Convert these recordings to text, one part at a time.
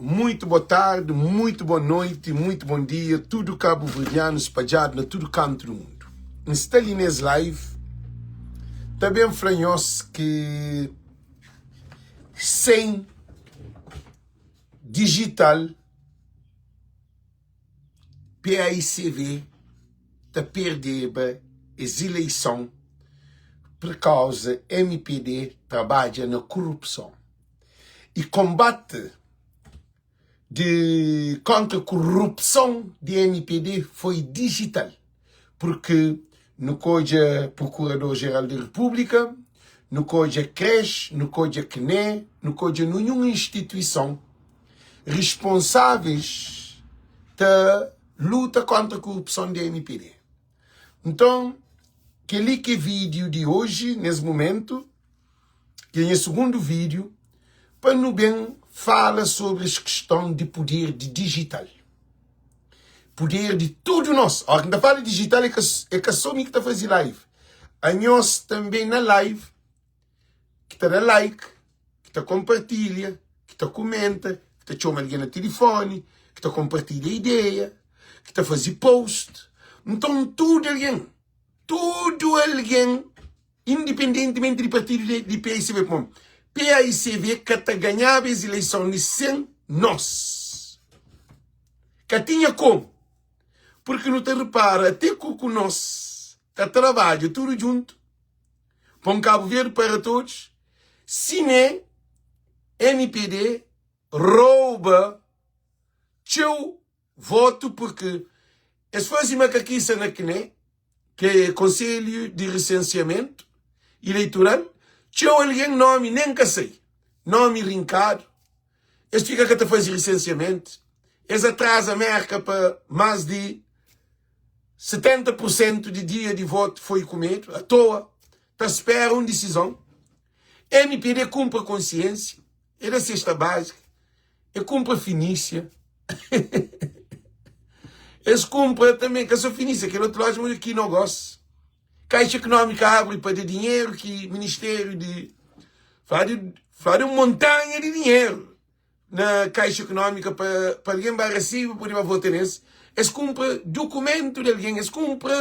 Muito boa tarde, muito boa noite, muito bom dia, tudo cabo-verdiano spadjadu na tudo kantu do mundo. N sta li nes live ta ben fla nhos ki sem digital PAICV ta perdeba es ileison pur kauza mpd trabadja na korupson. i konbate di kontra kurupson di mpd foi dijital purki nu ka odja prokurador jeral di repúblika nu ka odja creche nu ka odja cne nu ka odja ninhun instituison risponsáveis ta luta kontra kurupson di mpd nton kel-li ki é vídiu di oji nes mumentu. ki é nha sugundu vídiu, pa nu ben fala sobri es kiston di puder di dijital. Puder di tudu nos. Óra ki N ta fala dijital é ka, é ka sô mi ki ta faze live. Anhos tanbe na live ki ta da like, ki ta konpartilha, ki ta kumenta, ki ta txoma algen na tilifoni, ki ta konpartilha ideia, ki ta faze post. Nton tudu algen, tudu algen Indipendentimenti di partidu di paicv pamodi paicv ka ta ganhaba es ileison li sen nos. Ka tinha komu. Purki nu ta ripara ate ku ku nos ta trabadja tudu djuntu pa un Kabu Verdi para todos, sime mpd rouba txeu votu purki es faze makakisa na kne, ki é Konselhu di Resensiamentu Ileitural, txeu algen nomi nen ka sai, nomi rinkadu, es fika ka ta faze resensiamentu, es atraza Merka pa más di 70 pur sentu di dia di votu foi kumedu atoa, ta spera un disizon. Mpd kunpra konsiensia, e da sesta bázika, E kunpra Finísia. Es kunpra tanbe, ka so Finísia, kel otu loja mas Kinogós. Kaixa Ekonómika abri pa da dinheru ki Ministériu di Fladu, fladu un montanha di dinheru na Kaixa Ekonómika pa, pa algen ba resibe pode ba vota nes. Es kunpra dukumentu di algen, es kunpra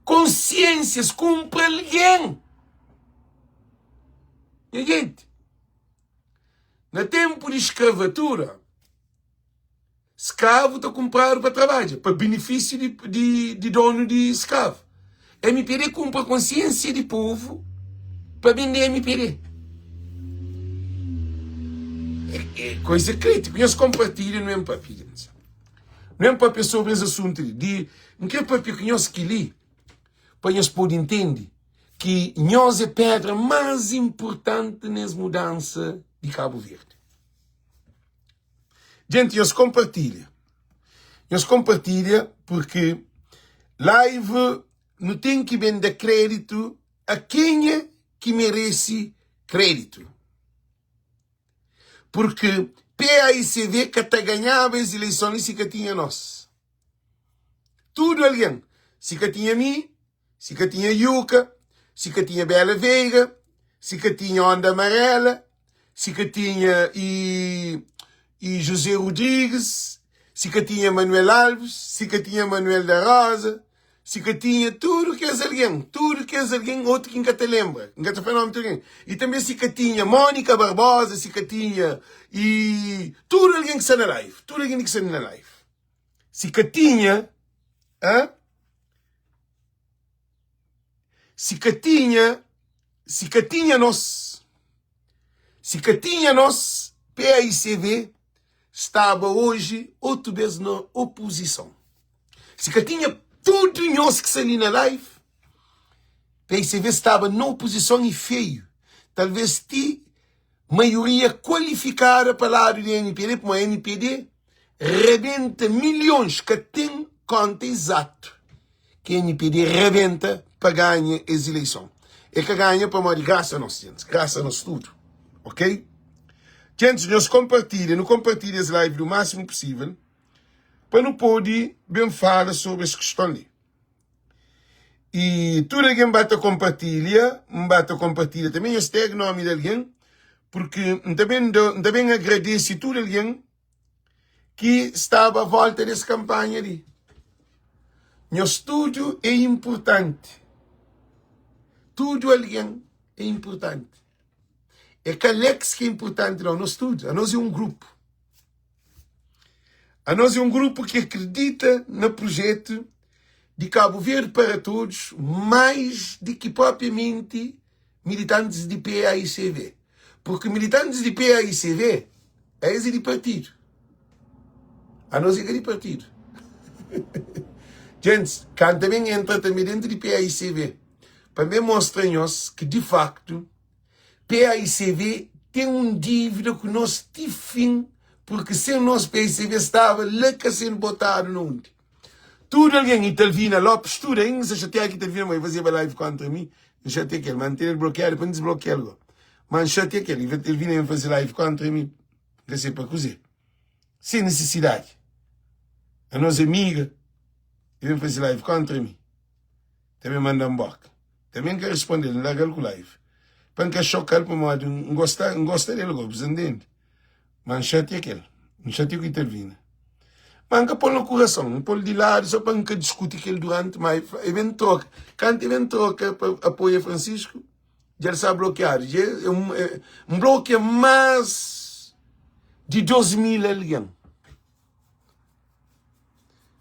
konsiensia, es kunpra algen. Nha jenti. Na ténpu di skravatura, skravu ta kunpradu pa trabadja, pa benefísiu di donu di skravu. Mpd kunpra konsiensia di povu pa bende mpd. É koiza krítiku. Nhos konpartilha, nu ben papia. Nu ben papia sobri es asuntu li. N kre papia ku nhos kel-li pa nhos pode ntende ki nhos é pedra más inpurtanti nes mudansa di Kabu Verdi. Jenti, nhos konpartilha. Nhos konpartilha purki live nu ten ki ben da kreditu a kenha ki meresi kreditu. Purki PAICV ka ta ganhaba es ileison li si ka tinha nos. Tudu algen, si ka tinha mi, si ka tinha Yuka, si ka tinha Bela Veiga, si ka tinha Onda Amarela, si ka tinha i, i José Rodrigues, si ka tinha Manuel Alves, si ka tinha Manuel da Rosa, si ka tinha tudu kes algen, tudu kes algen, otu ki N ka ta lenbra, N ka ta fla nomi di tudu algen, i tanbe si ka tinha Mónica Barbosa, si ka tinha i tudu algen ki sta na live, tudu algen ki sta na live. Si ka tinha, hã? Si ka tinha, si ka tinha nos, si ka tinha nos, PAICV staba oji otu bes na opozison. Si ka tinha tudu nhos ki sta li na live, PAICV staba na opozison i feiu. Talvez ti maioria kualifikada pa ladu di mpd, pamodi mpd rebenta milhons, ka ten konta izatu ki mpd rebenta pa ganha es ileison. E ka ganha pamodi grasa nos gentis, grasa nos tudu, ok? Gentis, nhos konpartilha, nu konpartilha es live lu masimu pusivel pa nu podi ben fala sobri es kiston li. I tudu algen ba ta konpartilha, N ba ta konpartilha tanbe. Nhos tag nomi di algen. Purki N ta ben da, N ta ben agradese tudu algen ki staba a volta des kanpanha li. Nhos tudu é inpurtanti. Tudu algen é inpurtanti. É ka Alex ki é inpurtanti nau, nos tudu. Anos é un grupu. Anos é un grupu ki akredita na projetu di Cabo Verde para Todos mais di ki propriamenti militantis di PAICV. Porque militantis di PAICV, es é di partidu. Anos é ka di partidu. Gentis, kantu ben entra tanbe dentu di PAICV, pa ben mostra nhos ki di faktu PAICV ten un dívida ku nos ti fin, porque sen nos PAICV staba la ka sendo botadu na undi. Tudu algen, Italvina Lopes, tudu, ainda sa xatia ki Italvina ma e fazeba live kontra mi, N xatia kel, ma N tene-l blokiadu pa N disblokia-l go. Ma N xatia kel, Italvina ben faze live kontra mi, N ka se pa kuze, sen nisisidadi. A nos amiga, e ben faze live kontra mi, ta ben manda-m boka. Tanbe N ka responde-l, N larga-l ku live, pa N ka xoka-l pamodi N gosta, N gosta del go, bu sa ntende? Ma N xatia kel, N xatia ku Itelvina. Ma N ka pô-l na kurason, N pô-l di ladu sô pa N ka diskuti ku el duranti. Ma e ben troka, kantu e ben troka pa apoia Francisco, dja el sta blokiadu. Dja N blokia más di 2000 algen.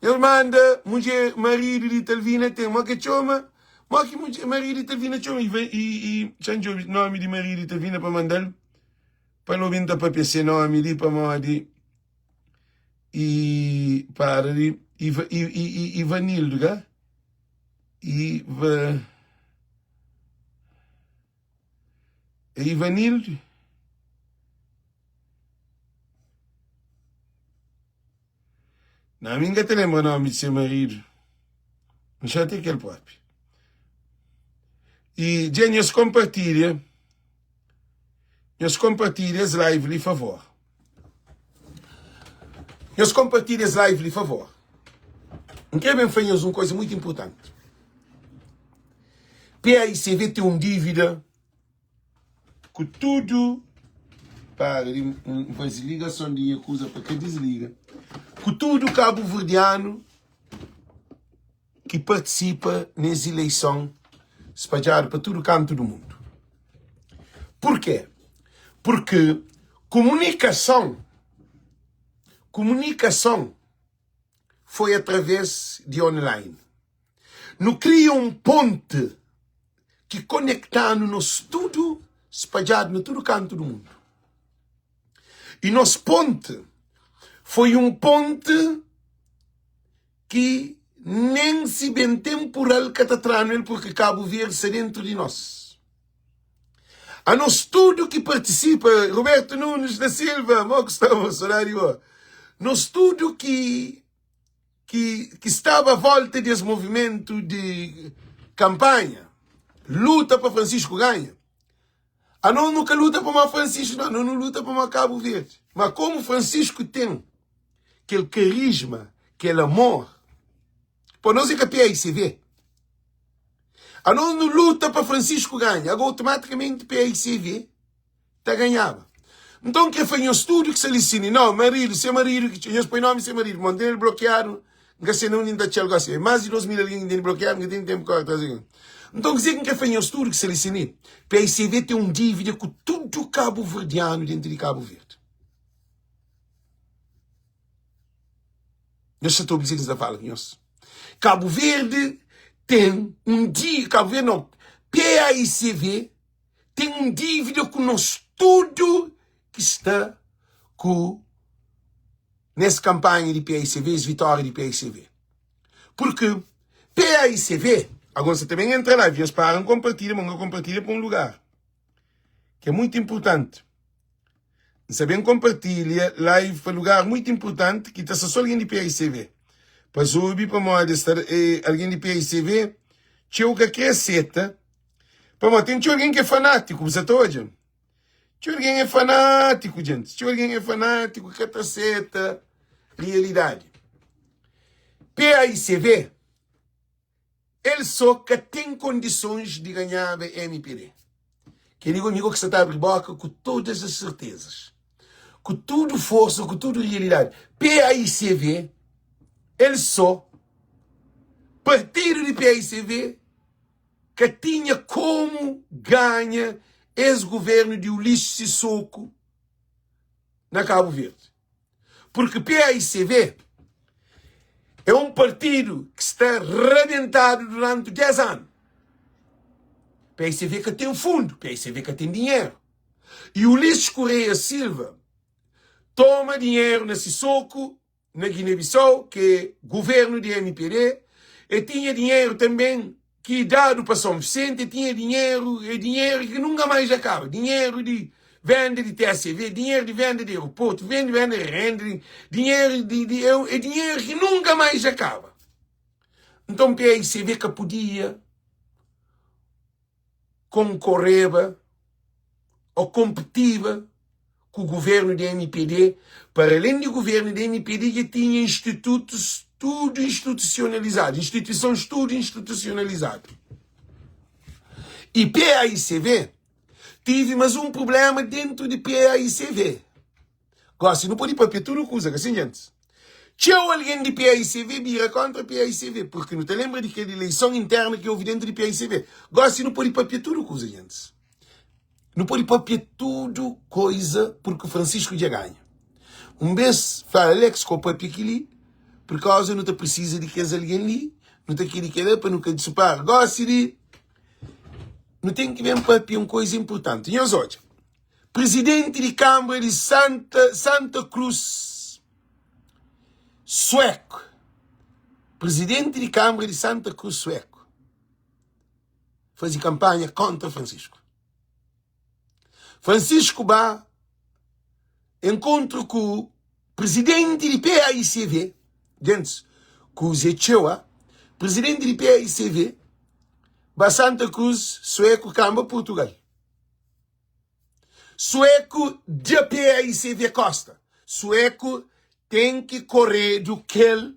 El manda mudjer, maridu di Itelvina ten, mo ke txoma? Mo ki mudjer, maridu di Itelvina txoma? I, i, i, txa N djobe nomi di maridu di Itelvina pa manda-l. Pa no bin ta papia se nomi li pamodi i para di Iva, I, I, I, Ivanildo ka? Iva, é Ivanildo? Não, mi nka ta lembra nomi di se maridu. N xatia kel propi. I dja nhos kompartilha. Nhos konpartilha es live li favor. Nhos konpartilha es live li favor. N kre ben fla nhos un koisa muitu inpurtanti. PAICV ten un dívida ku tudu para di N faze ligason di nha kuza pa ka disliga ku tudu kabuverdianu ki partisipa nes ileison spadjadu pa tudu kantu du mundu. Purkê? Purki kumunikason, kumunikason foi através di online. Nu kria un ponti ki konekta-nu nos tudu spadjadu na tudu kantu du mundu. I nos ponti foi un ponti ki nen si ben tenpural ka ta tra-nu el purki Kabu Verdi sta dentru di nos. Anos tudu ki partisipa, Roberto Nunes da Silva, mo ku sta mo, sodadi di bo. Nos tudu ki ki ki staba a volta di es movimentu di kanpanha, luta pa Francisco ganha. Anos nu ka luta pamodi Francisco, não, anos nu luta pamodi Kabu Verdi. Ma komu Francisco ten kel karisma, kel amor, pa nos é ka PAICV. Anos nu luta pa Francisco ganha, ago automaticamente PAICV ta ganhaba. Nton ke fla nhos tudu ki sta li sini, no, maridu, se maridu ki nhos poi nomi se maridu, mon ten el blokiadu, N ka se na undi N ta atxa-l gosi. É más di 2000 algen ki N tene blokiadu, N ka ten tenpu kóre tras di algen. Nton, kuzê ki N krê fla nhos tudu ki sta li si-mi? PICV ten un dívida ku tudu kabuverdianu déntu di Kabu Verdi. Nhos sa ta obi kuzê ki N sta fala ku nhos? Kabu Verdi ten un dívida, Kabu Verdi nau, PAICV ten un dívida ku nos tudu ki sta ku nes kanpanha di PAICV, es vitória di PAICV. Purki PAICV, agora sa ta ben entra la, nhos para N konpartilha, ma N ka konpartilha pa un lugar ki é muitu inpurtanti. N sa ben konpartilha live pa lugar muitu inpurtanti ki ta sta so algen di PAICV. Pa es obi pamodi es ta, algen di PAICV txeu ka kre seta, pamodi ten txeu algen ki é fanátiku, bu sa ta odja. Txeu algen é fanátiku, djentis. Txeu algen é fanátiku ka ta seta realidadi. PAICV, el sô ka ten kondisons di ganhaba MPD. Kel-li go mi go ki sa ta abri boka ku todas as sertezas, ku tudu forsa, ku tudu realidadi. PAICV, el so, partidu di PAICV ka tinha komu ganha es guvernu di Ulisses Sissoko na Kabu Verdi. Purki PAICV é un partidu ki sta rabentadu duranti 10 anu. PAICV ka ten fundu, PAICV ka ten dinheru. I Ulisses Correia Silva toma dinheru na Sissoco na Guiné-Bissau, ki é governu di MPD, e tinha dinheru tanben ki dadu pa São Vicente, e tinha dinheru, é dinheru ki nunka mais akaba, dinheru di venda di TSV, dinheru di venda di aeroportu, venda di venda di renda, dinheru di, di, é dinheru ki nunka mais akaba. Nton PAICV ka podia konkoreba ô konpetiba ku guvernu di MPD, para alén di guvernu di MPD dja tinha institutus tudu institusionalizadu, instituisons tudu institusionalizadu. I PAICV tive mas un prublema dentu di PAICV. Gosi nu pode papia tudu kuza, ka sin gentis? Txeu algen di PAICV bira kontra PAICV, purki nu ta lenbra di kel ileison interna ki ovi dentu di PAICV. Gosi nu pode papia tudu kuza, gentis. Nu pode papia tudu koiza purki Francisco dja ganha. Un bes fla Alex ko papia kili purkauza nu ta prisiza di kes algen li, nu ta kiri kela pa nu ka disupara. Gosi li nu ten ki ben papia un koiza inpurtanti. Nhos odja. Presidenti di Kanbra di Santa Santa Cruz Sueku Presidenti di Kanbra di Santa Cruz Sueku faze kanpanha kontra Francisco. Francisco ba enkontru ku presidenti di PAICV, gentis, ku Zé Txeu, ah, presidenti di PAICV ba Santa Cruz Sueku kanba Portugal. Sueku dja PAICV Costa. Sueku ten ki koredu kel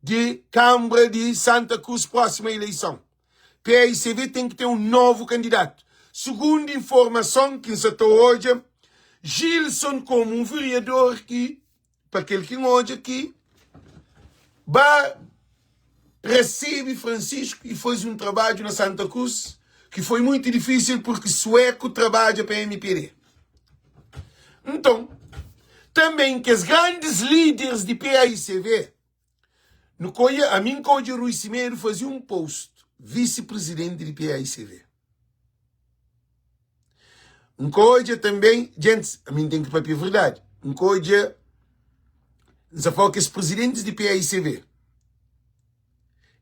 di Kambra di Santa Cruz próxima ileison. PAICV ten ki ten un novu kandidatu. Sugundu informason ki N sa ta odja, Gilson komu un vereador ki pa kel ki N odja ki ba resebe Francisco e faze un trabadju na Santa Cruz ki foi muito difícil porque sueco trabadja pa MPD. Nton, também kes grandes líderes di PAICV, nu ka odja, ami N ka odja Rui Semedo faze un post, vice-presidente di PAICV. N ka odja tanbê, djentis, ami N ten ki papia verdadi, N ka odja, N sa fala kes prizidentis di PAICV,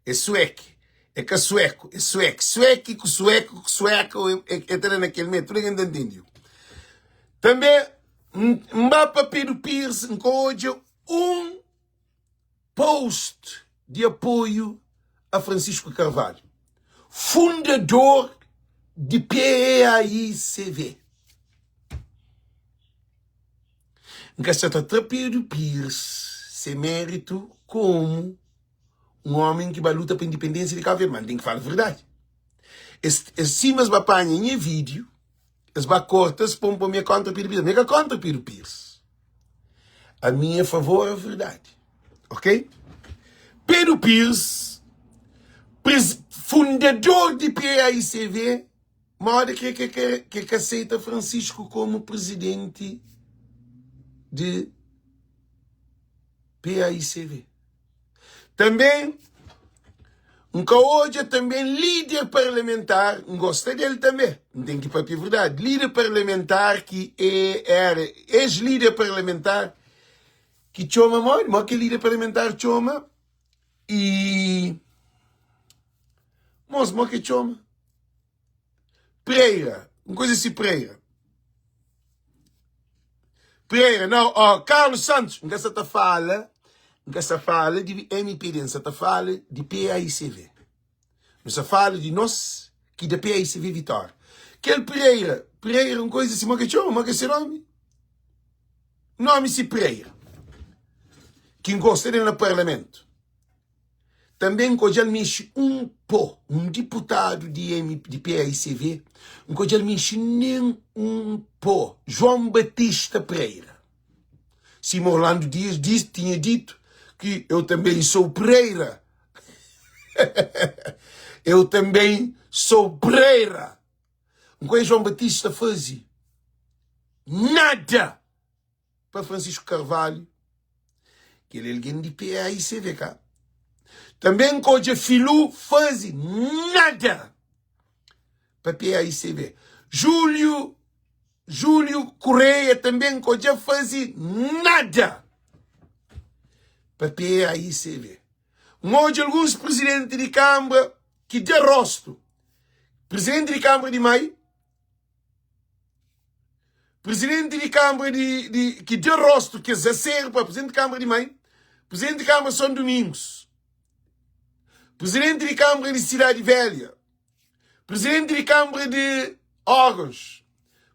é sueki, é ka sueku, é sueki, sueki ku sueku ku sueka é ta da na kel mê, tudu algen ta ntende. Tanbê, N ba pa Pedro Pires, N ka odja un post di apoiu a Francisco Carvalho, fundador di PAICV. N ka sta ta tra Pedro Pires se méritu komu un omi ki ba luta pa indipendênsia di Kabu Verdi, ma N ten ki fala verdadi. Es, es sima es ba panha nha vídiu, Es ba korta, es pon pa mi é kontra Pedro Pires. Mi é ka kontra Pedro Pires. A mi é favor a verdade. Ok? Pedro Pires, fundador di PAICV, moda ki ke ke ke ka aceita Francisco como presidente de PAICV. Tanbê, N ka odja tanbê líder parlamentar, N gosta del tanbê, N ten ki papia verdadi, líder parlamentar ki e era ex-líder parlamentar ki txoma modi? Modi ki líder parlamentar txoma? E mos, modi ki txoma? Pereira, un koisa si Pereira. Pereira, não, ó, Carlos Santos, N ka sa ta fala, N ka sa fala di MPD, N sa ta fala di PAICV. N sa fala di nos ki da PAICV vitória. Kel Pereira, Pereira, un koisa si, mo ke txoma, mo ke se nomi? Nomi si Pereira, ki N gosta del na parlamentu. Tanbe N ka odja-l mexe un po. Un diputadu di M di paicv, N ka odja-l mexe nen un po. João Batista Pereira. Sima Orlando Dias diz, tinha dito que eu também sou Pereira. eu também sou Pereira. N ka odja João Batista faze nada pa Francisco Carvalho, kel é algen di PAICVK. Tanbê N ka odja Filú faze nada pa PAICV. Júlio Júlio Correia tanbê N ka odja faze nada pa PAICV. N odja alguns prizidenti di kanbra ki da rostu. Prizidenti di kanbra di Mai, Presidente di Câmara di, di ki deu rosto kes acerbo pa Presidente di Câmara di Mãe, Presidente di Câmara São Domingos, Presidente di Câmara di Cidade Velha, Presidente di Câmara di Órgãos,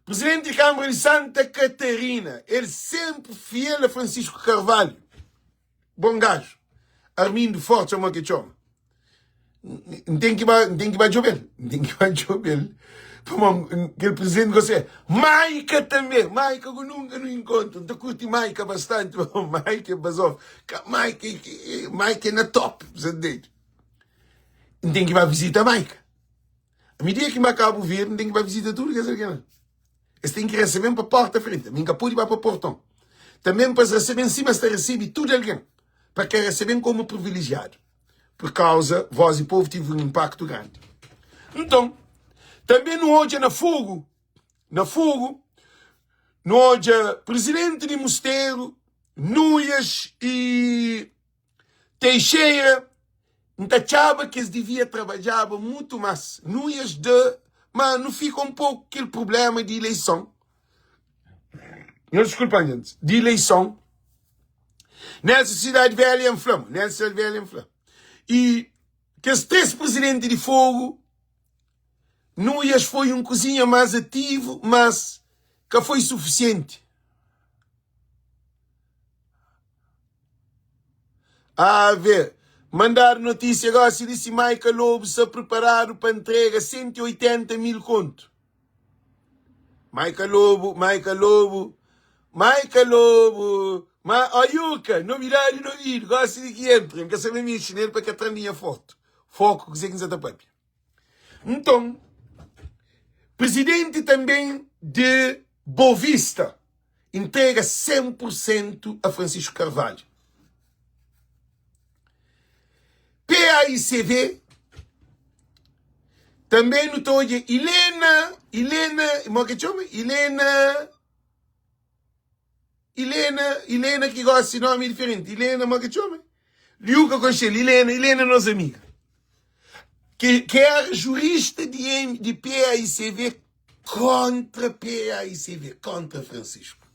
Presidente di Câmara di Santa Catarina, ele sempre fiel a Francisco Carvalho. Bom gajo. Armindo Forte, txoma ke txoma. N ten ki ba, n ten ki ba djobe-l. N ten ki ba djobe-l. Pamodi kel presidenti gosta é Maika tanbe. Maika ku nunka nu inkontra. N ta kurti Maika bastanti, pamodi Maika é bazof. Ka Maika, Maika é na top, sa ntende? N ten ki ba visita Maika. Ami dia ki N ba Kabu Verdi, N ten ki ba visita tudu kes algen la. Es ten ki resebe-m pa porta frenti. Ami N ka pode ba pa porton. Tanbe pa es resebe-m sima es ta resebe tudu algen, pa ka resebe-m komu privilejiadu, pur kauza Vós di Povu tive un inpaktu grandi. Nton, tanbe nu odja na Fogu, na Fogu, nu odja prizidenti di Musteru, Nuias i. Teixeira, N ta atxaba ki es divia trabadjaba mutu más. Nuias da, má nu fika un poku kel prubléma di ileison. Nhos diskulpa-m, gentis. Di ileison. Nelson Cidade Velha N fla-m. Nelson Cidade Velha N fla. I kes 3 prizidenti di Fogu, Nuias foi un kuzinha más ativu, mas ka foi sufisienti. AV, Mandadu notísia gósi di si Maica Lobo sta priparadu pa ntrega 180 mil kontu. Maica Lobo, Maica Lobo, Maica Lobo, ma, ó Yuka, nobidadi na obidu, gósi di ki entra, N ka sabe mexi nel pa ka tra-m di nha fotu, foku kuzê ki N sa ta papia. Nton, prizidenti tanben di Bovista intrega 100 pur sentu a Francisco Carvalho. PAICV, tanben nu ta odja Ilena, Ilena, mo ke txoma? Ilena, Ilena, Ilena ki gosi nomi é diferenti, Ilena, mo ke txoma? Liu ka konxe-l, Ilena, Ilena nos amiga, ki, ki era jurista di, M, di PAICV kontra PAICV, kontra Francisco.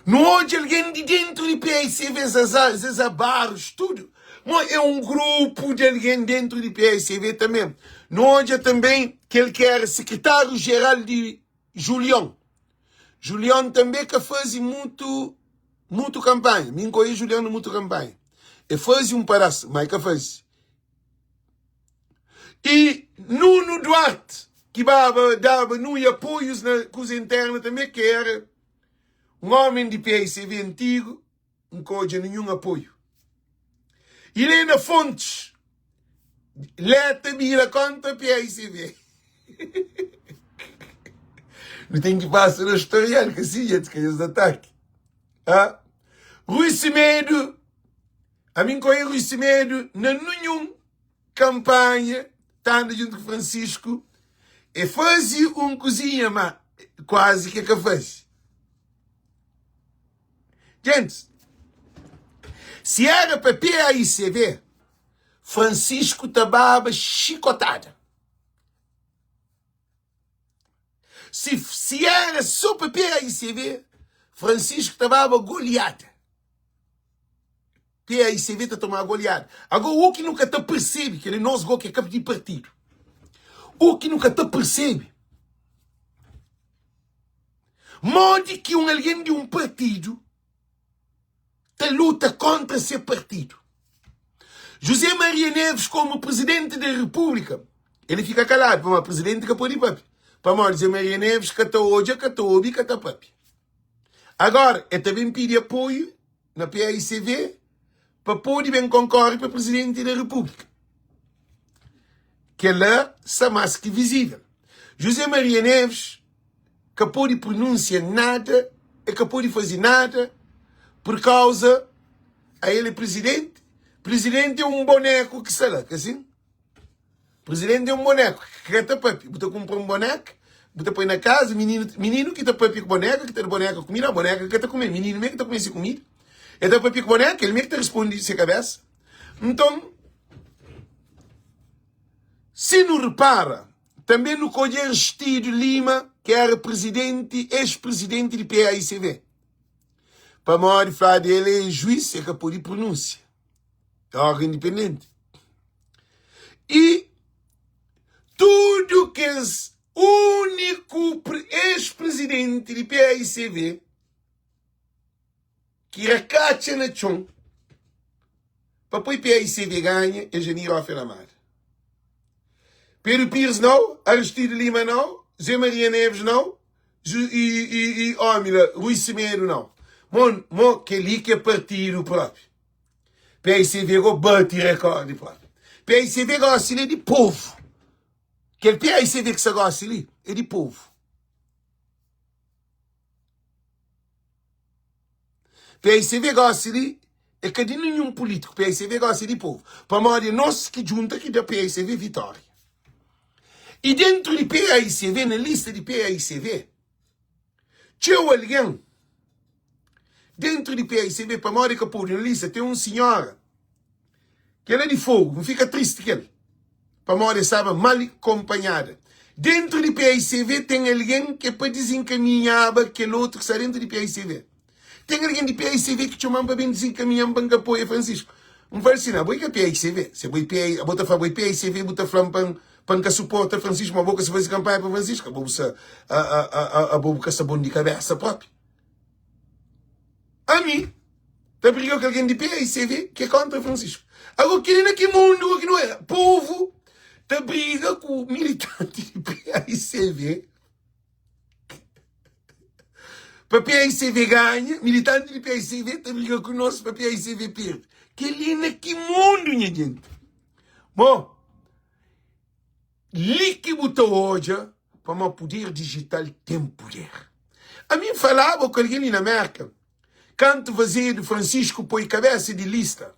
Nu odja algen di dentu di PAICV, Zazá, Zezé Barros, tudu. Mo é un grupu di algen dentu di PAICV tanbe. Nu odja tanbe kel ki era sekretáriu-jeral di Julion. Julion tanbe ka faze mutu mutu kanpanha. Mi N ka oia Julion na mutu kanpanha. E faze un padás, ma e ka faze. I Nuno Duarte, ki baba daba nui apoius na kuza interna tanbe, ki era un omen di PAICV antigu, N ka odja ninhun apoiu. Helena Fontes, Leta bira kontra PAICV. Nu ten ki pasa na historial, ka si, dja ka nhos ataki. Ah? Rui Semedo, ami N ka oia Rui Semedo na ninhun kanpanha ta anda djuntu ku Francisco. E faze un kuzinha, ma kuazi ki e ka faze. Gentis, si éra pa PAICV, Francisco ta baba xikotada. Si, si éra sô pa PAICV, Francisco ta baba goliada. PAICV ta tomaba goliada. Agora, u ki nu ka ta persebe, kel é nos go ki é ka di partidu, u ki nu ka ta persebe, Modi ki un algen di un partidu ta luta kóntra se partidu? José Maria Neves komu Presidenti di Repúblika, el fika kaladu pamodi Presidenti ka pode papia. Pamodi José Maria Neves ka ta odja, ka ta obi, ka ta papia. Agora, el ta ben pidi apoiu na paicv pa pode ben konkore pa Presidenti di Repúblika. Kel-la sta más ki vizível. José Maria Neves ka pode pronúnsia nada, el ka pode faze nada pur kauza a el é Presidenti. Presidenti é un boneku ki sta la, ka sin? Presidenti é un boneku ki ka ta papia. Bu ta kunpra un boneka, bu ta poi na kaza, mininu, mininu ki ta papia ku boneka, ki ta da boneka kumida, boneka ka ta kume, mininu mê ki ta kume se kumida. El ta papia ku boneka, el mê ki ta responde se kabesa. Nton, si nu repara, tanbe nu ka odja Aristides Lima, ki éra prizidenti, ex-prizidenti di PAICV, pamodi fladu el é juiz, el ka pode prunúnsia, é órgão independenti. I tudu kes úniku ex-prizidenti di PAICV ki rakatxa na txon pa poi PAICV ganha é Janir Ofer Amada. Pedro Pires nau, Aristides Lima nau, Zé Maria Neves nau, i, i, i omi la, Rui Semedo nau. Mo, mo kel-li ki é partidu propi. PAICV go bati rekorde propi. PAICV gosi li é di povu. Kel PAICV ki sta gosi li é di povu. PICV gosi li é ka di ninhun pulítiku, PICV gosi é di povu, pamodi é nos ki djunta ki da PICV vitória. I dentru di PICV, na lista di PICV, txeu algen dentru di PICV, pamodi ka podu na lista, ten un sinhora Kel é di fogu, N fika tristi kel pamodi el staba mal konpanhada. Dentru di PICV ten algen ki é pa dizinkaminhaba kel otu ki sta dentru di PICV. Ten algen di PICV ki txoma-m pa ben dizinkaminha-m pa N ka apoia Francisco. N fla-l si, Na, bo é ka PICV. Se bo é PI, bo ta fla bo é PICV, bu ta fla-m pa N pa N ka suporta Francisco, ma bo ka sa faze kanpanha pa Francisco. Abo bu sa, a, a, a, abo bu ka sta bon di kabesa propi. Ami ta briga ku algen di PICV ki é kontra Francisco. Agora kili na ki mundu ki nu é? Povu ta briga ku militanti di PICV pa PICV ganha, militanti di PICV ta briga ku nos pa PICV perde. Kili na ki mundu nha gente? Bom, Li ki bu ta odja pamó puder dijital ten puder. Ami N falaba ku algen li na Merka, kantu fazedu Francisco poi kabesa di lista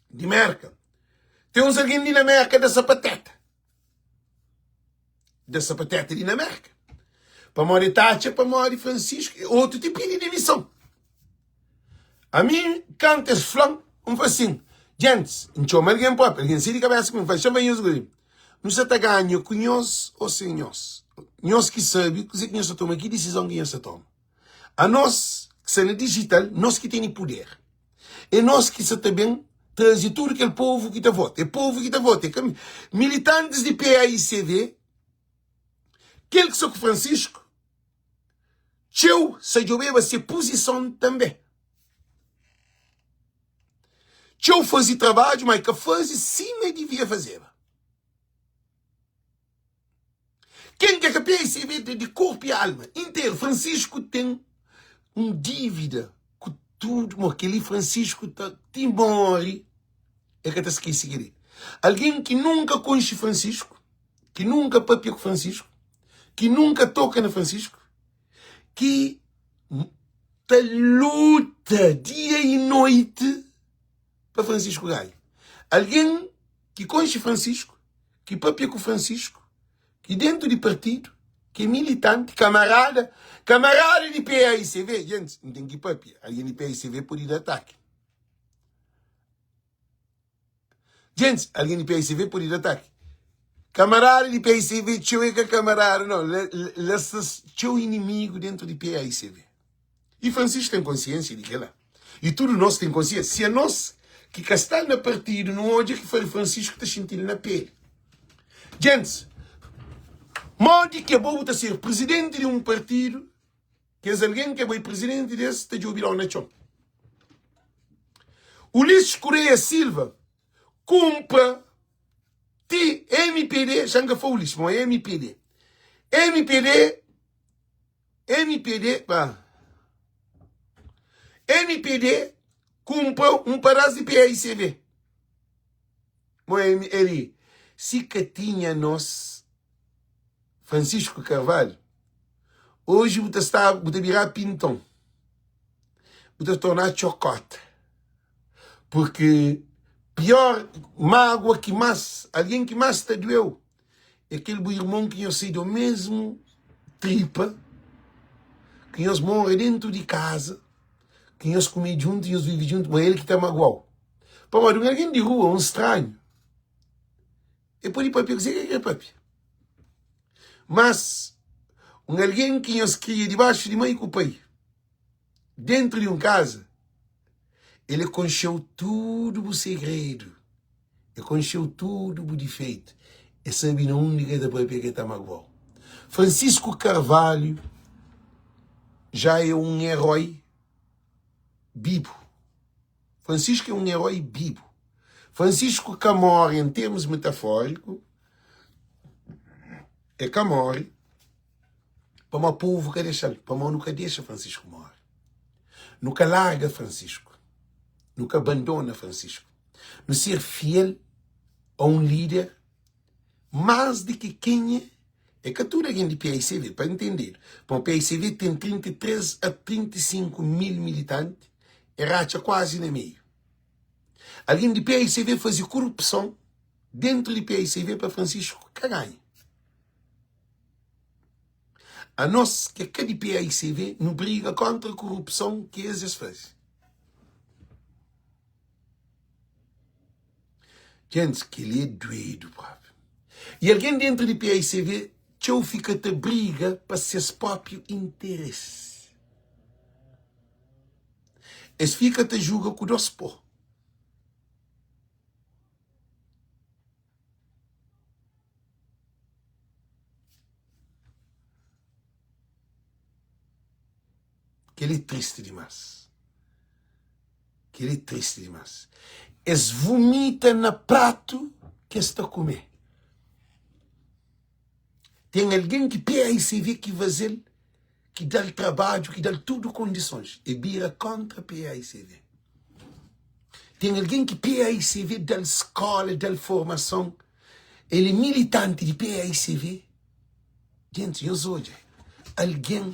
di Merka, ten uns algen li na Merka da sapateta, da sapateta li na Merka, pamodi e ta atxa pamodi Francisco, otu ti pidi dimison. Ami, kantu es fla-m, N fla sin, Gentis, N txoma algen propi, algen sai di kabesa ku mi, N fla, Xa-m fla nhos kuze, nu sa ta ganha ku nhos ô sen nhos? Nhos ki sabe kuze ki nhos ta toma, ki disizon ki nhos ta toma. Anos ki sta na dijital, nos ki tene puder. É nos ki sa ta ben traze tudu kel povu ki ta vota. É povu ki ta vota, é ka mi. Militantis di PAICV, kel ki sta ku Francisco, Txeu sa djobeba se puzison tanbe. Txeu faze trabadju, ma e ka faze sima e divia fazeba. Ken ke ka PICV di korpu i alma interu. Francisco ten un dívida ku tudu. Mo kel-li Francisco ta ti móre e ka ta skese kel-li. Algen ki nunka konxe Francisco, ki nunka papia ku Francisco, ki nunka toka na Francisco, ki ta luta dia i noiti pa Francisco ganha. Algen ki konxe Francisco, ki papia ku Francisco, ki dentu di partidu, ki é militanti, kamarada, kamarada di PAICV, gentis, N ten ki papia, algen di PAICV pode da ataki. Gentis, algen di PICV pode da ataki. Kamarada di PICV txeu é ka kamarada nau. La sta txeu inimigu dentu di PICV. I Francisco ten konsiensia di kela. I tudu nos ten konsiensia. Si anos ki ka sta na partidu nu odja ki fari Francisco ta xinti-l na peli. Gentis, modi ki abo bu ta ser prizidenti di un partidu Kes algen ki é bai prizidenti des ta djobe dau na txon. Ulisses Correia Silva. Kunpra ti mpd, xa N ka fla-u lixu, ma mpd. Mpd, mpd, pa. Mpd kunpra un padás di PAICV. Mo el si ka tinha nos Francisco Carvalho, oji bu ta sta, bu ta birá pinton, bu ta torná txokota. Porque pior mágua ki más, algen ki más ta dueu é kel bu irmon ki nhos sai do mesmu tripa, ki nhos mora dentu di kaza, ki nhos kume djuntu, nhos vive djuntu, ma el ki ta maguau. Pamodi un algen di rua, un stranhu, el pode papia kuzê ki el krê papia. Mas, un algen ki nhos kria dibaxu di mai ku pai, dentu di un kaza, el é konxe-u tudu bu segredu, el konxe-u tudu bu difeitu, el sabe na undi ki el ta papia ki el ta magua-u. Francisco Carvalho já é un erói bibu. Francisco é un erói bibu. Francisco ka móre en termus metafóriku, e ka móre pamodi povu ka dexa-l, pamodi nu ka dexa Francisco móre. Nu ka larga Francisco, nu ka bandona Francisco. Nu ser fiel a un líder más di ki kenha é ka tudu algen di PAICV, pa ntendedu. Pamodi PAICV ten 33 a 35 mil militanti, e ratxa kuazi na meiu. Algen di PAICV faze korupson dentru di PAICV pa Francisco ka ganha. Anos ki é ka di PAICV nu briga kontra korupson ki es es faze. Gentis, kel-li é duedu propi. I algen dentru di PAICV txeu fika ta briga pa ses propiu interesi. Es fika ta juga ku dos pó. Kel-li é tristi dimás. Kel-li é tristi dimás. Es vumita na pratu ki es ta kume. Ten algen ki PAICV ki faze-l, ki da-l trabadju, ki da-l tudu kondisons. E bira kóntra PAICV. Ten algen ki PAICV da-l skóla, da-l formason. El é militanti di PAICV. Gentis, nhos odja algen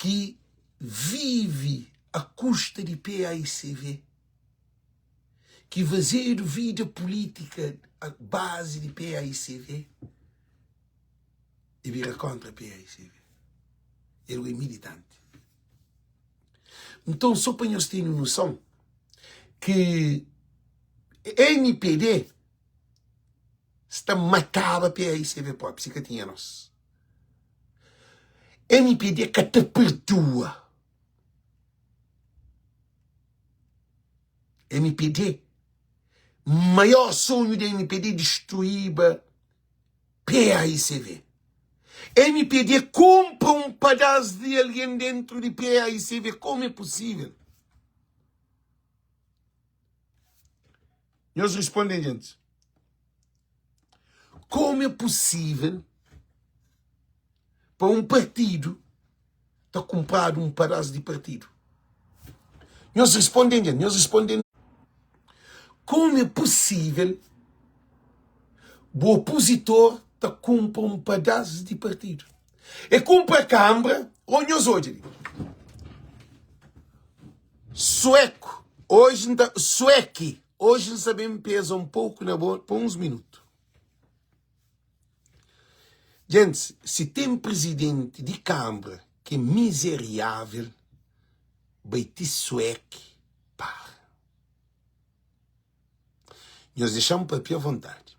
ki vive a kusta di PAICV, ki fazedu vida pulítika a bazi di PAICV, e bira kóntra PAICV. El é militanti. Nton, sô pa nhos tene noson ki mpd sta mataba PAICV propi si ka tinha nos. Mpd ka ta perdua. Mpd, maior sonhu di mpd é distruíba PAICV. Mpd kunpra un padás di algen dentru di PAICV, komu é pusível? Nhos responden, gentis. Komu é pusível pa un partidu ta kunpradu un padás di partidu? Nhos responden, gentis. Nhos responden. Komu é pusível bu opuzitor ta kunpra un padás di partidu? E kunpra kanbra, ô nhos odja li. Sueku, oji N ta, sueki, oji N sa ben peza un poku na bo pa uns minutu. Gentis, si ten prizidenti di kanbra ki é mizeriável, bai ti sueki para. Nhos dexa-m papia avontadi.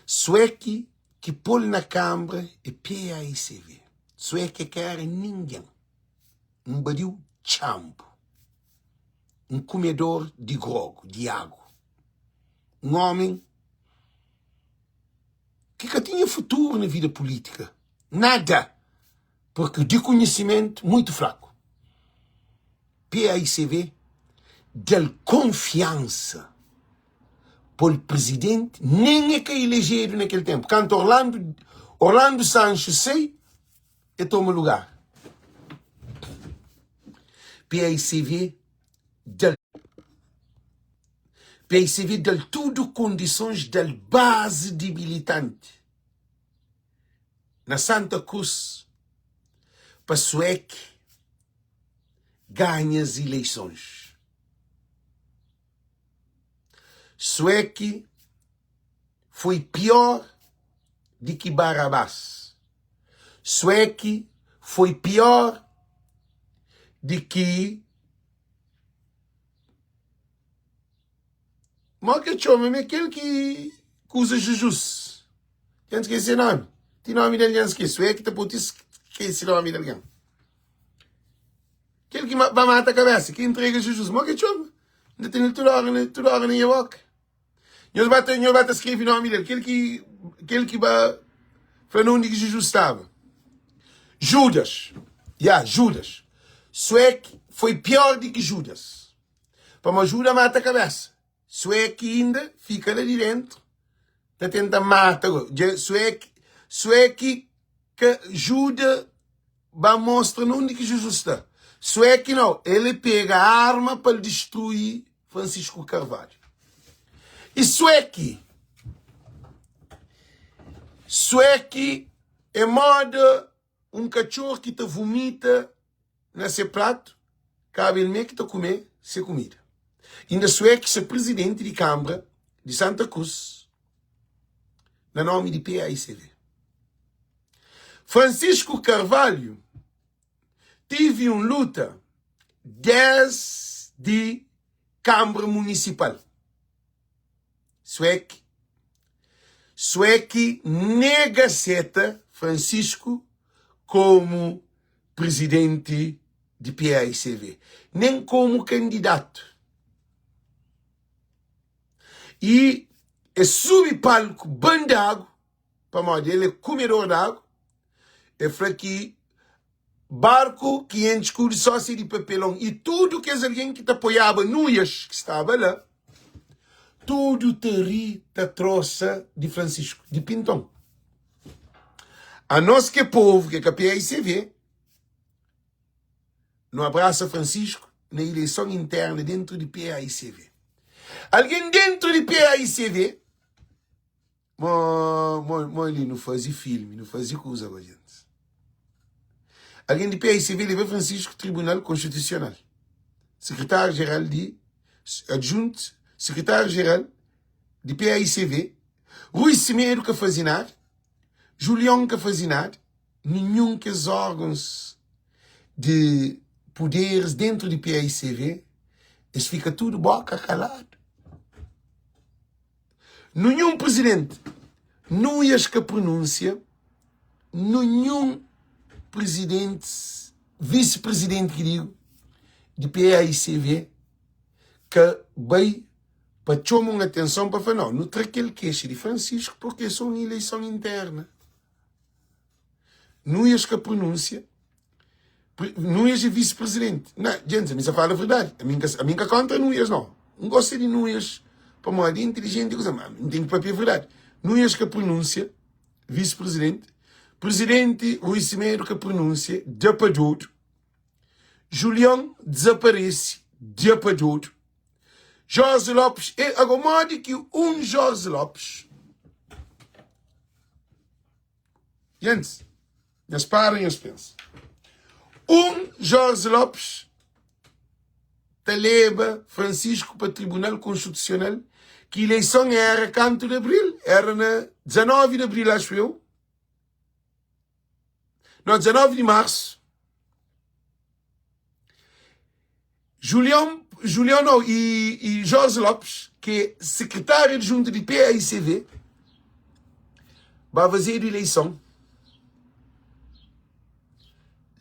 Sueki ki pô-l na kanbra é PAICV. Sueki é ka éra ningen. Un badiu txanbu, un kumedor di grogu, di agu, un ómi ki ka tinha futuru na vida pulítika, nada, purki di konhisimentu muitu fraku. PAICV. da-l konfiansa pô-l prizidenti, nen e ka ilejedu na kel ténpu. Kantu Orlando, Orlando Sancho sai, e toma lugar. PAICV da-l PAICV da-l tudu kondisons, da-l bazi di militanti na Santa Cruz pa Sueki ganha as ileisons. Sueki foi pior di ki Barabás. Sueki foi pior di ki Mo ke txoma me kel ki kuza Jujus. Dja N skese nomi. Ti nomi di algen N skese. Sueki ta pô ti skese nomi di algen. Kel ki ba mata kabesa, ki intrega Jizus, mo ke txoma? N ta tene-l tudu ora na, tudu ora na nha boka. Nhos ba ta, nhos ba ta skrebe nomi del, kel ki, kel ki ba fla na undi ki Jizus staba. Judas. Ya, Judas. Sueki foi pior di ki Judas. Pamo Judas mata kabesa. Sueki inda fika la di dentru ta tenta mata. Dja Sueki, Sueki ka Judas ba mostra na undi ki Jizus sta. Sueki nau, el pega arma pa el distrui Francisco Carvalho. E Sueki, Sueki é moda un katxor ki ta vumita na se pratu, kaba el mê ki ta kume se kumida. Inda Sueki se prizidenti di Kanbra di Santa Cruz na nomi di PAICV. Francisco Carvalho tive un luta desdi Kanbra Munisipal. Sueki Sueki nega seta Francisco komu prizidenti di PAICV, nen komu kandidatu. I e subi palku ban di agu, pamodi el é kumedor di agu, el fla ki barku ki intxi ku sósia di papelon i tudu kes algen ki ta apoiaba Nuias ki staba la, tudu ta ri ta trosa di Francisco di Pinton. Anos ki é povu ki é ka PAICV, nu abrasa Francisco na ileison interna dentru di PAICV. Algen dentru di PAICV Mo, mo, mo li nu faze filmi, nu faze kuza go gentis. Algen di PICV leba Francisco Tribunal Konstitusional. Sekretáriu Jeral di adjuntu sekretáriu jeral di PAICV, Rui Semedo ka faze nada, Julion ka faze nada, ninhun kes órgons di puderis dentru di PAICV, es fika tudu boka kaladu. Nunhun prizidenti Nuias ka prununsia, nunhun prizidentis, visi-prizidenti ki digu, di PAICV ka bai pa txoma un atenson pa fla, nau, nu tra kel kexa di Francisco purki é so un ileison interna. Nuias ka prununsia, Nuias é visi-prizidenti. Na, djentis, ami sa fala verdadi, ami nka, ami nka kontra Nuias nau. N gosta di Nuias pamodi é intilijenti kuza, ma N ten ki papia verdadi. Nuias ka prununsia, visi-prizidenti. Prizidenti Rui Semedo ka prununsia, da pa dodu. Julion dizaparese, da pa dodu. Jorge Lopes, e agora modi ki un Jorge Lopes Gentis, nhos para nhos pensa. Un Jorge Lopes ta leba Francisco pa Tribunal Constitucional ki ileison era kantu di Abril? Era na 19 di Abril, acho eu. Não, 19 di Marsu. Julião, Julião não, e, e Jorge Lopes, que é secretário adjunto de PAICV, vai fazer eleição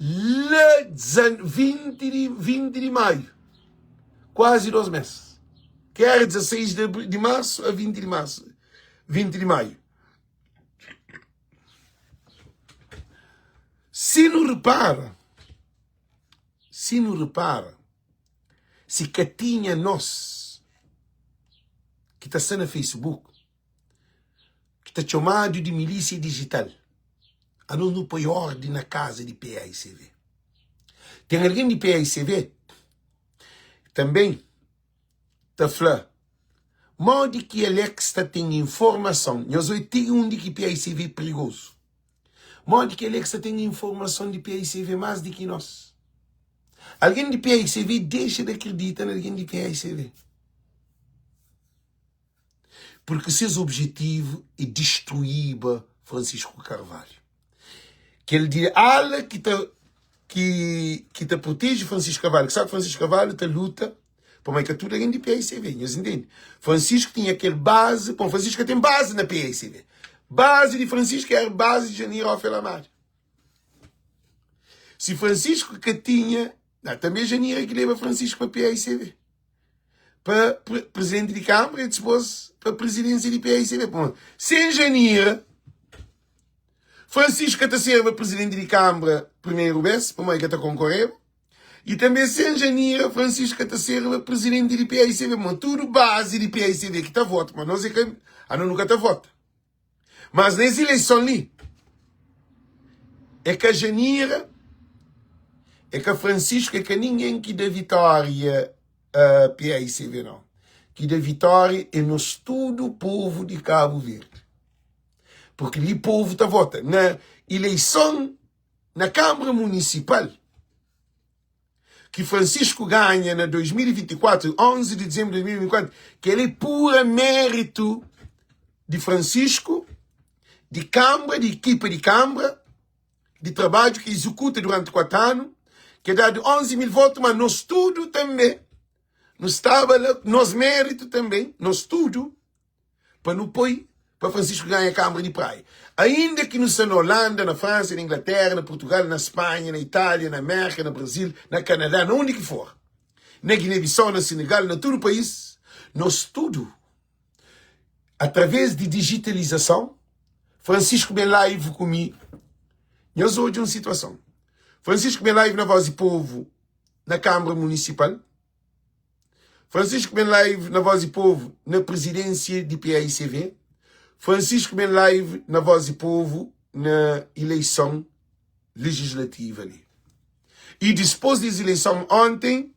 lá 20 de, 20 de maio, quase dois meses. Que era 16 de, de março a 20 de março, 20 de maio. Se não repara, Si nu repara. Si ka tinha nos ki ta sta na Facebook, ki ta txomadu di milísia dijital, anos nu poi órdi na kaza di PAICV. Ten algen di PAICV tanben ta fla modi ki Alex ta ten informason, nhos oi ti undi ki PAICV é perigozu, modi ki Alex ta ten informason di PAICV más di ki nos. Algen di PAICV dexa di akredita na algen di PAICV. Purki ses objetivu é distruíba Francisco Carvalho. Kel di ala ki ta ki ki ta proteje Francisco Carvalho, ki sabe Francisco Carvalho ta luta pamodi é ka tudu algen di PAICV, nhos intende? Francisco tinha kel bazi, bom, Francisco ka ten bazi na PAICV. Bazi di Francisco era bazi di Janir Rafael Amado. Si Francisco ka tinha, na, tanbe Janir é ki leba Francisco pa PAICV. Pa presidente di Câmara e dipôs pa presidência di PAICV. Pamodi sem Janira, Francisco ka ta serba presidente di Câmara primeiro bes, pamodi ka ta konkoreba. E tanbe sem Janira, Francisco ka ta serba presidente di PAICV. Pamodi tudu base di PAICV ki ta vota, ma nos é ka, ano nu ka ta vota. Mas nes ileison li, é ka Janira, é ka Francisco, é ka ningen ki da vitória a PAICV não. Ki da vitória é nos tudo povo di Cabo Verde. Porque li povo ta vota. Na ileison, na Câmara Municipal, ki Francisco ganha na 2024, 11 de dezembro de 2024, kel é pura méritu di Francisco, di Câmara, di equipa di Câmara, di trabadju ki executa durante 4 anu, ki dadu 11 mil votu, mas nos tudu també, nu staba la, nos méritu també, nos tudu, pa nu poi pa Francisco ganha Câmara di Praia. Ainda ki nu sta na Holanda, na França, na Inglaterra, na Portugal, na Espanha, na Itália, na América, na Brasil, na Canadá, na undi ki for, na Guiné-Bissau, na Senegal, na tudu país, nos tudu, através di digitalizason, Francisco ben live ku mi, nhos odja un situason. Francisco ben live na Voz di Povo, na Câmara Municipal, Francisco ben live na Voz di Povo na presidência di PAICV. Francisco ben live na Voz di Povo na eleição legislativa li. E dispôs des eleição ontem,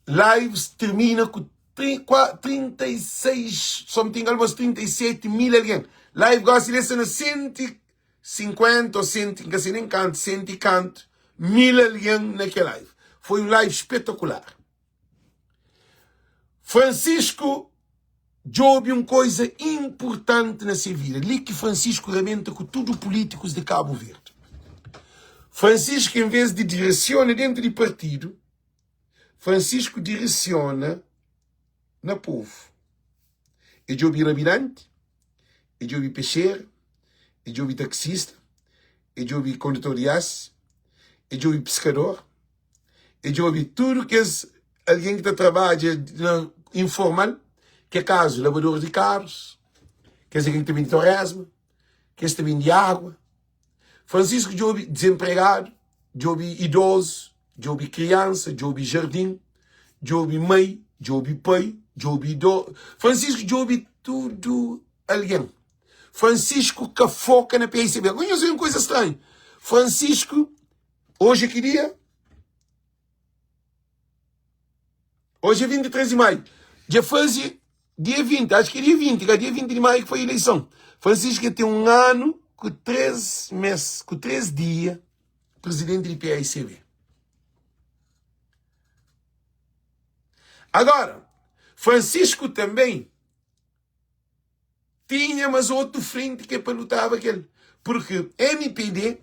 lives termina ku 36, something almost 37 mil alguém. Live gosi li sta na 150 ou 100, nka sei nem kantu, 100 e kantu mil alguém na kel live. Foi um live espetacular. Francisco djobe un koisa inpurtanti na se vida. Li ki Francisco rabenta ku tudu pulítikus di Kabu Verdi. Francisco, en vez di diresiona dentu di partidu, Francisco diresiona na povu. E djobe rabinanti, e djobe pexeru, e djobe taksista, e djobe kondutor di as, e djobe piskador, E djobe tudu kes algen ki ta trabadja na informal, ki é kazu labador di karus, kes algen ki ta bende toresma, kes ki ta bende agua. Francisco djobe dizenpregadu, djobe idozu, djobe kriansa, djobe jardin, djobe mai, djobe pai, djobe idozu. Francisco djobe tudu algen. Francisco ka foka na PSB. Agora nhos vê un koisa stranhu. Francisco Hoje é ki dia? Hoje é 23 de maio. Dja faze dia 20, acho que é dia 20, ka dia 20 de maio que foi a eleição. Francisco tem um ano com 3 meses, com 3 dias, presidente de PAICB. Agora, Francisco também Tinha mas otu frenti ke pa lutaba kel. Purki mpd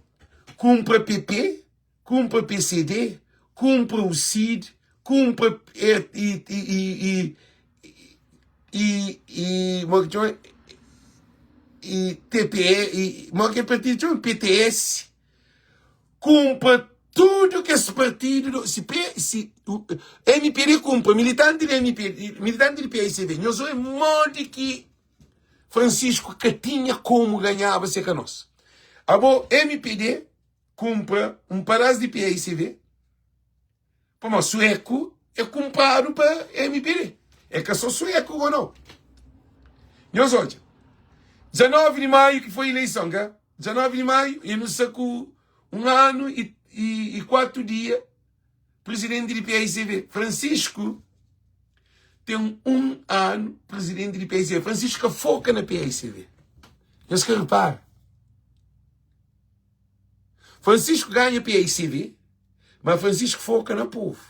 kunpra PP, kunpra pcd, kunpra UCID, kunpra i i i i i mo ki txoma i TPE i mo ki partidu txoma PTS kunpra tudu kes partidu si P si mpd kunpra militanti di mpd militanti di PICB nhos oe modi ki Francisco ka tinha komu ganhaba se ka nos abo mpd kunpra un padas di PICB pamodi sueku. É kunpradu pa mpd. É ka só sueku go nau. Nhos odja, 19 di maiu ki foi ileison, ka? 19 di maiu e nu sta ku un anu i, i, i 4 dia presidenti di PAICV. Francisco ten un anu presidenti di PAICV. Francisco ka foka na PAICV. Nhos ka repara. Francisco ganha PAICV, ma Francisco foka na povo.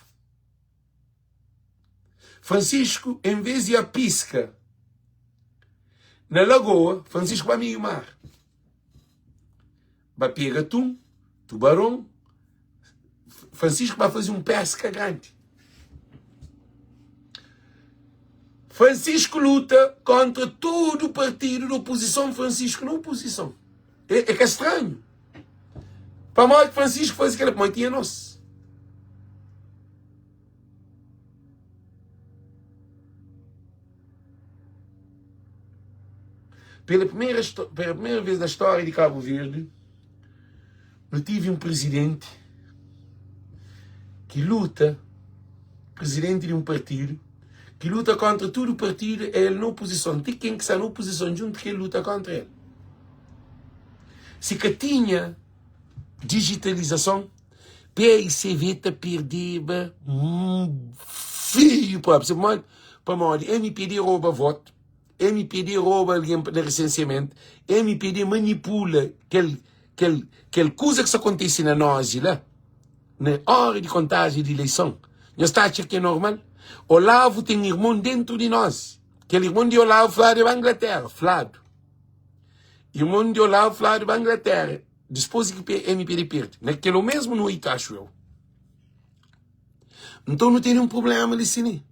Francisco, em vez de a pisca na lagoa, Francisco ba meio mar. Ba pega atum, tubarão. Francisco ba fazer um pesca grande. Francisco luta contra todo o partido da oposição. Francisco na oposição. É, é que é estranho. Pamodi ki Francisco faze kel-la? Pamodi tinha nos. Pela primeira, pela primeira vez na história de Cabo Verde, eu tive um presidente que luta, presidente de um partido, que luta contra tudo partido, é ele na oposição. Tem quem que está na oposição junto que ele luta contra ele. Si ka tinha digitalizason, PICV ta perdeba feio propi. Sabe pamodi? Pamodi MPD rouba voto, MPD rouba algen na resensiamentu, MPD manipula kel kel kel kuza ki sta kontise na nozi la, na ora di kontajen di ileison. Nhos ta atxa ki é normal? Olavo ten irmon dentu di nozi. Kel irmon di Olavo fladu é ba Inglaterra, fladu. Irmon di Olavo fladu ba Inglaterra dispôs di ki MPD perde na kel mesmu noiti, axu eu. Nton nu tene un prublema li sini.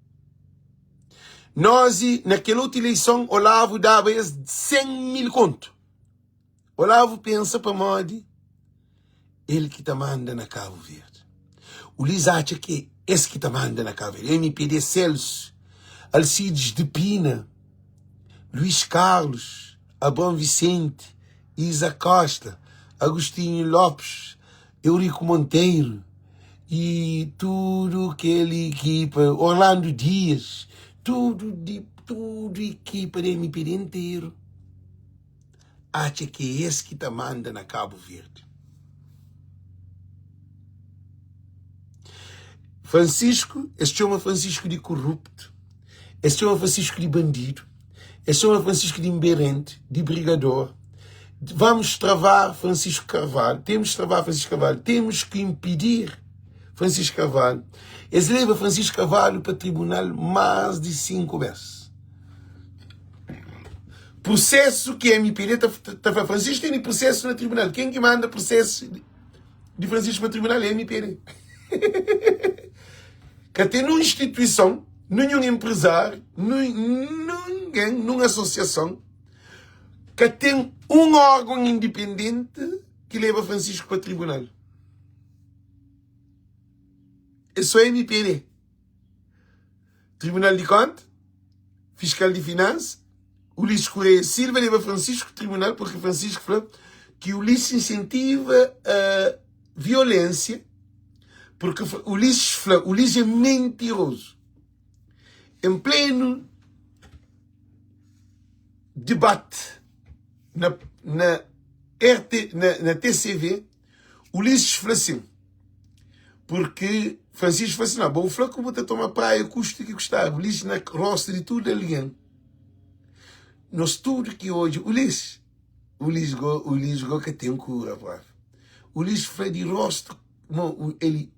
Nos na kel otu ileison Olavo daba es 100 mil kontu. Olavo pensa pamodi el ki ta manda na Cabo Verde. Ulis atxa ki es ki ta manda na Cabo Verde. MPD Celso, Alcides de Pina, Luís Carlos, Abrão Vicente, Isa Costa, Agostinho Lopes, Eurico Monteiro e tudo kel equipa, Orlando Dias, tudo di tudo equipa di MPD inteiro atxa ki é es ki ta manda na Cabo Verde. Francisco, es txoma Francisco di korruptu, es txoma Francisco di bandidu, es txoma Francisco di inberenti, di brigador. Vamos travar Francisco Carvalho, temos que travar Francisco Carvalho, temos que impedir Francisco Carvalho. Es leva Francisco Carvalho pa tribunal más di 5 bes. Prosesu ki MPD ta, ta fla Francisco tene prosesu na tribunal. Ken ki manda prosesu di Francisco pa tribunal é MPD. Ka ten nun instituison, ninhun empresário, ninguém, nun asosiason, ka ten un órgão independente ki leba Francisco pa tribunal. É só MPD. Tribunal di Konta, Fiskal di Finansa, Ulisses Correia Silva leba Francisco tribunal porque Francisco fla ki Ulisses insentiva a violência porque Ulisses fla Ulisses é mentiroso. Em pleno debate na, na, RT, na, na TCV, Ulisses fla assim, porque Francisco fla assim, não, bom, fla que bu ta toma praia custa que custar, Ulisses na rosto de tudo alguém. Nós tudo que hoje, Ulisses, Ulisses go, Ulisses go que tem cura, prof. Ulisses fla de rosto, mo, ele,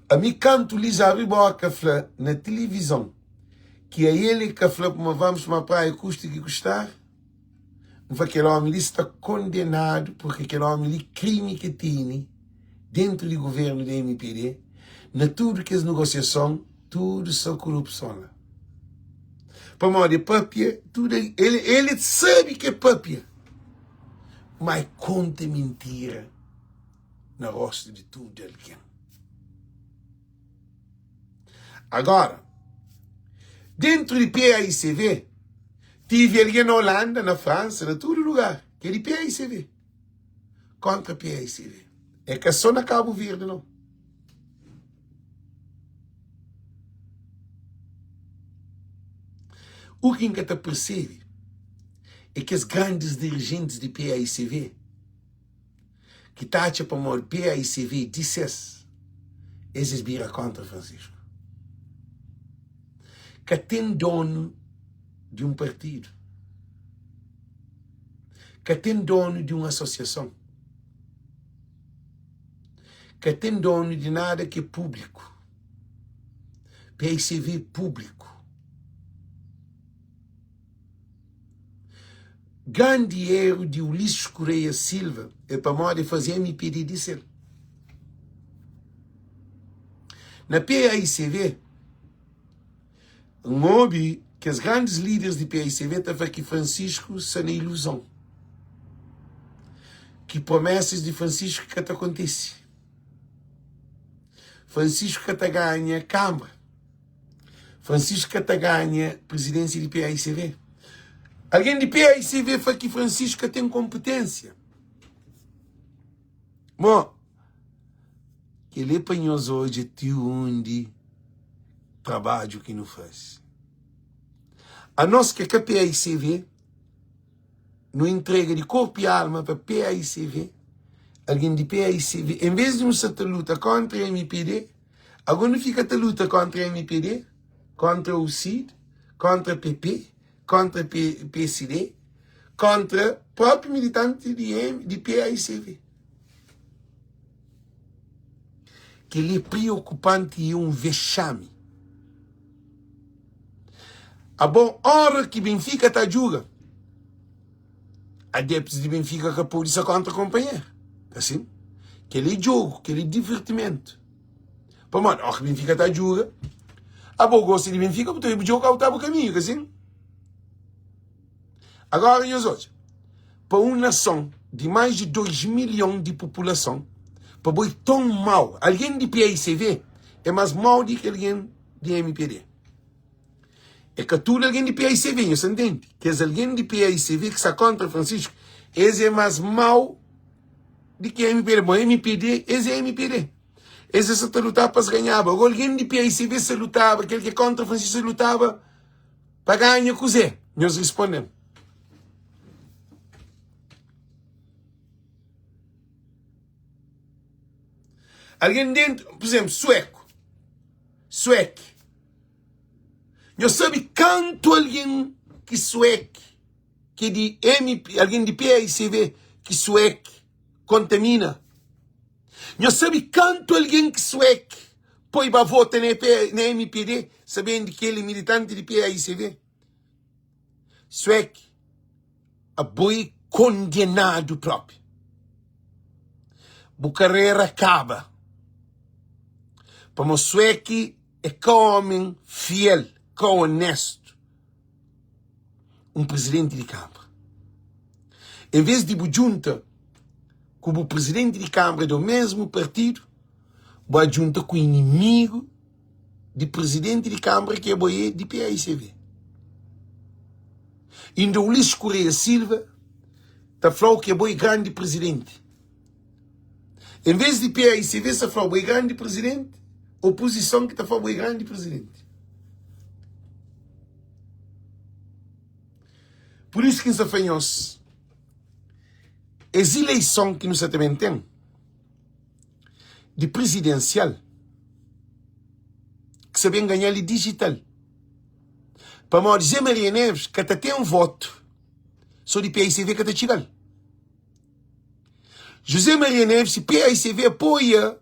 a mi canto Ulisses abre boca fla na televisão que a ele que fla como vamos tomar praia custa que custar. N fla kel ómi li sta kondenadu purki kel ómi li krimi ki tene dentu di guvernu di mpd na tudu kes negosiason tudu so korupson la pamodi e papia tudu el el sabe ki e papia ma e konta mintira na rostu di tudu algen. Agora, dentro di PAICV, tive algen na Holanda, na França, na tudo lugar, que é di PAICV. Contra PAICV. É ka só na Cabo Verde, não. U ki N ka ta persebe é kes grandis dirijentis di paicv ki ta atxa pamodi paicv é di ses, es es bira kontra Francisco. Ka ten donu di un partidu, ka ten donu di un asosiason, ka ten donu di nada ki é públiku. Paicv é públiku. Grandi eru di Ulisses Correia Silva é pamodi el faze MPD di sel. Na PAICV, N obi kes grandis líderes di PAICV ta fla ki Francisco sta na iluzon, ki promesas di Francisco ka ta kontise, Francisco ka ta ganha Kâmara. Francisco ka ta ganha presidência di PAICV. Alguém di PAICV fla ki Francisco ka tem competência. Bom, kel-li é pa nhos odja ti undi trabadju ki nu faze. Anos ki é ka PAICV, nu intrega di korpu i alma pa PAICV, algen di PAICV, en vez di nu sta ta luta kontra MPD, agora nu fika ta luta kontra MPD, kontra UCID, kontra PP, kontra PSD, kontra propi militanti di PAICV. Kel-li é priokupanti i é un vexami. Abo ora ki Benfica ta djuga, adeptos di Benfica ka pode sa kontra konpanheru. Asin, kel é djogu, kel é divertimentu. Pamodi ora ki Benfica ta djuga, abo gosta di Benfica, bu ta bai bu djogu, abo ta bu kaminhu, ka sin? Agora nhos odja, pa un nason di mais di 2 milhon di populason, pa bo é ton mau, algen di PAICV é mas mau di ki algen di mpd. É ka tudu algen di PAICV, nhos ta ntende? Kes algen di PAICV ki sta kontra Francisco, es é mas mau di ki mpd. Bon, mpd, es é mpd. Es é sa ta lutaba pa es ganhaba. Agora algen di PAICV sa lutaba, kel ki é kontra Francisco sa lutaba pa ganha kuzê? Nhos responde-m. Algen dentu, por exemplo, sueku. Sueki. Nhos sabe kantu algen ki sueki, ki di MP, algen di PAICV ki sueki kontamina? Nhos sabe kantu algen ki sueki poi ba vota na, EP, na MPD, sabendi ki el é militanti di PAICV? Sueki, abo é kondenadu propi. Bu karera kaba. Pamo Sueki é ka omen fiel, ka onestu. Un presidenti di kanbra. En ves di bu djunta ku bu presidenti di kanbra do mesmu partidu, bu a djunta ku inimigu di presidenti di kanbra ki abo é di PAICV. Inda Ulisses Correia Silva ta fla-u ki abo é grandi presidenti. Em vez di PAICV sa fla-u bo é grandi presidenti, opozison ki ta fla-u bo é grandi presidenti. Pur isu ki N sa fla nhos, es ileison ki nu sa ta ben ten di prizidensial, ki sa ben ganha-l é dijital. Pamodi Zé Maria Neves ka ta ten votu, so di PAICV ka ta txiga-l. José Maria Neves, si PAICV apoia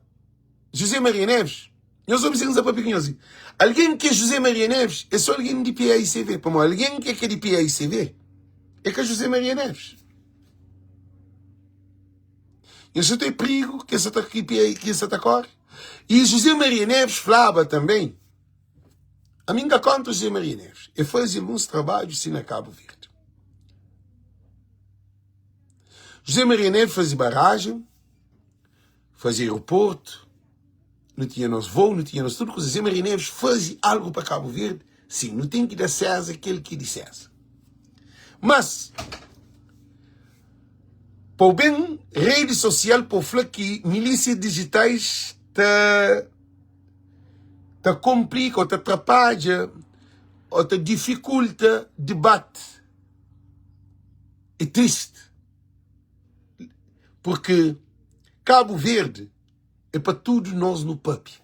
José Maria Neves, nhos obi si N sa papia ku nhos li. Algen ki é José Maria Neves é só algen di PAICV, pamodi algen ki é ka di PAICV é ka José Maria Neves. Nhos sa ta prigu ki sa ta ki sa ta kore. E José Maria Neves flaba também, ami N ka kontra José Maria Neves, e faze alguns trabadju si na Cabo Verde. José Maria Neves faze barragen, faze aeroporto, nu tinha nos voo, nu tinha nos tudo kuza. José Maria Neves faze algo pa Cabo Verde, sim, nu tem ki da César kel ki é di César. Mas, pa o ben rede social pa o fla ki milícias digitais ta ta komplika ou ta trapadja. ô ta difikulta debate. É triste. Porque Cabo Verde é pa tudo nós nu papia.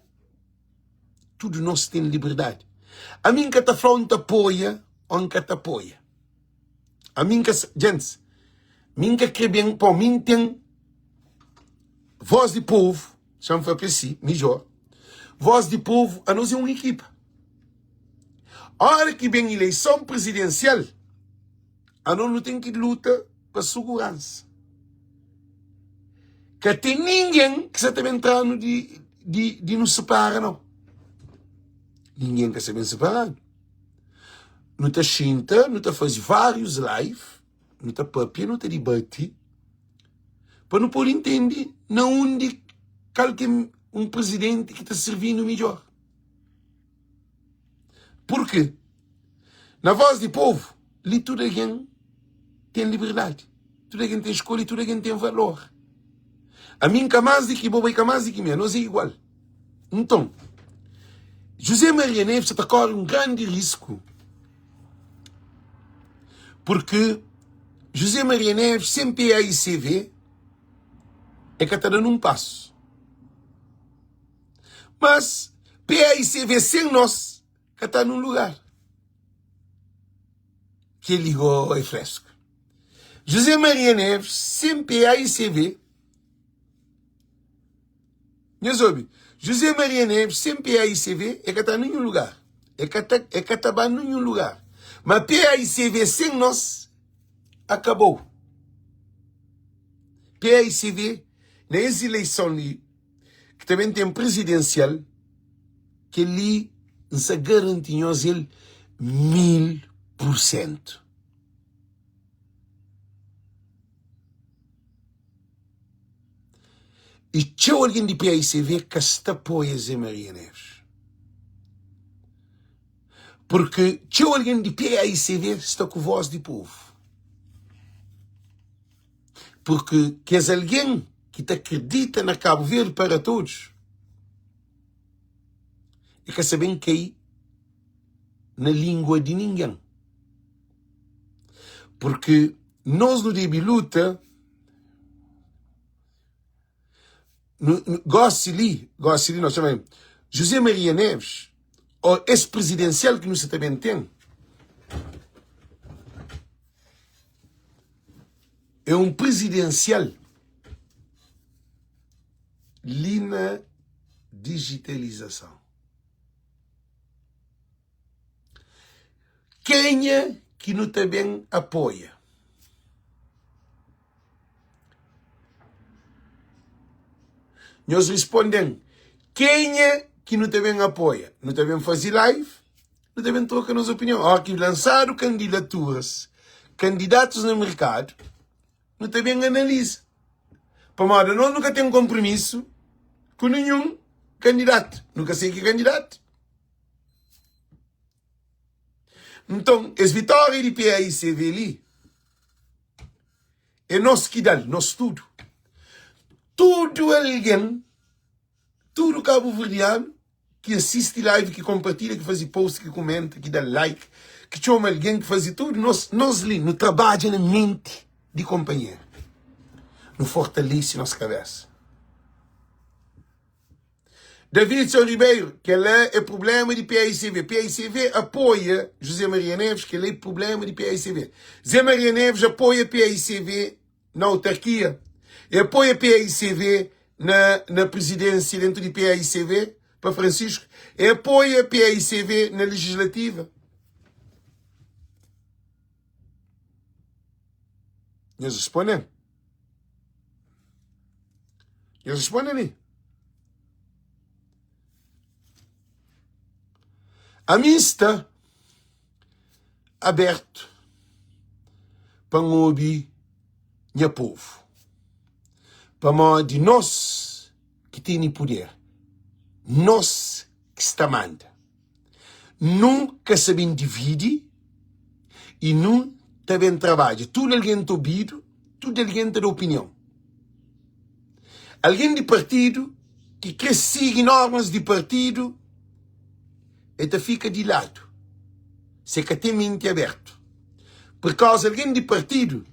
Tudo nós tem liberdade. Ami N ka ta fla ô N ta apoia ô N ka ta apoia. Ami N ka sa, djentis, mi N ka kre ben, pô, mi N ten voz di povu, xa-m fla pa si, midjor, voz di povu, anos é un ekipa. Ora ki ben ileison prizidensial, anos nu ten ki luta pa suguransa. Ka ten ningen ki sa ta ben tra-nu di, di, di nu separa, nau. Ningen ka sa ben separa-nu. Nu ta xinta, nu ta faze várius live, nu ta papia, nu ta dibati, pa nu pode intende na undi kal ki é un prizidenti ki ta sirvi-nu midjór. Purki na Voz di Povu li tudu algen ten liberdadi, tudu algen ten skolha i tudu algen ten valor. Ami N ka más di ki bo, bo i ka más di ki mi, anos é igual. Nton, José Maria Neves sa ta kóre un grandi risku purki José Maria Neves sen PAICV e ka ta da nun pasu. Mas PAICV sen nos ka ta nun lugar. Kel-li go é fresku. José Maria Neves sen PAICV Nhos obi, José Maria Neves sen PAICV e ka ta ninhun lugar. E ka ta, e ka ta ba ninhun lugar. Ma PAICV sen nos akabou. PAICV na es ileison li ki ta ben ten prizidensial, kel-li N sa garanti nhos el 1000%. I txeu algen di PAICV ka sta apoia Zé Maria Neves. Purki txeu algen di PAICV sta ku vós di povu. Purki kes algen ki ta kridita na Kabu Verdi para todos, e ka sa ben kai na lingua di ningen. Purki nos nu debe luta. Gósi li, gósi li, nos ta ben José Maria Neves, ó es prizidensial ki nu sa ta ben ten, é un prizidensial li na dijitalizason. Kenha ki nu ta ben apoia? Nhos risponde-m, kenha ki nu ta ben apoia? Nu ta ben faze live, nu ta ben troka nos opinion. Óra ki lansadu kandidaturas, kandidatus na merkadu, nu ta ben analiza. Pamodi anos nu ka ten konpromisu ku ninhun kandidatu. Nu ka sigi kandidatu. Nton, es vitória di PAICV li, é nos ki da-l, nos tudu. Tudu algen, tudu kabuverdianu ki asisti live, ki konpartilha, ki faze post, ki kumenta, ki da like, ki txoma algen, ki faze tudu, nos, nos li, nu trabadja na menti di konpanheru. Nu fortalese nos kabesa. Davidson Ribeiro, Kel-la é prubléma di paicv. Paicv apoia José Maria Neves, kel-la é prubléma di paicv. Zé Maria Neves apoia paicv na autarkia, e apoia paicv na, na prizidénsia dentu di paicv pa Francisco, e apoia paicv na legislativa. Nhos responde-m. Nhos responde li. Ami N sta abertu pa N obi nha povu, pamodi nos ki tene puder, nos ki sta manda. Nu ka sa ben dividi i nu ta ben trabadja. Tudu algen ta obidu, tudu algen ta da opinion. Algen di partidu ki kre sigi normas di partidu, el ta fika di ladu. Se ka ten menti abertu. Pur kauza algen di partidu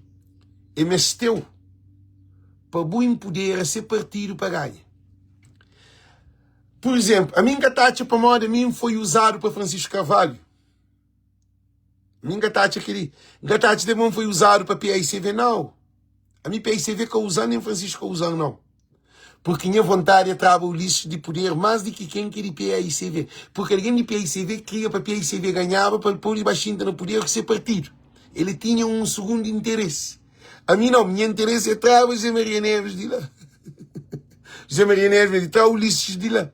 e meste-u pa bu inpudera se partidu pa ganha. Pur izenplu, ami N ka ta atxa pamodi ami N foi uzadu pa Francisco Carvalho. Mi N ka ta atxa kel-li. N ka ta atxa tanbe ma N foi uzadu pa PAICV, nau. Ami PAICV ka uza-m, nen Francisco ka uza-m, nau. Purki nha vontadi é traba Ulisses di puder más di ki ken ki é di PAICV. Purki algen di PAICV kria pa PAICV ganhaba pa el pode ba xinta na puder ku se partidu. El tinha un sugundu interesi. Ami nau, nha interesi é traba José Maria Neves di la. José Maria Neves di tra Ulisses di la.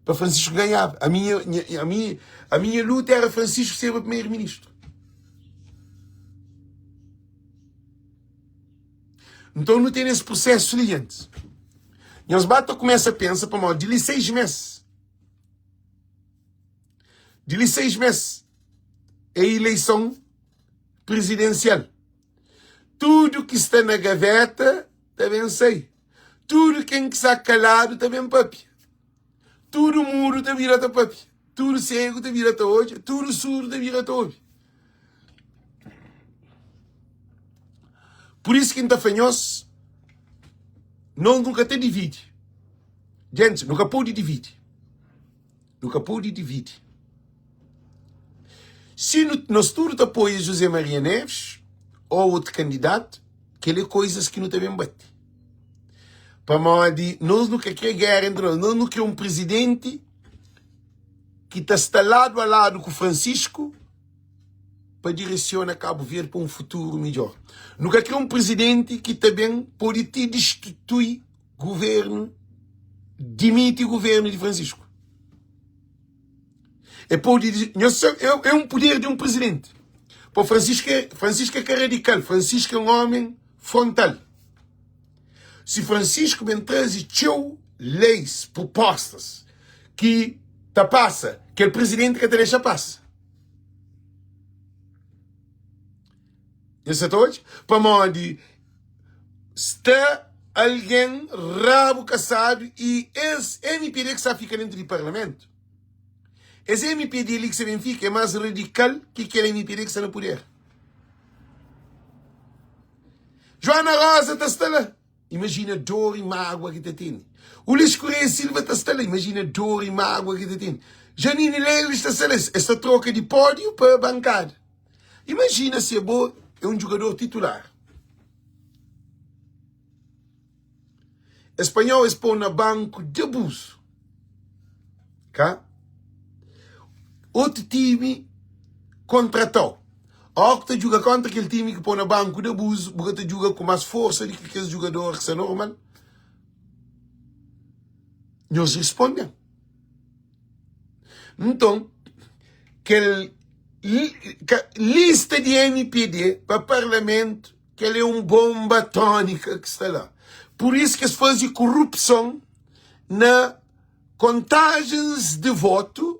Pa Francisco ganhaba. A minha, a minha, a minha luta era Francisco ser o primeiro-ministro. Então nu ten esse processo li antes. Nhos ba ta começa a pensa pamodi di li 6 mês. Di li 6 mês é eleição presidencial. Tudo ki sta na gaveta ta ben sai. Tudo ken ki sta kaladu ta ben papia. Tudo mudu ta bira ta papia. Tudo segu ta bira ta odja. Tudo surdu ta bira ta obi. Por isso ki N ta fla nhos, nos nu ka ta dividi. Gentis, nu ka pode dividi. Nu ka pode dividi. Si nu, nos tudu ta apoia José Maria Neves ou otu kandidatu, kel é koizas ki nu ta ben bati. Pamodi nos nu ka kre géra entri nos. Nos nu kre un prizidenti ki ta sta ladu a ladu ku Francisco pa diresiona Kabu Verdi pa un futuru midjor. Nu ka kre un prizidenti ki ta ben pode ti distitui Governu dimiti governu di Francisco. É pode, nhos sabe, é, é um poder de um presidente. Pô, Francisco é, Francisco é que é radical, Francisco é um homem frontal. Se Francisco bem trazer txeu leis, propostas que ta passa, aquele presidente que te deixa passa. Nhos sa ta odja? Pamodi sta algen rabu kasadu i es MPD ki sta fika dentu di parlamentu, es MPD li ki sta ben fika é más radikal ki kel MPD ki sta na puder. Joana Rosa ta sta la. Imajina dor i mágua ki ta tene. Ulisses Correia Silva ta sta la. Imajina dor i mágua ki ta tene. Janine Lelis ta sta la. Es ta troka di pódiu pa bankada. Imajina si abo é un djugador titular. Es panhau es pô na banku di abuzu. Ka? Otu timi kontratau. Óras ki ta djuga kóntra kel timi ki pô na banku di abuzu, bu ka ta djuga ku más forsa di ki kes djugador ki sta normal? Nhos responde-m. Nton, kel lista di MPD pa parlamentu, kel é un bonba atónika ki sta la. Pur isu ki es faze korupson na kontajens di votu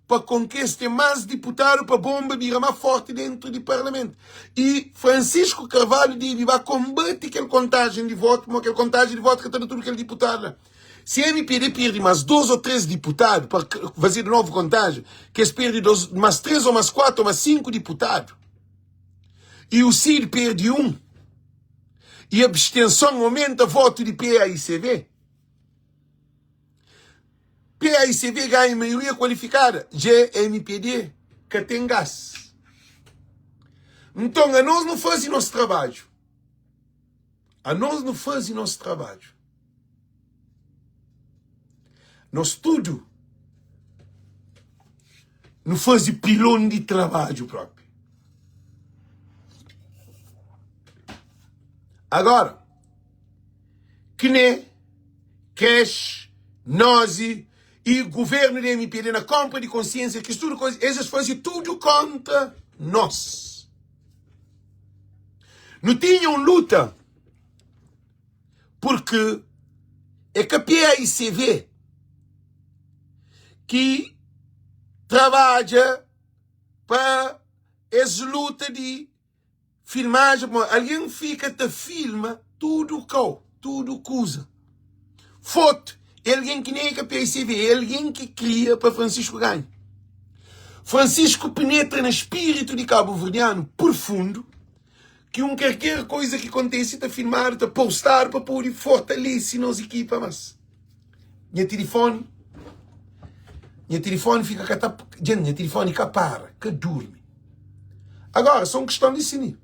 pa konkeste más diputadu pa bonba bira má forti dentu di parlamentu. I Francisco Carvalho debe ba konbate kel kontajen di votu, pamodi kel kontajen di votu ka ta da tudu kel diputadu la. Si MPD perde más 2 ô 3 diputadu pa fazedu novu kontajen, ki es perde más 3 ô más 4 ô más 5 diputadu, i u CID perde 1, i abstenson omenta votu di PAICV, PAICV ganha maioria kualifikada, dja MPD ka ten gas. Nton, anos nu faze nos trabadju. Anos nu faze nos trabadju. Nos tudu nu faze pilon di trabadju propi. Agora, Kne, Cash, Nozi e governo di MPD na compra di consciência ki tudo coisa, eles faze tudo contra nós. Nu tinha um luta porque é ka PAICV ki trabadja pa es luta di Filmajen pamodi algen fika ta filma tudu kau, tudu kuza. Fotu é algen ki nen é ka PICV, é algen ki kria pa Francisco ganha. Francisco penetra na spiritu di kabuverdianu profundu ki un kerker koiza ki kontese ta filmadu, ta postadu pa pode fortalese nos ekipa mas. Nha tilifoni, nha tilifoni fika ka ta, djen, nha tilifoni ka para, ka durmi. Agora, só un kiston di sini.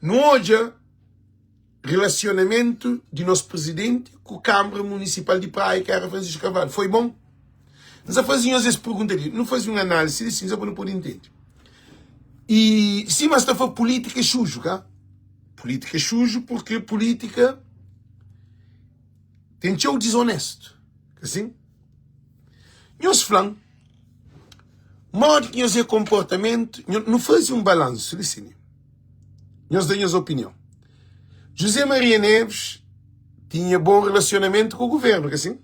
Nu odja relacionamento di nos presidente ku Câmara Municipal di Praia, ki era Francisco Carvalho, foi bom? N sa faze nhos es pergunta li, nu faze un análise li, sin, pa nu pode intende. E sima sta fla política é sujo, ka? Política é sujo porque política tem txeu desonesto, ka sin? Nhos fla-m modi ki nhos é konportamentu, nu faze un balansu li si. Nhos da nhos opinion. José Maria Neves tinha bon relasionamentu ku guvernu, ka sin?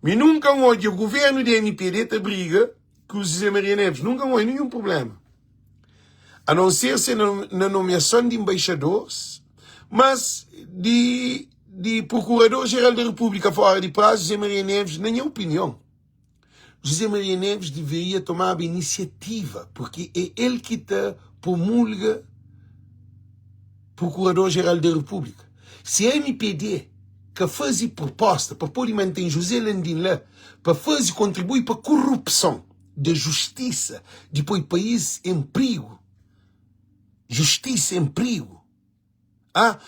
Mi nunka N odja guvernu di MPD ta briga ku José Maria Neves, nunka N odja ninhun prublema. A non ser se na nomeason di embaixadores, mas di di Procurador Geral da República fora di prazo, José Maria Neves, na nha opinion, José Maria Neves deveria tomaba iniciativa, porque é el ki ta promulga Procurador Geral da República. Se MPD ka faze proposta pa pode mantém José Landim la, pa faze contribui pa corrupção da justiça, di poi país em prigo, justiça em prigo, ah,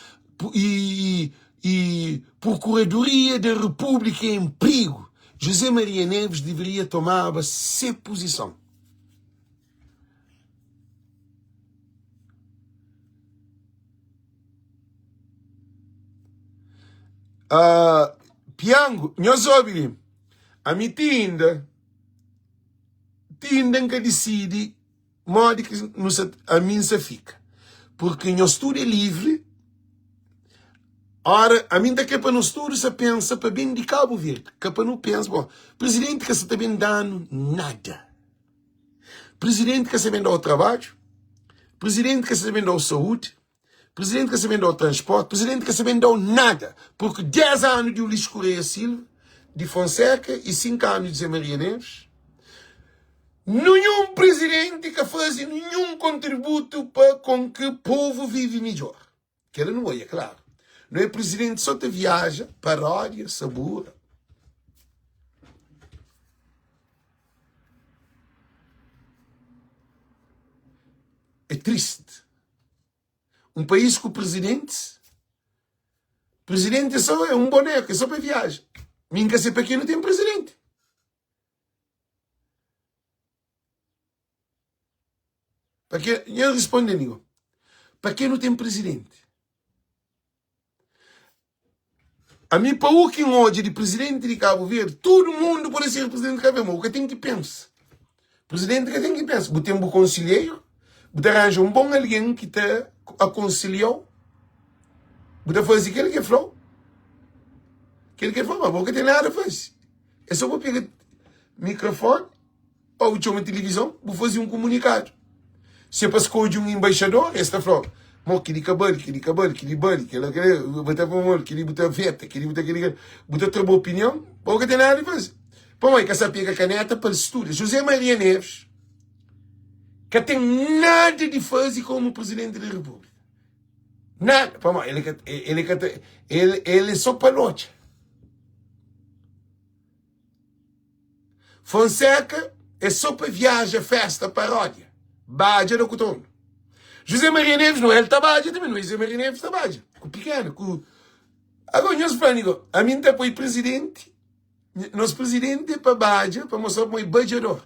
e, e Procuradoria da República em prigo, José Maria Neves deveria tomaba se posição. Uh, Piango, nhos obi li, ami ti inda, ti inda N ka disidi modi ki nu sa, ami N sa fika. Porque nhos tudu é livri, ora, ami N ta kre pa nos tudu sa pensa pa ben di Cabo Verde, ka pa nu pensa, bo, presidenti ka sa ta ben danu nada. Presidenti ka sa ben dau trabadju, presidenti ka sa ben dau saúdi, Presidente ka sa ben dau transporte, presidente ka sa ben dau nada, porque 10 anu di Ulisses Correia Silva, di Fonseca e 5 anu di Zé Maria Neves, nenhum presidente ka faze nenhum contributo pa com que povo vive midjor. Kela nu oia claro. Não é presidente só ta viaja, paródia, sabura. É triste. Um país ku presidentes, presidente é só é um boneco, é só para viaja. Mim ka sei para que não tem presidente. Para que, eu responde amigo. Para que não tem presidente? Ami pa u ki N odja di presidenti di Kabu Verdi, tudu mundu pode ser presidenti di Kabu Verdi, ma bu ka ten ki pensa. Presidenti ka ten ki pensa. Bu ten bu konselheiru, bu ta ranja un bon algen ki ta akonselhau, bu ta faze kel ki el flau, kel ki el flau, ma bo ka ten nada faze. É só bu pega mikrofoni. Pa bu txoma tilivizon, bu faze un kumunikadu. Si é pa skodje un enbaixador, es ta fla-u, Mo, kel-li ka bali, kel-li ka bali, kel-li bali, kel-la, kel-la, bu ta pô-l, kel-li bu ta veta, kel-li bu ta kel-li, kel-la. Bu ta tra bu opinion, pa bu ka ten nada di faze. Pamodi el ka sabe pega kaneta pa el studa. José Maria Neves ka ten nada di faze komu Presidenti di Repúblika. Nada. Pamodi el ka, el ka ta, el, el é so pa lotxa. Fonseca é só pa viaja, festa, paródia, badja da kutondu. José Maria Neves não, el ta badja também, não é José Maria Neves ta badja, ku pikena, ku... Agora, nhos fla, amigo, a mim ta poi presidente, nos presidente é pa badja, pa mostra pa é badjador.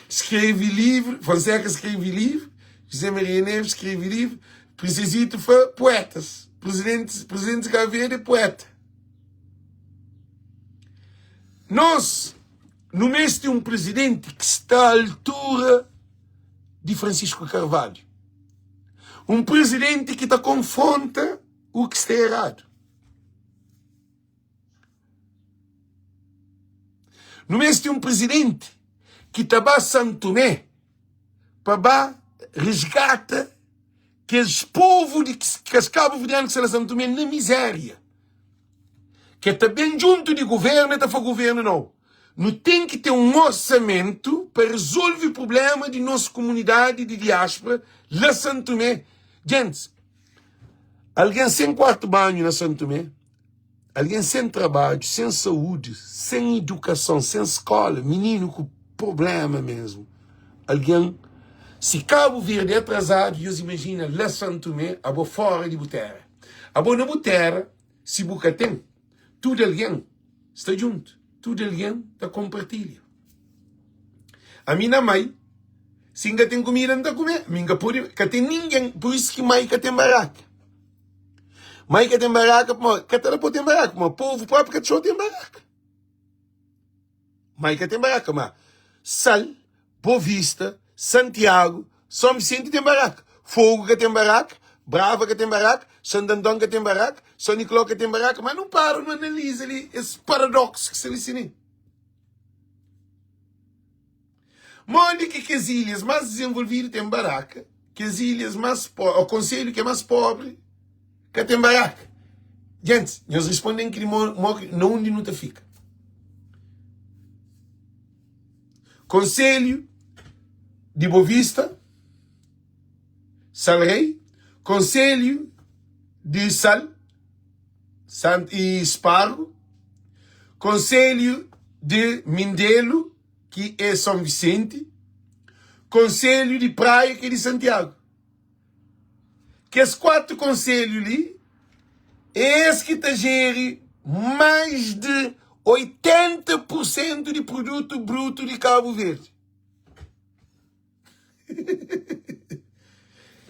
Escreve livro, Fonseca escreve livro, José Maria Neves escreve livro, Princesito fla poetas, presidente, presidente de Cabo Verde é poeta. Nos nu meste un presidente ki sta a altura di Francisco Carvalho. Un presidente ki ta konfronta u ki sta eradu. Nu meste un presidente ki ta ba San Tomé pa ba resgata kes povu di kes kabuverdianu ki sta na San Tomé na mizéria. Ke ta ben djuntu di guvernu e ta fla guvernu nau. Nu ten ki ten un orsamentu pa rezolve prublema di nos kumunidadi di diaspora la San Tumé. Gentis, algen sen kuartu banhu na San Tumé, algen sen trabadju, sen saúdi, sen idukason, sen skola, mininu ku prublema mesmu, algen, si Kabu Verdi é atrazadu, nhos imajina la San Tumé, abo fora di bu tera. Abo na bu tera, si bu ka ten, tudu algen sta djuntu, tudu algen ta konpartilha. Ami na mai, si N ka ten kumida, N ta kume. Mi N ka pode, ka ten ningen, pur isu ki mai ka ten baraka. Mai ka ten baraka, pamodi ka ta da pa ten baraka, pamodi povu propi ka ta txeu ten baraka. Mai ka ten baraka, ma Sal, Boa Vista, Santiago, São Vicente ten baraka. Fogo ka ten baraka, Brava ka ten baraka, Santo Antão ka ten baraka, São Nicolau ka ten baraka. Mas nu para nu analiza li es paradoxo ki sta li si. Modi ki kes ilhas más dizenvolvidu ten baraka, kes ilhas más ô konselhu ki é más pobri ka ten baraka? Gentis, nhos responde-m ki di mo ki na undi nu ta fika? Konselhu di Bovista, Sal Rei, Konselhu di Sal Sant i Spargu, Konselhu di Mindelu, ki é São Vicente, Konselhu di Praia, ki é di Santiagu. Kes 4 konselhu li é es ki ta jeri mais di 80 por sentu di produtu brutu di Kabu Verdi.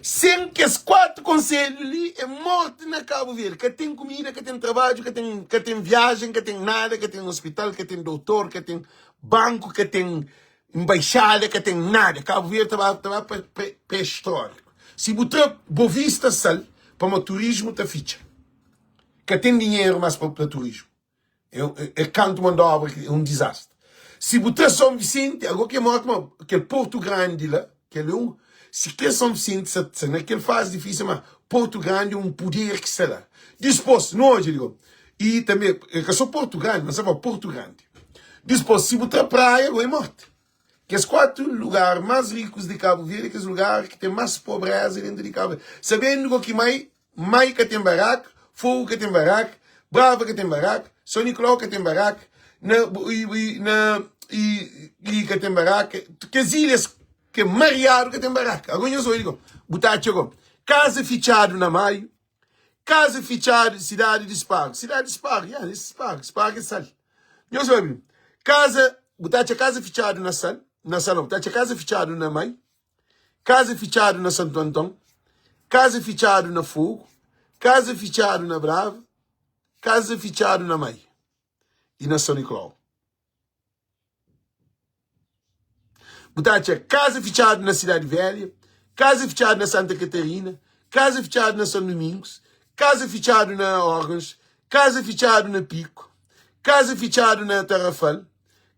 Sen kes 4 konselhu li é morti na Kabu Verdi. Ka ten kumida, ka ten trabadju, ka ten, ka ten viajen, ka ten nada, ka ten ospital, ka ten doutor, ka ten banku, ka ten Nbaixada ka ten nada, Kabu Verdi ta ba ta ba pa pré-istóriku. Si bu tra Bovista sal, pamodi turismu ta fitxa. Ka ten dinheru mas pa pa turismu. É, é kantu mon d'obra ki é un dizastri. Si bu tra Son Visenti, ago ki é morti, ma kel Portu Grandi la, kel é un, si kel Son Visenti sa sa na kel fazi difísil, ma Portu Grandi é un puder ki sta la. Dispôs, nu odja li go, i tanbe, é ka so Portu Grandi, ma sa fla Portu Grandi. Dispôs, si bu tra praia, bo é morti. Kes 4 lugar más rikus di Kabu Verdi é kes lugar ki ten más pobréza dentu di Kabu Verdi. Sabendu go ki mai, mai ka ten baraka, Fogu ka ten baraka, Brava ka ten baraka, São Nicolau ka ten baraka, na, i, na, i, i ka ten baraka, kes ilhas ki é mariadu ka ten baraka. Ago nhos obi go, bu ta atxa go, kaza fitxadu na Maiu, Kaza fitxadu, sidadi di Spargu. Sidadi di Spargu, ya, es Spargu, Spargu é sal. Nhos obi, kaza, bu ta atxa kaza fitxadu na sal, na sal, bu ta atxa kaza fitxadu na Mai, kaza fitxadu na Santu Anton, kaza fitxadu na Fogu, kaza fitxadu na Brava, kaza fitxadu na Mai i na São Nicolau. Bu ta atxa kaza fitxadu na Sidadi Velha, kaza fitxadu na Santa Katarina, kaza fitxadu na São Domingos, kaza fitxadu na Órgãos, kaza fitxadu na Pico, kaza fitxadu na Tarrafal,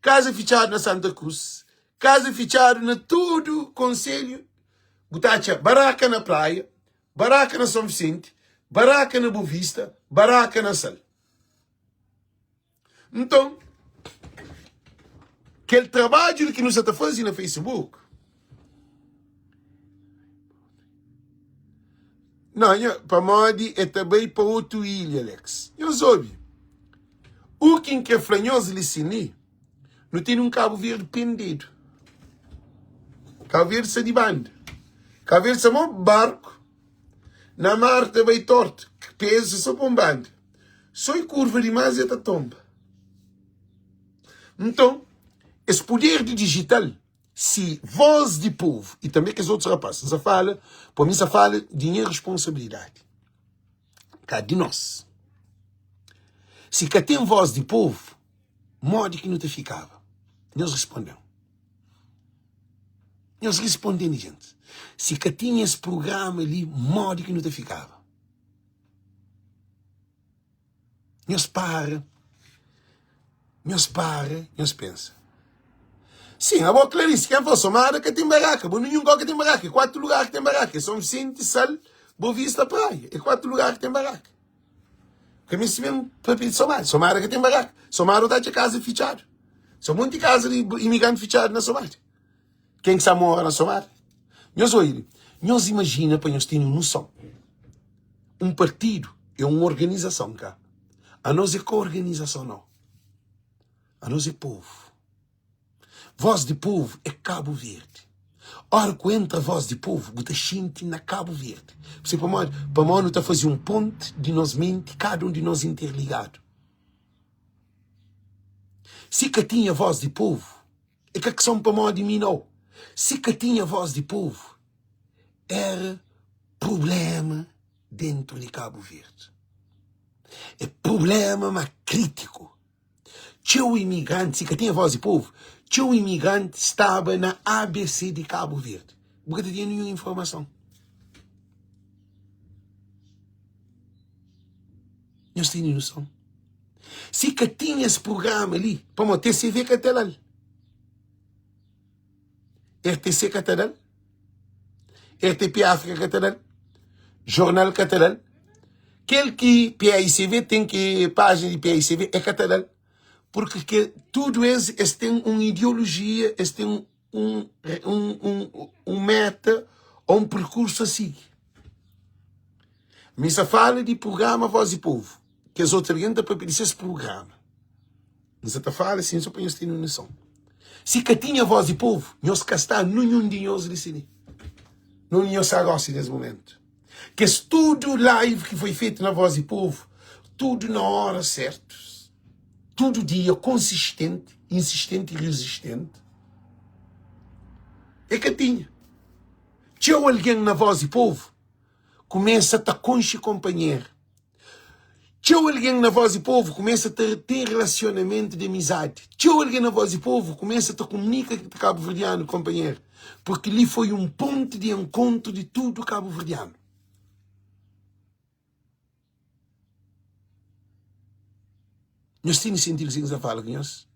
kaza fitxadu na Santa Cruz, kaza fitxadu na tudu konselhu. Bu ta atxa baraka na Praia, baraka na São Vicente, baraka na Boa Vista, baraka na Sal. Nton, kel trabadju ki nu sa ta faze na Facebook, Não, nho, pamodi e ta bai pa otu ilha, Alex. Nhos obi, u ki N kre fla nhos li sin li, nu tene un Kabu Verdi pendedu. Kabu Verdi sta di banda. Kabu Verdi sta mo barku na mar ta bai tortu, pezu so pa un banda. Só e kurva dimás e ta tonba. Nton, es puder di dijital, si voz di povu i tanbe kes otus rapaz, N sa fala, pa mi N sa fala di nha responsabilidadi, ka di nos. Si ka ten voz di povu, modi ki nu ta fikaba? Nhos responde-m. Nhos responde-m, gentis. Si ka tinha es prugrama li, modi ki nu ta fikaba? Nhos para, nhos para, nhos pensa. Sim, abo Clarice, quem fala Somada ka tem barraca, bo nenhum ka tem barraca, é quatro lugar que tem barraca, é São Vicente, Sal, Boa Vista, Praia, é quatro lugar que tem barraca. Ka meste ben papia di Somada. Somada ka ten baraka. Somada bu ta atxa kaza fitxadu. So monti kaza di imigranti fitxadu na Somada. Ken ki sa mora na Somada? Nhos obi li. Nhos imajina pa nhos tene un noson. Un partidu é un organizason, ka? Anos é ka organizason, nau. Anos é povu. Voz di povu é Kabu Verdi. Ora ku entra voz di povu, bu ta xinti na Kabu Verdi. Bu sabe pamodi? Pamodi nu ta faze un ponti di nos menti, kada un di nos interligadu. Si ka tinha voz di povu, é ka kson pamodi mi nau. Si ka tinha voz di povu, era prublema dentru di Kabu Verdi. É prublema ma kritiku. Txeu imigranti, si ka tinha voz di povu, txeu imigranti staba na ABC di Kabu Verdi. Bu ka ta tinha ninhun informason. Nhos tene noson? Si ka tinha es prugrama li, pamodi TCV ka ta da-l. RTC ka ta da-l, RTP África ka ta da-l, jornal ka ta da-l, kel ki PAICV ten ki pájina di PAICV é ka ta da-l, porque ke tudu es es ten un ideolojia, es ten un un un un meta ou un perkursu a sigi. Mi sa fala di prugrama Voz di Povu, kes otu algen ta papia di ses prugrama. N sa ta fala sin so pa nhos tene un noson. Si ka tinha voz di povu, nhos ka sta nunhun di nhos li si li. Nun di nhos sta gosi nes mumentu. Kes tudu live ki foi fetu na voz di povu, tudu na ora sertu, tudu dia konsistenti, insistenti i rezistenti, e ka tinha. Txeu algen na voz di povu kumesa ta konxe konpanheru. Txeu algen na Voz di Povu kumesa ta ten relasionamentu di amizadi. Txeu algen na Voz di Povu kumesa ta kumunika ku kabuverdianu konpanheru, purki li foi un pontu di enkontru di tudu kabuverdianu. Nhos tene sentidu kuzê ki N sta fala ku nhos?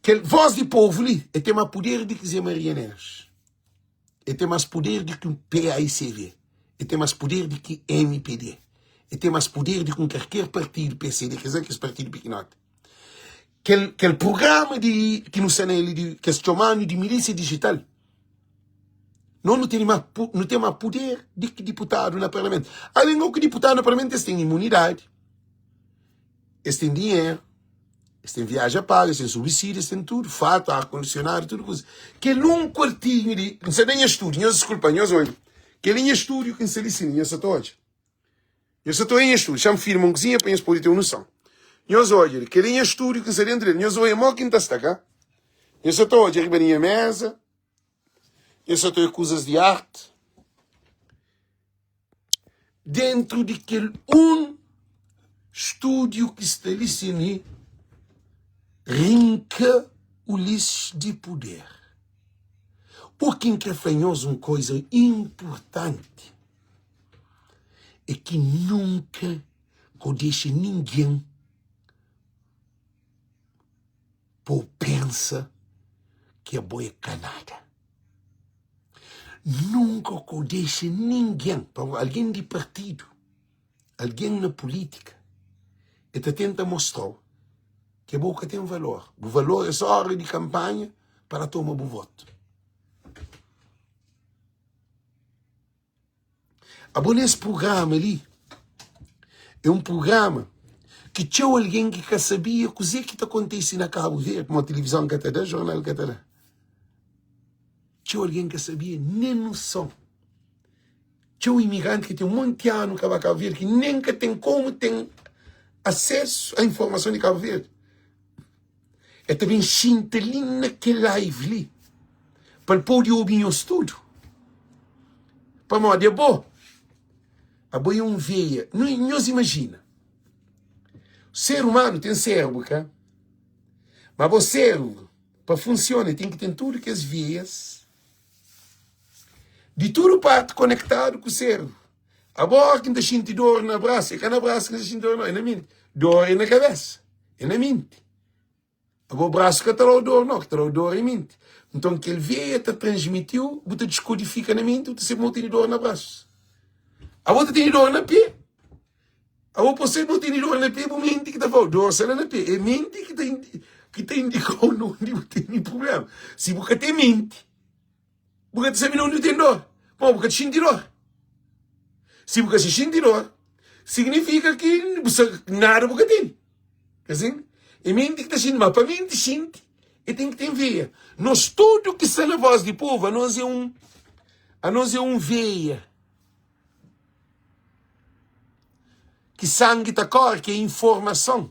Kel Voz di Povu li, el ten más puder di ki Zé Maria Neves. El ten más puder di ki un PAICV. El ten más puder di ki MPD. El ten más puder di ki un karker partidu, psd, kes la kes partidu pikinoti. Kel, kel prugrama di, ki nu sta na el di, kes txomanu di milísia dijital, no nu tene más, nu ten más puder di ki diputadu na parlamentu. Alén di ki diputadu na parlamentu es ten imunidadi, es ten dinheru, Es ten viaja paga, es ten subsídio, es ten tudu, fato, ar kondisionadu, tudu kuza. Kel un kuartinhu li, N sta na nha stúdiu, nhos diskulpa-m, nhos odja. Kel li nha stúdiu ki N sta li sin, nhos sa ta odja. Nhos sa ta odja nha stúdiu, xa-m firma un kuzinha pa nhos pode ten un noson. Nhos odja li, kel li nha stúdiu ki N sta dentu del, nhos odja mo ki N ta sta ka. Nhos sa ta odja riba di nha meza, nhos sa ta odja kuzas di arti. Dentru di kel un stúdiu ki sta li sin li, rinka Ulisses di puder. U ki N kre fla nhos un koza inpurtanti é ki nunka ko dexa ningen pa-u pensa ki abo é ka nada. Nunka ka-u dexa ningen, pamodi algen di partidu, algen na pulítika, el ta tenta mostra-u ki abo ka ten valor. Bu valor é só óra di kanpanha pa la toma bu votu. Abo nes prugrama li é un prugrama ki txeu algen ki ka sabia kuzê ki ta kontise na Kabu Verdi, pamodi tilivizon ka ta da, jornal ka ta da. Txeu algen ka sabia nen noson. Txeu imigranti ki ten monti anu ka ba Kabu Verdi ki nen ka ten komu ten asesu a informason di Kabu Verdi. El ta ben xinta li na kel live li pa el pode obi nhos tudu. Pamodi abo, abo é un veia. Nhos imajina, ser umanu ten sérbru, ka? Ma bo sérbru, pa funsiona, ten ki ten tudu kes veias di tudu parti konektadu ku sérbru. Abo, óra ki N ta xinti dor na brasu, é ka na brasu ki N ta xinti dor, nau, é na menti. Dor é na kabésa. É na minti. Abo brasu ka ta dau dor nau, ki ta dau dor é minti. Nton kel veia ta transmitiu, bu ta diskodifika na minti, bu ta sebe ma bu tene dor na brasu. Abo ta tene dor na pe. Abo pode ser bu tene dor na pé, bu menti ki ta fala, dor sta la na pé. É menti ki ta ki ta indikau na undi bu tene problema. Si bu ka ten menti, bu ka ta sabe na undi bu ten dor, pamodi bu ka ta xinti dor. Si bu ka sta xinti dor, signifika ki bu sta nada bu ka tene. Asin, é menti ki ta xinti, ma pa menti xinti, e ten ki ten veia. Nos tudu ki sta na Voz di Povu, anos é un anos é un veia. Ki sangi ta kore, ki é informason.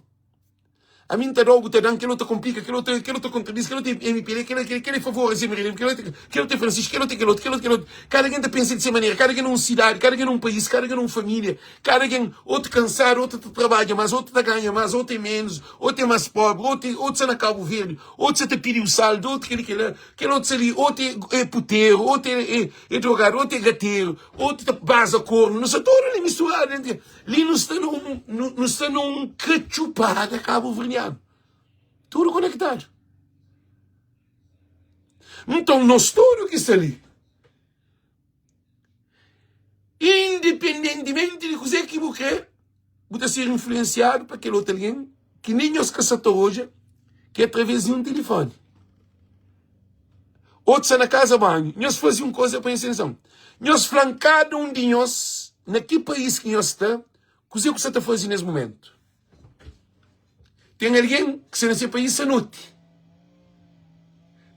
Ami N ta da-u, bu ta da-m, kel otu ta konplika, kel otu kel otu ta kontradiz, kel otu é MPD, kel kel kel é favor a Zé Maria Lima, kel otu kel otu é Francisco, kel otu é kel otu, kel otu kel otu. Kada algen ta pensa di se manera, kada algen na un sidadi, kada algen na un país, kada algen na un família, kada algen, otu kansadu, otu ta trabadja más, otu ta ganha más, otu é ménus, otu é más pobri, otu otu sta na Kabu Verdi, otu sa ta pidi-u saldu, otu kel-li kel-la, kel otu sta li, otu é puteru, otu é É drogadu, otu é gateru, otu ta baza kornu. Nu sta tudu li misturadu dentru di. Li nu sta na un, nu sta na un katxupada kabuverdianu. Tudu konektadu. Nton, nos tudu ki sta li, independentimenti di kuzê ki bu krê, bu ta ser influensiadu pa kel otu algen ki nen nhos ka sa ta odja, ki é através di un tilifoni. Otus sta na kaza banhu. Nhos faze un koza pa nhos atenson. Nhos fla-m kada un di nhos na ki país ki nhos sta, kuzê ku sta ta faze nes mumentu. Ten algen ki sta na se país sta noti.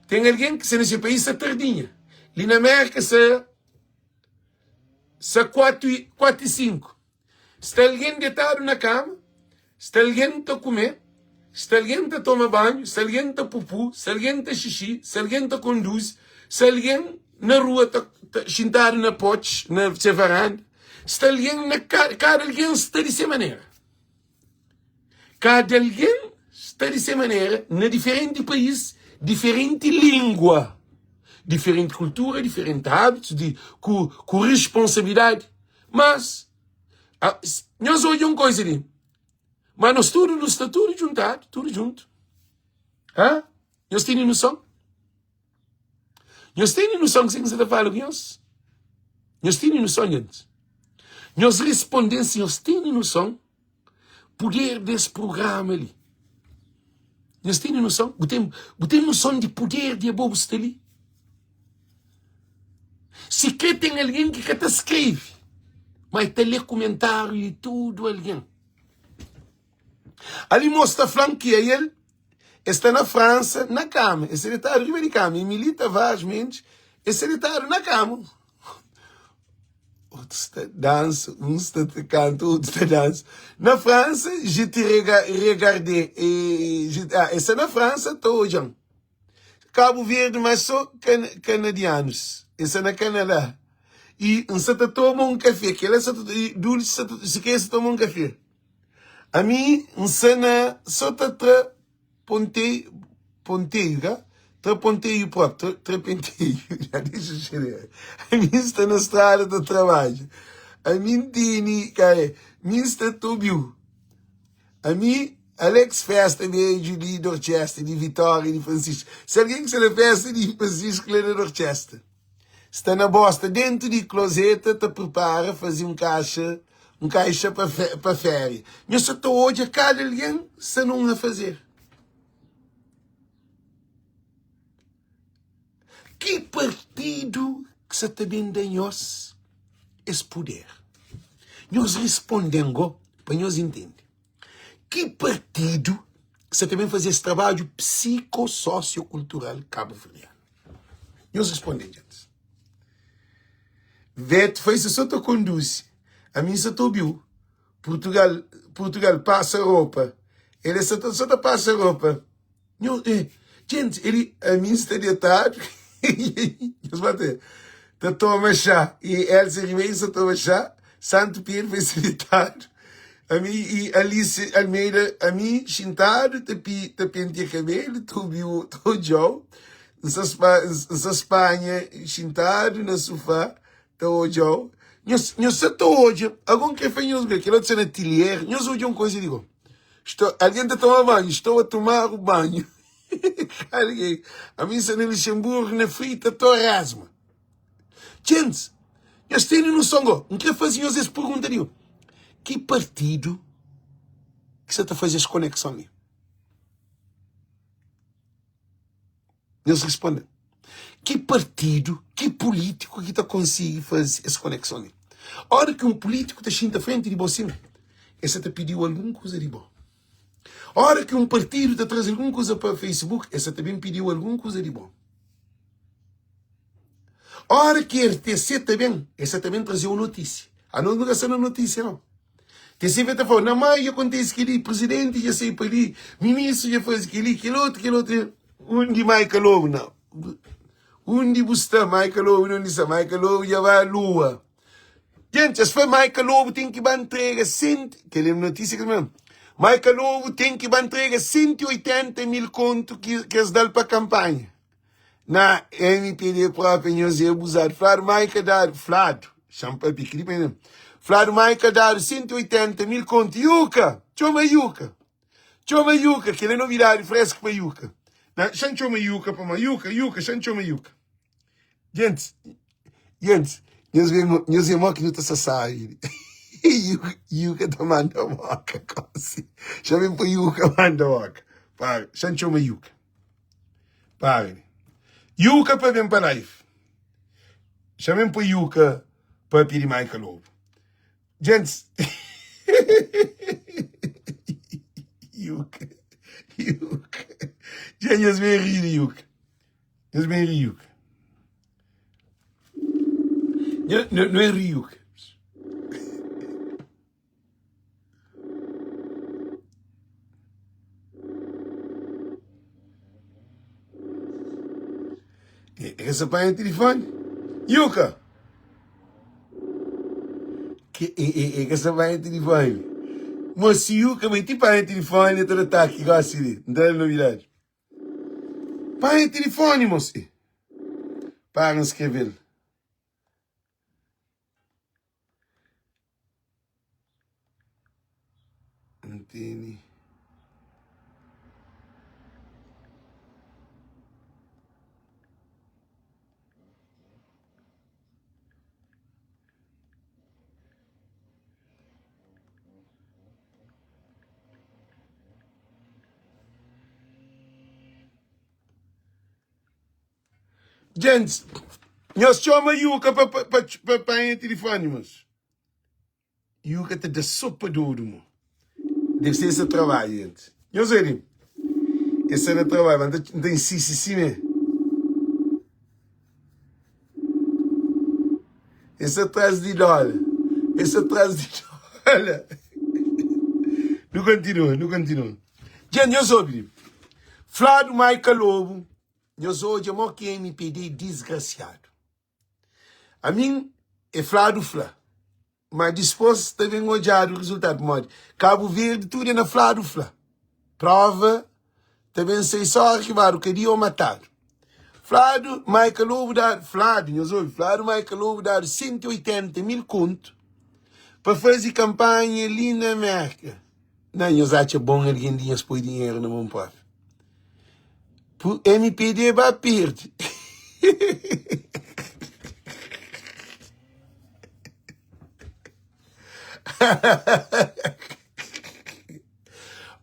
Ten algen ki sta na se país sta tardinha. Li na Mérka sta sta 4 i 4 i 5. Sta algen detadu na kama, sta algen ta kume, sta algen ta toma banhu, sta algen ta pupu, sta algen ta xixi, sta algen ta konduzi, sta algen na rua ta, ta xintadu na potx, na se varanda, sta algen na kada algen sta di se manera. Kada algen sta di se manera na diferenti país, diferenti língua, diferenti kultura, diferenti hábitus, di, ku, ku responsabilidadi. Mas, a, nhos odja un koisa li, ma nos tudu nu sta tudu djuntadu, tudu djuntu. Ha? Nhos tene noson? Nhos tene noson kuzê ki N sta ta fala ku nhos? Nhos tene noson, gentis? Nhos responde-m si nhos tene noson puder des prugrama li. Nhos tene noson? Bu ten, bu ten noson di puder di abo bu sta li? Si kre ten algen ki ka ta skrebe, ma el ta lé kumentáriu di tudu algen. Ali mos ta fla-m ki ael el sta na Fransa, na kama, el sta detadu riba di kama. Emily Tavares Mendes, el sta detadu na kama. Otus ta dansa, uns ta kanta, otus ta dansa. Na Fransa, je te regardé. E, je, ah, el sta na Fransa, ta odja-m. Cabo Verde, mas só can, canadianos. El sta na Canadá. E N sta ta toma un kafé. Kel-la sta ta, e Dulce sta ta, si kre sta toma un kafé. Ami N sta na só ta tra ponteiu, ponteiu ka? Tra ponteiu propi, tra, tra penteiu. Já dexa xerê. Ami N sta na strada ta trabadja. Ami N tene, ka é? Mi N sta ta obiu. Ami, Alex Festa bedju di Dorchester, di Vitória, di Francisco. Se algen ki sta na festa di Francisco la na Dorchester, sta na bosta dentu di klozeta ta pripara faze un kaxa, un kaixa pa pa féria. Nhos sa ta odja kada algen sta na un afazer. Ki partidu ki sa ta ben da nhos es puder? Nhos risponde-m go pa nhos intende. Ki partidu ki sa ta ben faze es trabadju psiko-sosio-kultural kabuverdianu? Nhos risponde-m, djentis. Veto fai se so ta konduzi, ami N sa ta obi-u. Purtugal, Purtugal pasa ropa, el e sa ta so ta pasa ropa. Nho, eh, gente, ele, ami sta detadu, nhos bate, ta toma xá, e Elsa Ribeiro sta toma xá, Santo Pedro foi se detadu, ami e Alice Almeida, ami xintadu ta pi, ta pentia kabelu, ta obiu, ta odjau, N sta spa, N sta Spanha xintadu na sufá, ta odjau, nhos, nhos sa ta odja, agon N kre fla nhos be, kel otu sta na tilier, nhos odja un koza di go. Estou, alguém ta toma banho, estou a tomar o banho. Alguém, a mim está na Luxemburgo, na frita torresma. Gente, nhos têm noção, go? N queria fazer nhos essa pergunta, digo. Ki partidu ki sa ta faze es konekson li? Nhos responde-m. Ki partidu, ki pulítiku ki ta konsigi faze es konekson li? Óra ki un pulítiku ta xinta frenti di bo sin, el sa ta pidi-u algun kuza di bo. Óra ki un partidu ta traze algun kuza pa Facebook, el sa ta ben pidi-u algun kuza di bo. Óra ki RTC ta ben, el sa ta ben traze-u notísia. Anos nu ka sta na notísia, nau. TCV ta fla, na Maio dja kontise kel-li, prizidenti dja sai pa li, ministru dja faze kel-li, kel otu, kel otu. Undi Maica Lobo? Na undi bu sta, Maica Lobo? Undi sta? Maica Lobo dja ba lua. Gente, es fla Maica Lobo ten ki ba ntrega sent... Kel é notísia ki es Maica Lobo ten ki ba ntrega 180 mil kontu ki, ki es da-l pa kanpanha. Na MPD propi nhos é abuzadu. Fladu ma ka dadu, fladu, xa-m papia ki di pa Fladu ma ka dadu 180 mil kontu. Yuka! Txoma Yuka! Txoma Yuka! Kel é novidadi fresku pa Yuka. Na, xa-m txoma Yuka pa ma. Yuka, Yuka, xa-m txoma Yuka. Gentis, gentis, nhos ben, nhos ben mo ki nu ta sa sabi. Yuka, Yuka ta manda boka gosi. Xa ben pa Yuka manda boka. Para, xa-m txoma Yuka. Para. Yuka pa ben pa live. Xa ben pa Yuka papia di Maica Lobo. Gents. Yuka. Yuka. Dja nhos ben ri di Yuka. Nhos ben ri Yuka. Não é ri Yuka. Essa panha telefone. Yuka! Que e e essa panha telefone. Mas se Yuka vai te panha telefone, eu tá aqui gosta de. Não dá novidade. Panha telefone, moço. Para escrever. N tene. Djentis, nhos txoma Yuka pa pa pa pa panha tilifoni, mos. Yuka ta da so pa dodu, mo. Deve ser esse trabalho, gente. Nhos vê li. Esse é trabalho, mas não ta insiste sim, né? Esse atrás de dólar. Esse atrás de dólar. Não continua, não continua. Gente, nhos ouve. Flado Maica Lobo Nhos odja mo ki mpd disgrasiadu. Amin e fladu fla, ma dispos ta ben odjadu rizultadu pamodi Kabu Verdi tudu e na fladu fla. Prova ta ben sai so ora ki badu kadia o matadu. Fladu Maica Lobo dadu, fladu, nhos obi, fladu Maica Lobo dadu 180 mil kontu pa fazi kanpanha li na Merka. Na nhos atxa bon algen di nhos poi dinheru na mon propi. Pu MPD ba perde.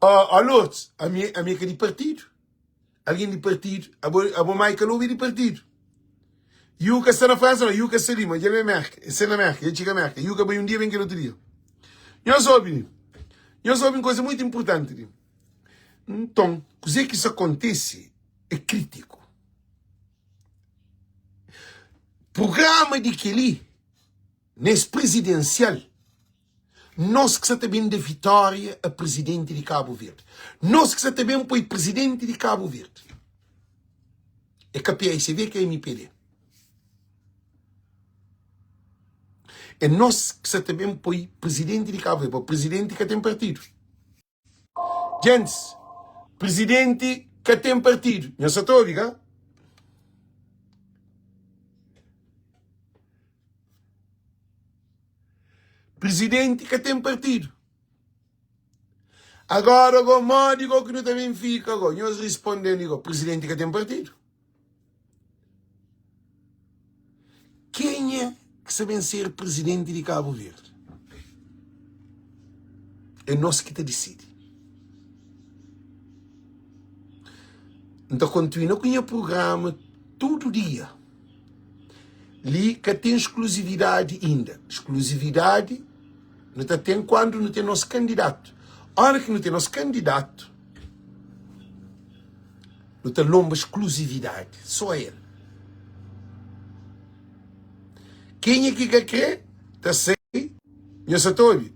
Ó, ó Lourdes, ami, ami é ka di partidu. Algen di partidu, abo, abo Michael Obi é di partidu. Yuka sta na França, não, Yuka sta li, mas dja ben Merka, sta na Merka, dja txiga Merka. Yuka bai un dia, ben kel otu dia. Nhos obi, nhos obi un koza muitu importanti li. Nton, kuzê ki sta kontise é krítiku. Prugrama di kel-li, nes prizidensial, nos ki sa ta ben da vitória a prizidenti di Kabu Verdi. Nos ki sa ta ben poi prizidenti di Kabu Verdi. É ka PICV, ka MPD. É nos ki sa ta ben poi prizidenti di Kabu Verdi. Prizidenti ka ten partidu. Gentis, prizidenti ka ten partidu. Nhos sa ta obi, ka? Prizidenti ka ten partidu. Agora go, modi go ki nu ta ben fika go? Nhos risponde-m go, prizidenti ka ten partidu. Kenha ki sa ben ser prizidenti di Kabu Verdi? É nos ki ta disidi. N ta kontinua ku nha prugrama tudu dia. Li ka ten skluzividadi inda. Skluzividadi nu ta ten kuandu nu ten nos kandidatu. Ora ki nu ten nos kandidatu, nu ta lonba skluzividadi, so el. Kenha ki ka kre ta sai. Nha sa ta obi?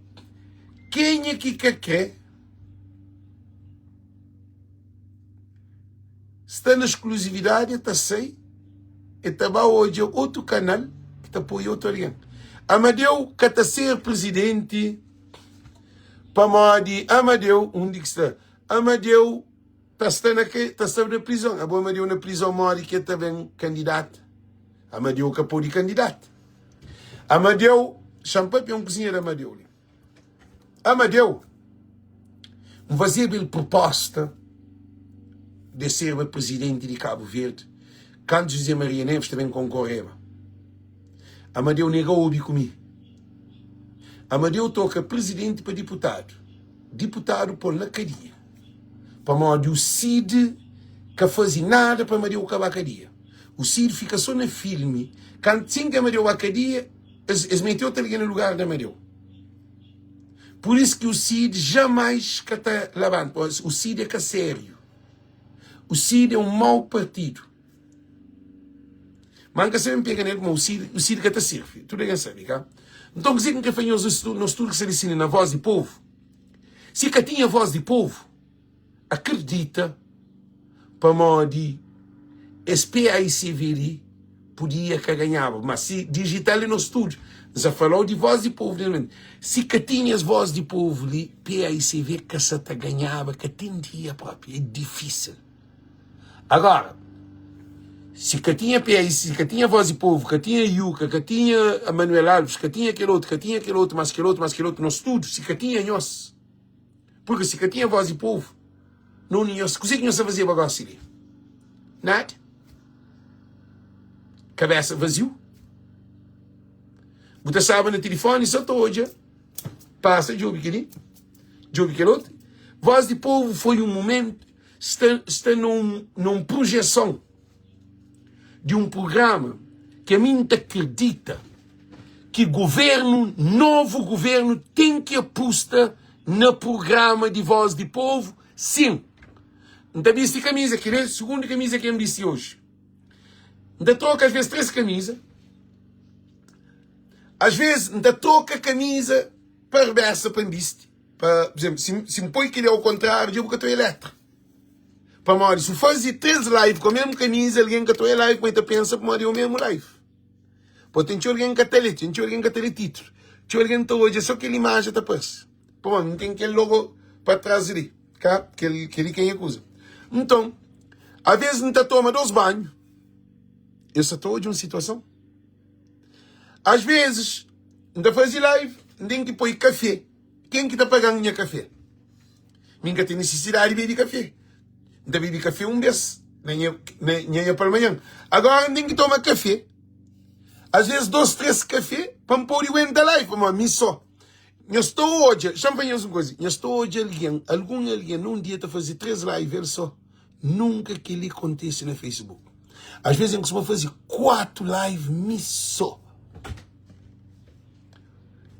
Kenha ki ka kre sta na skluzividadi e ta sai e ta ba odja otu kanal ki ta poi otu algen. Amadeu ka ta ser prizidenti pamodi Amadeu undi ki sta? Amadeu ta sta na ke ta sta na prizon. Abo Amadeu na prizon modi ki e ta ben kandidata? Amadeu ka podi kandidata. Amadeu, xa-m papia un kuzinha di Amadeu li. Amadeu, N fazeba el proposta de serba prizidenti di Kabu Verdi kantu José Maria Neves ta ben konkoreba. Amadeu nega obi ku mi. Amadeu troka prizidenti pa diputadu. Diputadu pô-l na kadia pamodi u Cid ka faze nada pa Amadeu ka ba kadia. U Cid fika so na filmi kantu sin ki Amadeu ba kadia Es, es mete otu algen na lugar di Amadeu. Pur isu ki u Cid jamais ka ta labanta. U Cid é ka sériu. U Cid é un mau partidu. Mas N ka sabe N pega nel, ma u Cid, u Cid ka ta sirvi. Tudu algen sabe, ka? Nton, kuzê ki N kre fla nhos, nos tudu ki sta li sina na Voz di Povu, si ka tinha Voz di Povu, Akredita pamodi es PAICV li podia ka ganhaba, ma si digital é nos tudu. N sa falau di voz di povu nel momento. Si ka tinha es voz di povu li, PAICV ka sa ta ganhaba, ka ten dia propi, é difisil. Agora, si ka tinha PAIC, si ka tinha voz di povu, ka tinha Yuka, ka tinha Manuel Alves, ka tinha kel otu, ka tinha kel otu, mas kel otu, mas kel otu, nos tudu, si ka tinha nhos. Purki si ka tinha voz di povu, na undi nhos, kuzê ki nhos ta fazeba gosi li? Nada. Kabesa vaziu. Bu ta staba na tilifoni so ta odja, pasa, djobi kel-li, djobi kel otu. Voz di povu foi un mumentu, sta, sta na un, na un projeson di un prugrama ki ami N ta kridita ki guvernu, novu guvernu ten ki apusta na prugrama di Voz di Povu, sin. N ta bisti kamiza, kel é sugundu kamiza ki N bisti oji. N ta troka as ves 3 kamiza, as ves N ta troka kamiza pa rbesa pa N bisti, pa, por exemplu, si, si N poi kel-li ao kontráriu dja bu ka ta oia letra. Pamodi si bu faze 3 live ku mesmu kamiza, algen ka ta oia live, ma el ta pensa pamodi é o mesmu live. Pô, ten txeu algen ka ta lê, ten txeu algen ka ta lê titlu. Txeu algen ta odja só kel imajen ta parse. Pamodi N ten kel logo pa tras li, ka? Kel, kel li ka nha kuza. Nton, aves N ta toma dos banhu, eu sa ta odja un situason. Às vezes, N ta faze live, N ten ki poi kafé. Ken ki ta paga-m nha kafé? Mi N ka ten nisisidadi di bebe kafé. N ta bebe kafé un bês na nha, na nha palmanhan. Agora N ten ki toma kafé, às vezes dos, três kafé pa N pode aguenta live, pamodi mi só. Nhos ta odja, xa-m fla nhos un kuza, nhos ta odja algen, algun algen na un dia ta faze três live el só. Nunka kel-li kontise na Facebook. Às vezes N kustuma faze kuatu live mi só.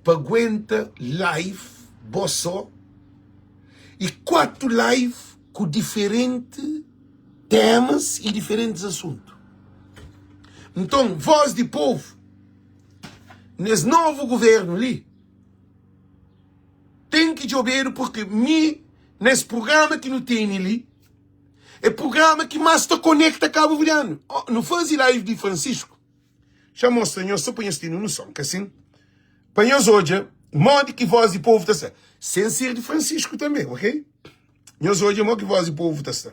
Pa aguenta live bo só e 4 live ku diferente temas e diferentes assunto. Nton, voz di povo nes novo governo li tem ki djobedu porque mi nes programa ki nu tene li é programa ki mas ta conecta Cabo Verdeano. Oh, nu faze live di Francisco Xa mostra nhos so pa nhos tene noson, ka sin? Pa nhos odja modi ki voz di povu ta sta. Sen ser di Francisco tanbe, ok? Nhos odja modi ki voz di povu ta sta.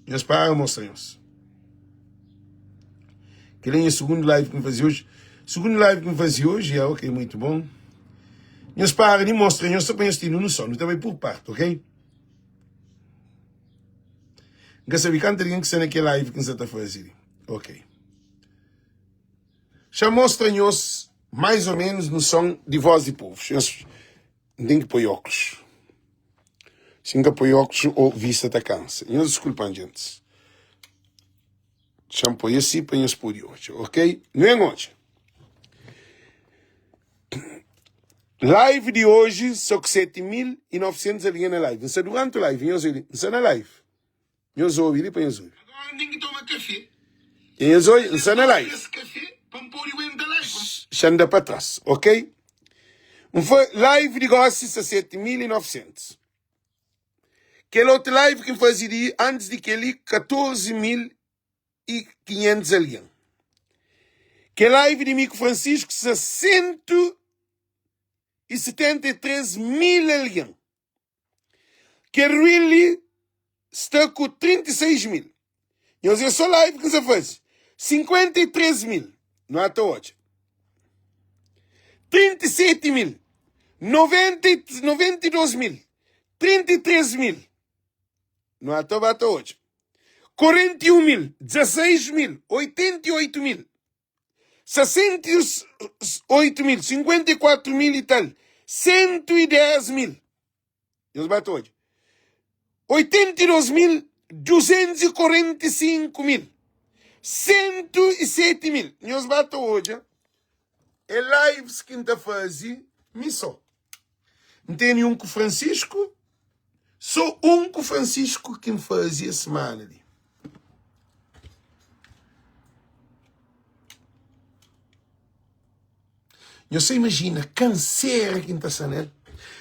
Nhos para mostra nhos. Kel é nha sugundu live ki N faze oji. Sugundu live ki N faze oji, é ok, muito bom. Nhos para di mostra nhos so pa nhos tene noson. Nu ta bai pur parte, ok? N ka sabe kantu algen ki sta na kel live ki N sta ta faze li. Ok. Xa mostra nhos mais ou menos noson di voz di povu. Nhos. N ten ki poi óklus. Si N ka poi óklus, ô vista ta kansa. Nhos diskulpa-m, djentis. Xa-m poi asi pa nhos pode odja, ok? Nu ben odja. Live di oji sta ku 7900 algen na live. N sta duranti live, nhos obi li. N sta na live. Nhos obi li pa nhos obi. Agora N ten ki toma kafé. E nhos obi, N sta na live. Esse kafé pa N pode aguenta live. Xa N da pa tras, ok? N fa live di gosi sta 7900. Kel otu live ki N faze di antis di kel-li, 14500 algen. Kel live di mi ku Francisco sta 173 mil algen. Kel reel li sta ku 36 mil. Nhos é só live ki N sta faze. 53 mil. Nu ata odja. 37 mil. 90, 92 mil. 33 mil. Nu ata ba ta odja. 41 mil. 16 mil. 88 mil. 68 mil, 54 mil e tal, 110 mil. Nhos ba ta odja. 82 mil, 245 mil, 107 mil. Nhos ba ta odja. É lives ki N ta faze mi só. N tene un ku Francisco, só un ku Francisco ki N faze es semana li. Nhos sa imajina kansera ki N ta sta nel?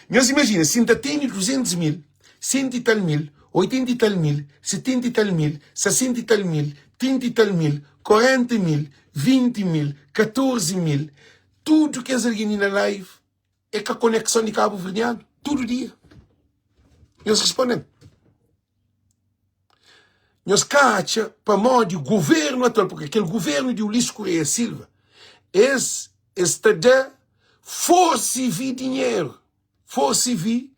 Nhos imajina si N ta tene 200 mil, 100 i tal mil, 80 i tal mil, 70 i tal mil, 60 i tal mil, 30 i tal mil, 40 mil, 20 mil, 14 mil, tudu kes algen li na live é ka konekson di kabuverdianu tudu dia? Nhos responde-m. Nhos ka atxa pamodi governu atual, porque kel governu di Ulisses Correia Silva, es es ta da forsa i vi dinheru, forsa i vi,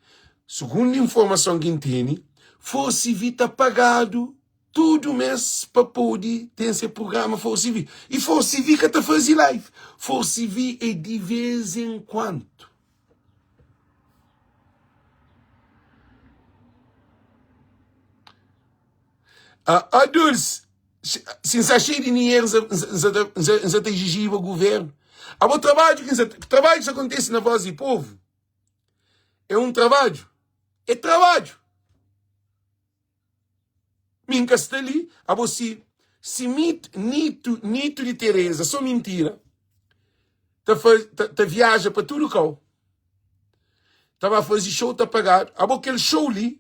sugundu informason ki N tene, forsa i vi ta pagadu tudu mes pa pode ten se prugrama forsa i vi. I forsa i vi ka ta faze live, forsa i vi é di vez en kuantu. Ah, ah Dulce, si N sta xeiu di dinheru, N sa ta izijiba guvernu. Abo trabadju ki N sa, trabadju ki sa kontise na Voz di Povu é un trabadju, é trabadju. Mi N ka sta li, abo si, si mi, Nito, Nito di Tereza, so mintira, ta, ta, ta viaja pa tudu kau, ta ba faze show, ta pagadu. Abo kel show li,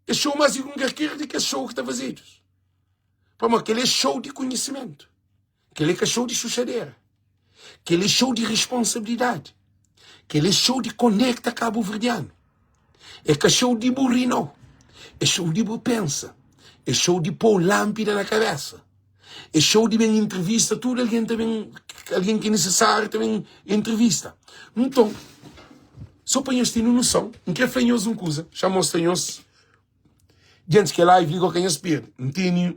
é show más di ki kalker di kes show ki ta fazedu. Pamodi kel é show di konhisimentu, kel é ka show di xuxadera, kel é show di responsabilidadi, kel é show di konekta kabuverdianu. É ka show di bu ri nau, é show di bu pensa, é show di pô lánpida na kabésa, é show di ben intrivista tudu algen ta ben, algen ki é nisisáriu ta ben intrivista. Nton, sô pa nhos tene noson, N krê fla nhos un kuza, xa mostra nhos Djantis kel live li go ka nhos perde. N tene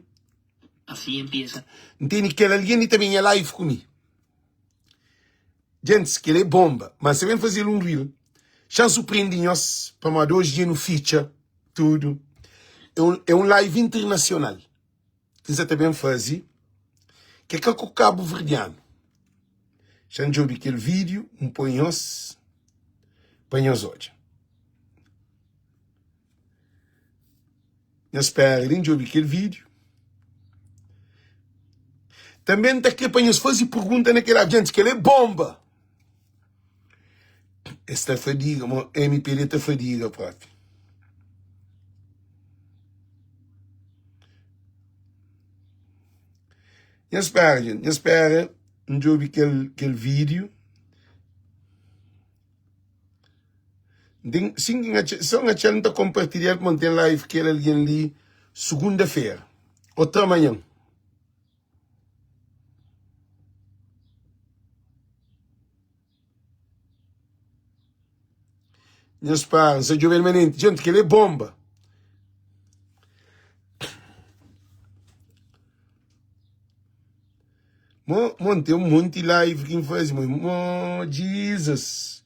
Así empieza. N tene kel algen li ta ben nha live ku mi. Djantis kel é bomba, mas se ben fazel un reel, xa N surpreende nhos pamodi oji dja nu fitxa tudu. É un, é un live internacional ki N sa ta ben faze ke ka ku kabuverdianu. Xa N djobe kel vídeo N poi nhos pa nhos odja. Nhos spera li, N djobe kel vídiu. Tanbê N ta krê pa nhos faze pergunta na kel live. Djenti, kel-li é bonba! Es ta fadiga, mo MPD ta fadiga propi. Nhos spera, djenti, nhos spera N djobe kel, kel vídiu. N ten, sin ki N atxa, si N atxa-l N ta konpartilha-l pamodi N ten live kel algen li sugunda-fera ô tramanhan. Nhos para, N sta djobe-l manenti. Djenti, kel-li é bonba. Mo, mo, N ten un monti live ki N faze, mo, mo, Jesus.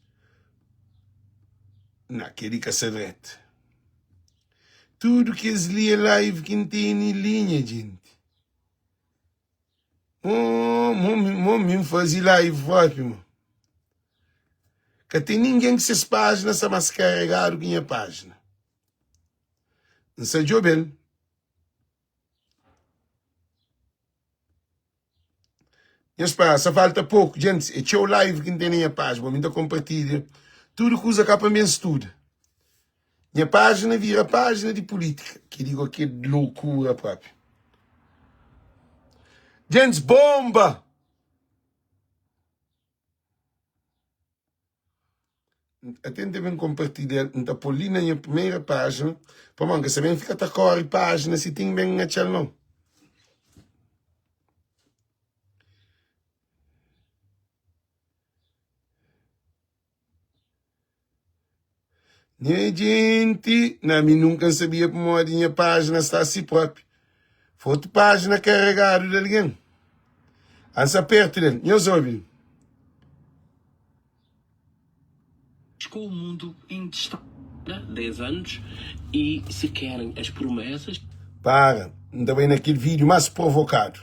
Na, kel-li ka sta dretu. Tudu kes li é live ki N tene li, nha jenti. Mo, mo, mo mi N faze live propi, mo. Ka ten ningen ki ses pájina sta más karegadu ki nha pájina. N sta djobe-l. Nhos pa, sa falta poku, gentis, é txeu live ki N ten na nha pájina, bo mi N ta konpartilha tudu kuza ka pa mi N studa. Nha pájina vira pájina di pulítika, ki digo ki é lokura propi. Gentis, bomba! Até N ta ben konpartilha-l, N ta pô-l li na nha primeira pájina, pamodi N ka sa ben fika ta kóre pájina si ti N ben atxa-l nau. Nha jenti, na mi nunka N sabia pamodi nha pájina sta si propi. Fotu pájina karegadu di algen. An sta pertu del. Nhos obi. Com o mundo em 10 anos e se querem as promessas. Para, N ta bai na kel vídeo más provokadu.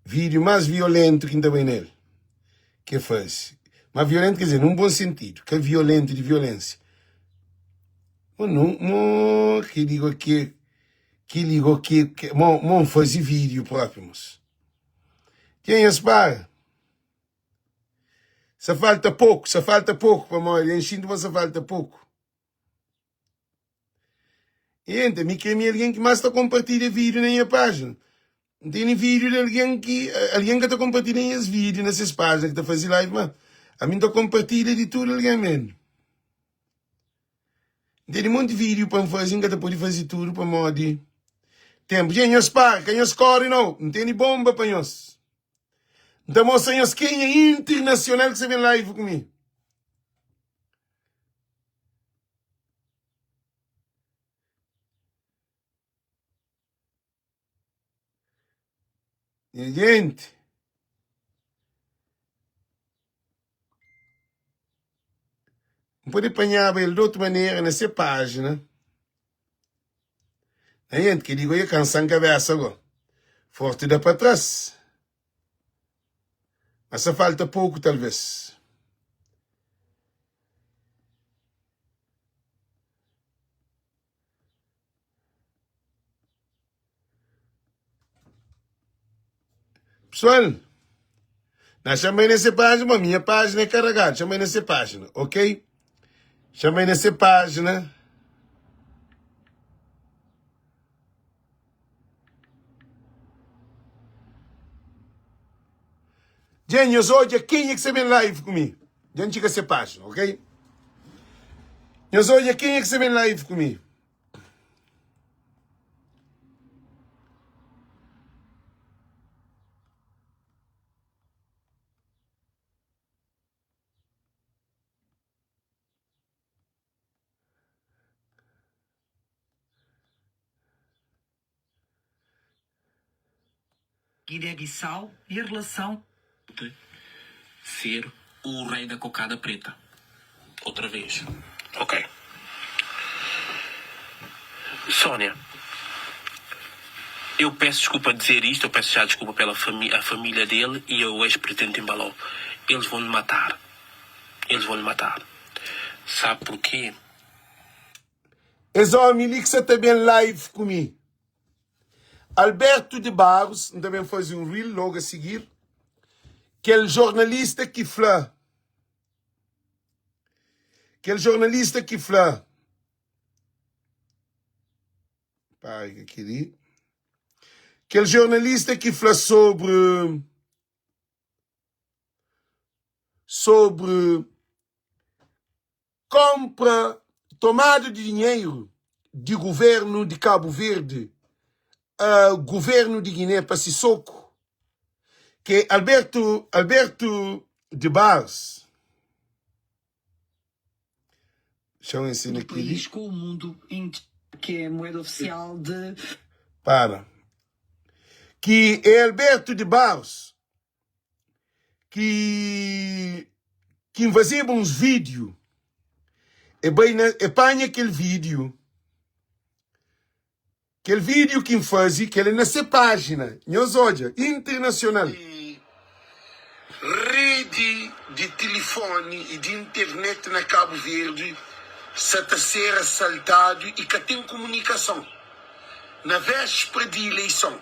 Vídeo más violentu ki N ta bai na el, ki el faze. Má violentu quer dizer, num bon sentidu, ka violentu di violénsia. Mo nu, mo ki digo ki, ki ligo ki, mo, mo N faze vídeo propi, mos. Kenha es para? Sa falta poku, sa falta poku pamodi N xinti ma sa falta poku. Enta, mi kre mi algen ki más ta konpartilha vídiu na nha pájina. N tene vídiu di algen ki algen ka ta konpartilha nhas vídiu na ses pájina ki ta faze live, má ami N ta konpartilha di tudu algen menu. N tene monti vídiu pa N faze, N ka ta pode faze tudu pamodi ténpu. Dja nhos para, ka nhos kóre nau, N tene bonba pa nhos. N ta mostra nhos kenha internasional ki sta ben live ku mi. Nha jenti. N pode panhaba el di otu manera na se pájina. Nha jenti, kel-li goi é kansa-m kabésa go. Forti da pa tras. Ma sa falta poku talvês. Pessoal, na chamei nesse página, bom, minha página é carregada, chamei nesse página, ok? Chamei nesse página. Dja nhos odja kenha ki sta ben live ku mi. Dja N txiga se pájina, ok? Nhos odja kenha ki sta ben live ku mi. Guiné-Bissau e a relação. De ser o rei da cocada preta outra vez. Ok. Sónia, eu peço desculpa dizer isto, eu peço já desculpa pela fami a família dele e ao ex-presidente Embaló. Eles vão lhe matar. Eles vão lhe matar. Sabe porquê? Es omi li ki sa ta ben live ku mi Alberto de Barros, N ta ben faze un reel logo a seguir Kel jornalista ki fla Kel jornalista ki fla Paga kel-li Kel jornalista ki fla sobre Sobre Konpra tomada di dinheru di guvernu di Kabu Verdi a guvernu di Guiné pa Sissoco, ke Alberto Alberto de Barros. Txeu ensina do kel-li. país com o mundo em que é a moeda oficial de. Para. Ki é Alberto de Barros ki. ki N fazeba uns vídiu, e bai na, e panha kel vídiu, kel vídiu ki N faze, kel é na se pájina, nhos odja, internasional. Redi di tilifoni i di internet na Kabu Verdi sa ta ser asaltadu i ka ten kumunikason. Na véspra di ileison,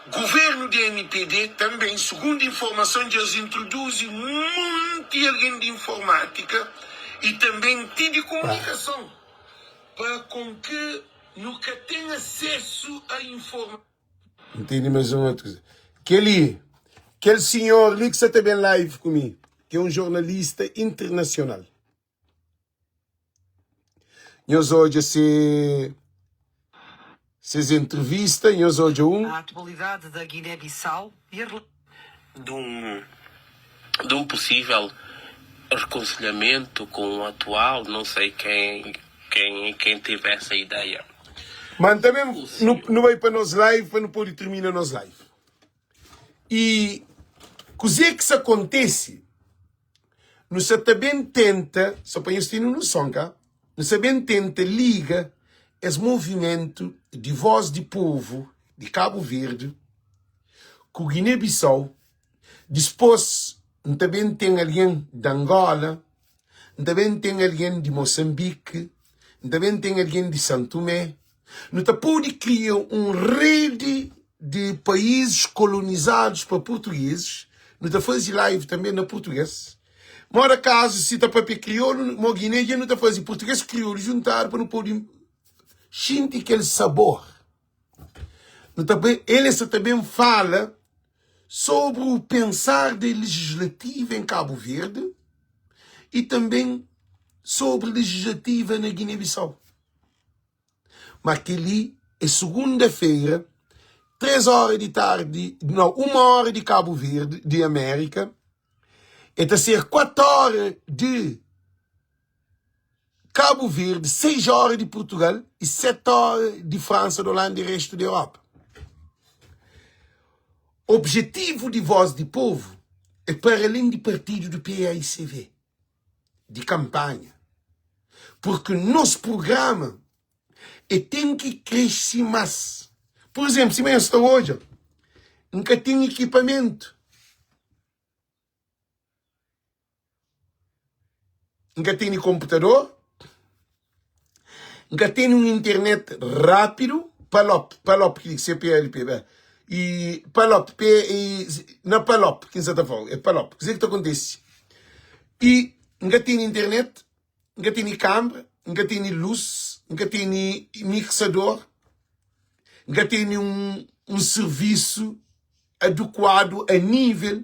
guvernu di mpd tanben, sugundu informason, dja es introduzi monti algen di informátika i tanben ti di kumunikason pa kon ki nu ka ten asesu a informa. N tene mais un otu kuza. Kel-li, kel sinhor li ki sa ta ben live ku mi, ki é un jornalista internasional. Nhos odja se ses entrevista, nhos odja un. A atualidade da Guiné-Bissau e a De um, de um possível reconciliamento com o atual, não sei quem, quem, quem teve essa ideia. Mas também nu, nu bai pa nos live pa nu pode termina nos live. E kuzê ki sa kontese? Nu sa ta ben tenta, só pa nhos ten un noson, ka? Nu sa ben tenta liga es movimentu di Voz di Povu di Kabu Verdi ku Guiné-Bissau. Dispôs N ta ben ten algen di Angola, N ta ben ten algen di Mosanbiki, N ta ben ten algen di San Tumé. Nu ta pode kria un redi di paízis kolonizadus pa purtugezis. Nu ta faze live tanbe na purtugês. Moda kazu si ta papia kriolu mo Giné dja nu ta faze purtugês ku kriolu juntadu pa nu pode xinti kel sabor. Nu ta el sa ta ben fala sobri o pensar de legislativa em Cabo Verde e tanbe sobri legislativa na Guiné-Bissau. Ma kel-li é sugunda-fera, 3 óra di tardi, nau, 1 óra di Kabu Verdi, di Amérika, e ta ser 4 óra di Kabu Verdi, 6 óra di Purtugal y 7 óra di Fransa, di Olanda y restu di Europa. Objetivu di Voz di Povu é para alén di partidu di paicv. di kanpanha, purki nos prugrama e ten ki krese más. Pur izénplu, sima nhos sta odja, N ka ten ekipamentu, N ka tene konputador, N ka tene un internet rápidu, palop, palop, ki CPLP, i palop, P, i, na palop ki N sa ta fala, é palop. Kuzê ki ta kontise? I N ka tene internet, N ka tene kanbra, N ka tene lus, N ka tene mixador, N ka tene un, un sirvisu adukuadu a nível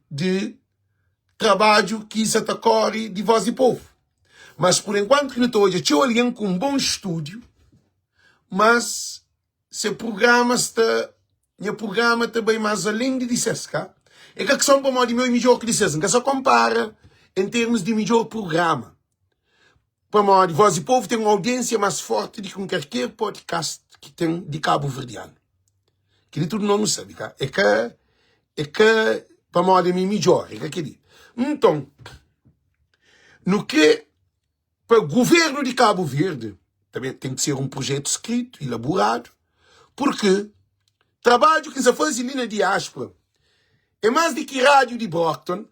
di trabadju ki sa ta kóre di vós di povu. Mas pur enkuantu ki nu ta odja txeu algen ku un bon stúdiu, mas se prugrama sta, nha prugrama ta bai más alén di di ses, ka? É ka kson pamodi meu é midjór ki di ses, N ka sa konpara en termus di midjór prugrama, pamodi Vós di Povu ten un audiénsia más fórti di ki un kalker podcast ki ten di kabuverdianu. Kel-li tudu nos nu sabe, ka? É ka, é ka pamodi ami é midjór, é ka kel-li. Nton, nu kre pa guvernu di Kabu Verdi, tanbe ten ki ser un prujetu skritu, ilaboradu, purki trabadju ki N sa faze li na diáspora é más di ki rádiu di Brockton,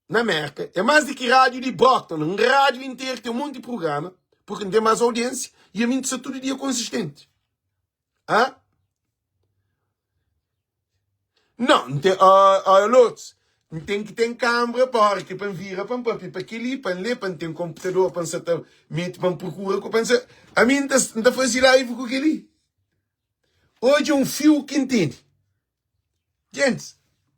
na Merka, é más di ki rádiu di Brockton, un rádiu interu ki ten un monti prugrama, purki N ten más audiénsia y ami N ta sta tudu dia konsistenti. Hã? Não, N ten, ó, ó, Lotus, N ten ki ten kanbra pa óra ki pa N vira pa N papia pa kel-li, pa N lê, pa N ten konputador pa N sa ta mete, pa N prokura ku, pa N sa. Ami N ta, N ta faze live ku kel-li. Odja un fiu ki N tene. Gentis,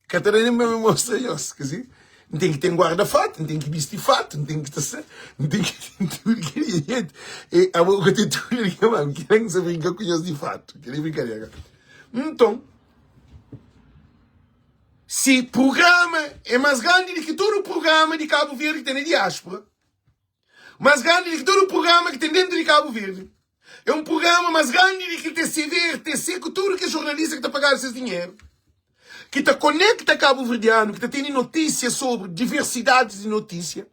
ka ta da nen pa mi mostra nhos, kasi N ten ki ten guarda-fatu, N ten ki bisti fatu, N ten ki ta sa, N ten ki ten tudu kel-li, gente. E abo ka ten tudu kel-li, ma N kre N sa brinka ku nhos di fatu, kel-li é brinkadera. Nton, si prugrama é más grandi di ki tudu prugrama di Kabu Verdi ki ten na diáspora, Más grandi di ki tudu prugrama ki ten dentu di Kabu Verdi. É un prugrama más grandi di ki TCV, RTC ku tudu kes jornalista ki ta pagadu ses dinheru. ki ta konekta kabuverdianu, ki ta tene notísia sobri diversidadis di notísia.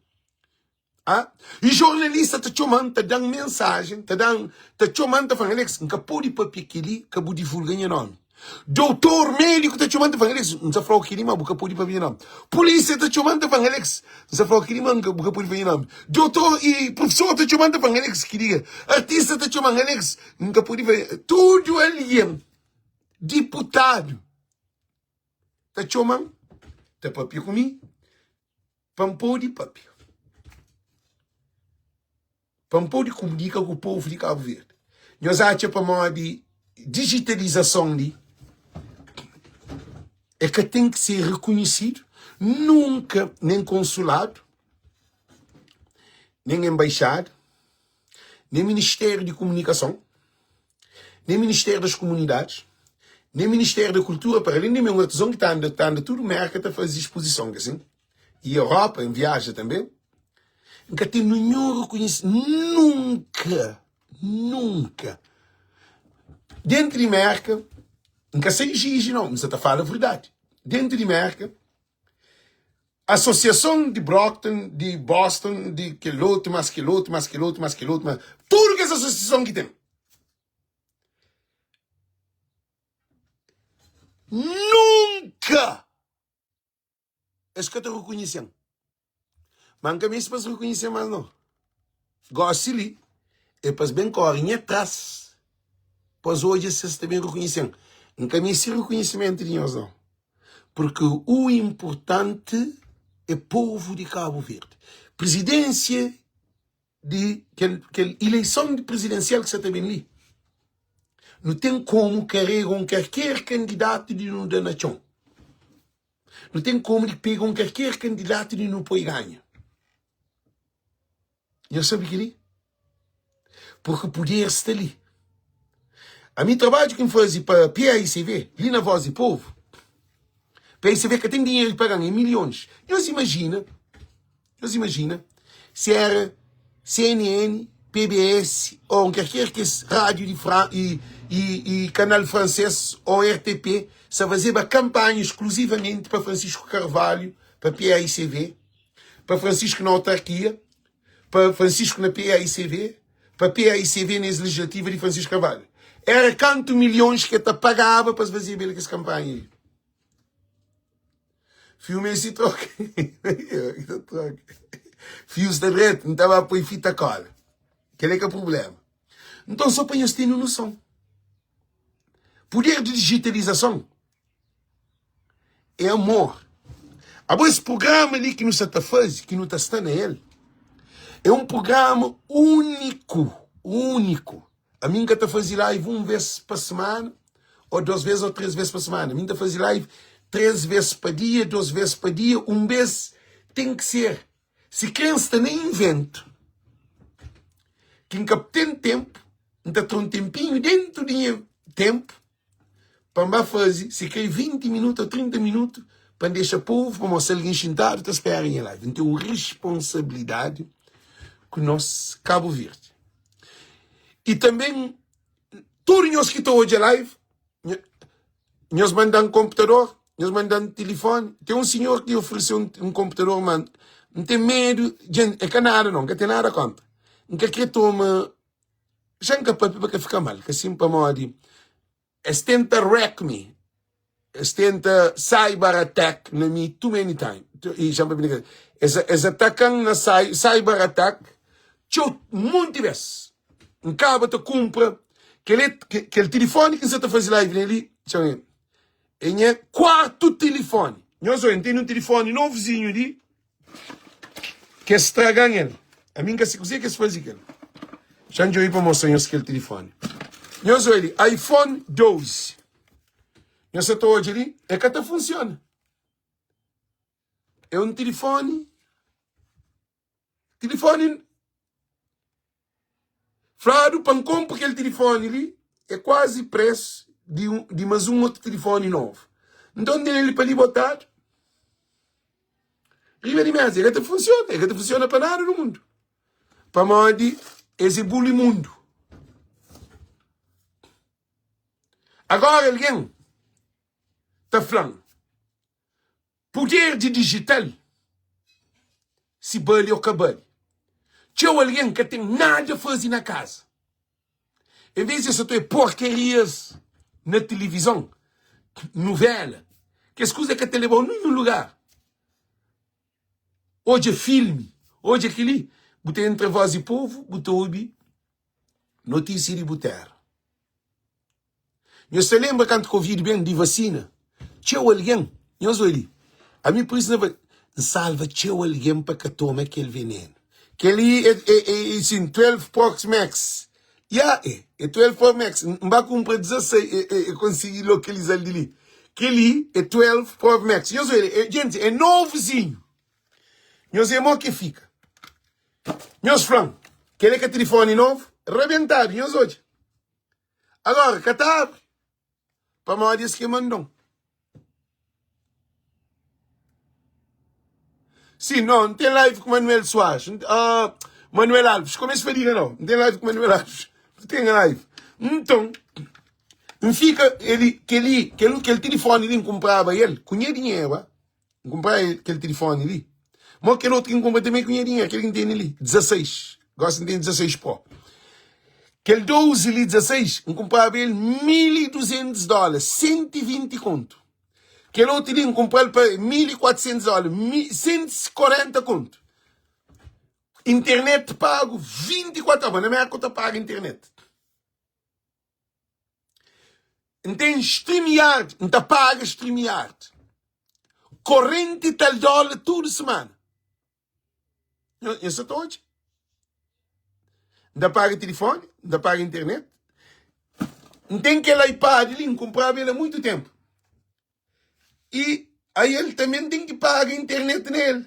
Ah, i jornalista ta txoma-m, ta da-m mensajen, ta da-m, ta txoma-m, ta fla-m, Alex, N ka pode papia kel-li, ka bu divulga nha nómi. Doutor, médiku ta txoma-m, ta fla-m, Alex, N ta fla-u kel-li, ma bu ka pode papia nha nómi. Pulísia ta txoma-m, ta fla-m, Alex, N ta fla-u kel-li, ma bu ka pode papia nha nómi. Doutor i profesor ta txoma-m, ta fla-m, Alex, kel-li. Artista ta txoma-m, Alex, N ka pode papia. Tudu algen, diputadu ta txoma-m, ta papia ku mi. Pa N pode papia. Pa N pode komunika ku povu di Kabu Verdi. Nhos atxa pamodi dijitalizason li e ka ten ki ser rekonhisidu nunka nen konsuladu, nen enbaixada, nen Ministériu di Komunikason, nen Ministériu das Comunidades, nen Ministériu da Cultura, para além di mi un artizon ki ta anda, ta anda tudu Merka ta faze ispozison, ka sin? I Europa, N viaja tanbe, N ka ten ninhun rekonhisimentu, nunka, nunka. Dentu di Merka, N ka sa ijiji nau, N sa ta fala verdadi. Dentu di Merka, Asosiason di Brockton, di Boston, di kel otu, más kel otu, más kel otu, más kel otu, más tudu kes asosiason ki ten. Nunka es ka ta rekonhise-m. Má N ka meste pa es rekonhise-m más nau. Gósi li, é pa es ben kóre nha tras pa es odja si es ta ben rekonhise-m. N ka meste rekonhisimentu di nhos nau. Purki u inpurtanti é povu di Kabu Verdi. Prizidénsia di kel, kel ileison prizidensial ki sa ta ben li, nu ten komu karega un karker kandidatu di nu da na txon. Nu ten komu di pega un karker kandidatu di nu poi ganha. Nhos sabe kel-li? Purki puder sta li. Ami trabadju ki N faze pa PAICV, li na Voz di Povu, PAICV ka ten dinheru di paga-m, é milhons. Nhos imajina, nhos imajina si éra CNN, PBS ô un kalker kes rádiu di Fra i, i, i kanal fransês ô RTP sa fazeba kanpanha skluzivamenti pa Francisco Carvalho, pa PAICV, pa Francisco na autarkia, pa Francisco na PAICV, pa PAICV na es legislativa di Francisco Carvalho. Era kantu milhons ke ta pagaba pa es fazeba el kes kanpanha li. Fiu meste troka. troka. Fiu sta dretu, N ta ba poi fita kola. Kel é ka problema. Nton, só pa nhos tene noson. Puder di digitalizason é amor. Abo es prugrama li ki nu sa ta faze, ki nu ta sta na el, é un prugrama úniku, úniku. Ami N ka ta faze live un vez pa semana, ô dos vez ô três vez pa semana. Ami N ta faze live três vez pa dia, dos vez pa dia, un vez ten ki ser. Si kre N sta na inventu, ki N ka ten tenpu, N ta tra un tenpinhu dentu di nha tenpu pa N ba faze, si kre 20 minutu ô 30 minutu, pa N dexa povu, pamodi sta algen xintadu ta spera nha live. N ten un responsabilidadi ku nos Kabu Verdi. I tanbe tudu nhos ki ta odja live, nhos manda-m konputador, nhos manda-m tilifoni. Ten un sinhor ki oferese un konputador, ma N ten medu, dja é ka nada nau, N ka ten nada kontra. N ka kre toma Xa N ka papia pa ka fika mal, ka sin pamodi es tenta wreck me, es tenta cyber attack na mi too many time, i xa N papia na ka, es, es ataka-m na cyber attack txeu, monti bes. N kaba ta kunpra kel, kel tilifoni ki N sa ta faze live nel li, txeu N, é nha kuartu tilifoni. Nhos oi, N tene un tilifoni novuzinhu li. Kes straga-m el. Ami N ka se kuzê ki es faze ku el. Xa N djobe pa mostra nhos kel tilifoni. Nhos odja li, iPhone 12. Nhos sa ta odja li, el ka ta funsiona. É un tilifoni, tilifoni Fladu pa N konpra kel tilifoni li é kuazi presu di, di mas un otu tilifoni novu. Nton N tene-l pa li botadu riba di meza. El ka ta funsiona, el ka ta funsiona pa nada na mundu. Pamodi es é buli mundu. Agora algen ta fla-m. Puder di dijital, si bali ô ka bali. Txeu algen ka ten nada faze na kaza. En vez di es sa ta obi porkarias na tilivizon, nuvéla, kes kuza ka ta leba-u ninhun lugar. Odja filmi, odja kel-li, bu ta entra Voz di Povu, bu ta obi notísia di bu téra. Nhos ta lenbra kantu Covid ben di vasina? Txeu algen, nhos oi li, ami pur isu na N salva txeu algen pa ka toma kel venenu. Kel-li é, é, é, é sin, 12 Pro Max. Ya, é, é 12 Pro Max. N ba kunpra 16, é, é, é konsigi lokaliza-l di li. Kel-li é 12 Pro Max. Nhos oi li, é, jenti, é novuzinhu. Nhos é mo ki fika. Nhos fla-m, kel-li é ka tilifoni novu? Rabentadu, nhos odja. Agora, ka ta abri. Pamodi es ki mandon. Sim, não, não tem live com Manuel Soares. Uh, Manuel Alves, como é que se fadiga não? Não tem live com Manuel Alves. Não tem live. Então, não fica ele, que ele, que ele, que telefone ali comprava ele, com dinheiro, ah. N kunpra kel tilifoni li. Mo kel otu ki N kunpra tanbe ku nha dinheru, kel ki N tene li, 16. Gosi N tene 16 Pro. Kel 12 li, 16, N kunpraba el 1200 dóla, 120 kontu. Kel otu li N kunpra-l pa 1400 dóla, 140 kontu. Internet pagu 24 óra. Na Mérka bu ta paga internet. N ten StreamYard, N ta paga StreamYard. Korrenti tal dóla tudu semana. Nhos sa ta odja? N ta paga tilifoni, N ta paga internet. N ten kel iPad li, N kunpraba el a muitu ténpu. I ael tanbe N ten ki paga internet na el.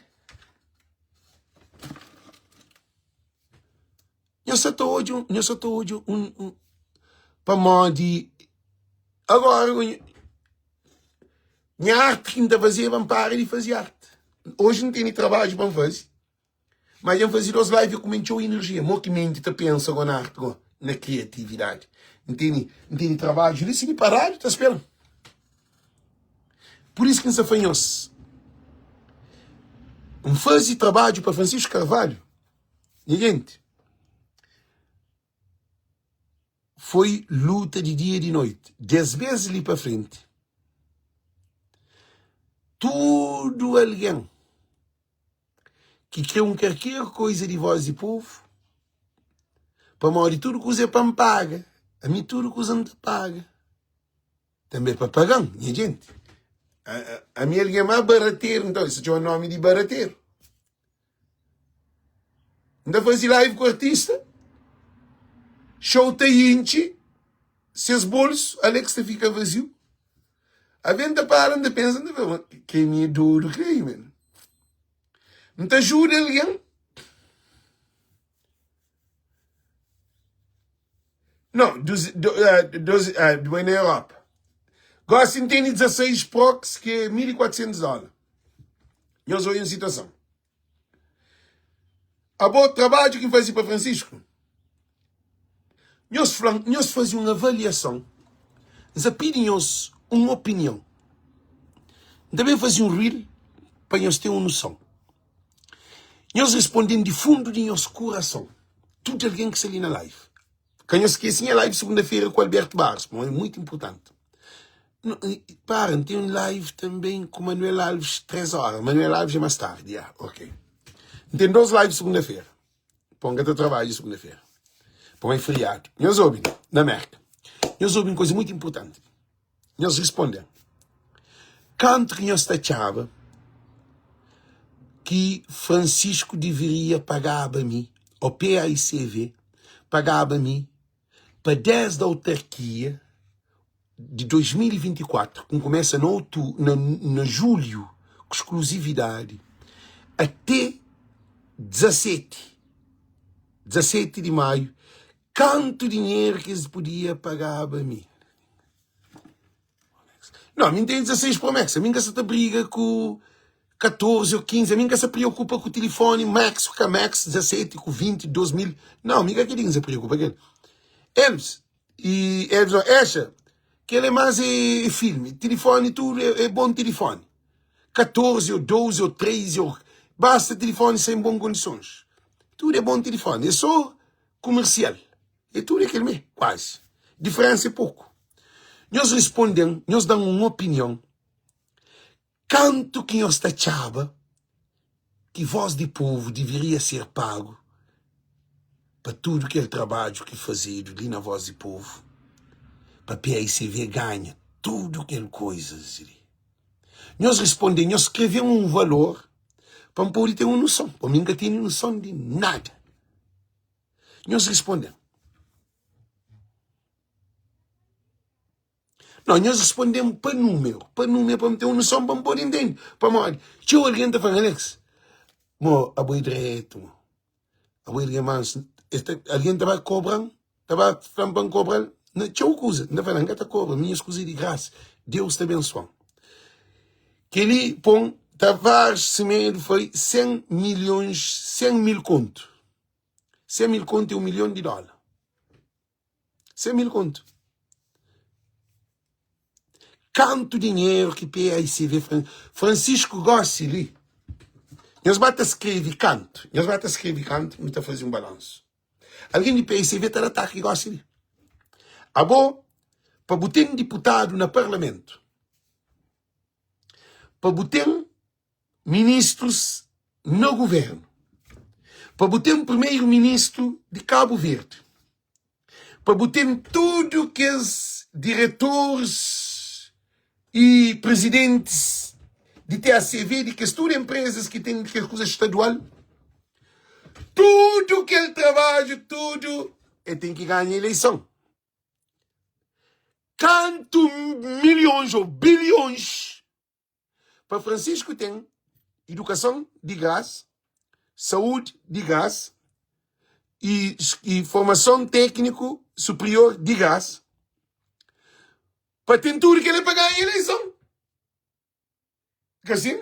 Nhos sa ta odja, nhos sa ta odja un, un pamodi agora nha arti ki N ta fazeba N para di faze arti. Oji N tene trabadju pa N faze. Ma dja N faze dos live ku men txeu enerjia. Mo ki menti ta pensa go na arti go, na kriatividadi. N tene, N tene trabadju li si mi paradu ta spera-m. Pur isu ki N sa fla nhos, N faze trabadju pa Francisco Carvalho, nha jenti, foi luta di dia di noiti. Des bes li pa frenti, tudu algen ki kre un karker koiza di vós di povu, pamodi tudu kuza é pa N paga, ami tudu kuza N ta paga. Tanbe pa paga-m, nha jenti. Ami algen más barateru, nton, es ta txoma nomi di barateru. N ta faze live ku artista, show ta intxi ses bolsu, Alex ta fika vaziu. Algen ta para, N ta pensa, N ta fla, ke mi é dodu kre, man. N ta ajuda algen. Não, dos, do, uh, dos, uh, bai na Europa. Gosi N tene 16 prox ki é 1400 dólar. Nhos oia un situason. Abo, trabadju ki N faze pa Francisco, nhos fla-m, nhos faze un avaliason. N sa pidi nhos un opinion. N ta ben faze un reel pa nhos ten un noson. Nhos responde-m di fundu di nhos kurason. Tudu algen ki sta li na live. Ka nhos skese nha live segunda-fera ku Alberto Barros, pamodi é mutu inportanti. Para, N ten un live tanben ku Manuel Alves 3 óra. Manuel Alves é más tardi, ya, ok. N ten dos live segunda-fera. Pon, N ka ta trabadja segunda-fera. Pon é feriadu. Nhos obi, na Mérka. Nhos obi un kuza mutu inportanti. Nhos responde-m, Kantu ki nhos ta atxaba ki Francisco deveria pagaba mi, ô PAICV pagaba mi pa desdi autarkia di 2024, ki N kumesa na otu, na, na julhu, ku skluzividadi, ate 17, 17 di maiu, kantu dinheru ki es podia pagaba mi? Não, mi tem 16 Pro Max. Mi nka sa ta briga ku 14 ou 15. Mi nka sa preocupa ku telefone Max, ku ka Max, 17, ku 20, 2000. Não, mi ka kel sa preocupa kel. Elvis, e Elvis, não, Exa, kel é mais é, é filme. Telefone tudo é, é bom telefone. 14 ou 12 ou 13 ou basta tilifoni sta en bon kondisons. Tudu é bon tilifoni, é so kumersial. É tudu é kel mé, kuazi. Diferensa é poku. Nhos risponde-m, nhos da-m un opinion. Kantu ki nhos ta atxaba ki Voz di Povu diviria ser pagu pa tudu kel trabadju ki fazedu li na Voz di Povu pa paicv ganha tudu kel koizas li? Nhos risponde-m, nhos skreve-m un valor pa N pode ten un noson, pa mi N ka tene noson di nada. Nhos risponde-m. Não, nhos responde-m pa númeru, pa númeru, pa N ten un noson, pa N pode intende. Pamodi, txeu algen ta fla-m, Alex, mo, abo é dretu, mo, abo é algen mansu. Es ta, algen ta ba kobra-m, ta ba fla-m pa N kobra-l na txeu kuza. N ta fla, N ka ta kobra, mi nhas kuza é di grasa. Deus ta abensua-m. Kel-li pô-m, Tavares Semedo foi 100 milhões, 100 mil kontu. 100 mil kontu é un milhon di dóla. 100 mil kontu. Kantu dinheru ki PAICV Francisco gosi li. Nhos ba ta skrebe kantu. Nhos ba ta skrebe kantu, nu ta faze un balansu. Algen di PAICV ta da ataki gosi li. Abo, pa bu ten diputadu na parlamentu, pa bu ten ministrus na guvernu, pa bu ten primeru-ministru di Kabu Verdi, pa bu ten tudu kes diretoris i prizidentis di TACV, di kes tudu enprezas ki ten kes kuza stadual, tudu kel trabadju, tudu, e ten ki ganha ileison. Kantu milhons ou bilhons Pa Francisco ten idukason di grasa, saúdi di grasa i, i formason tékniku superior di grasa. Pa ten tudu kel-li pa ganha ileison. Ka sin?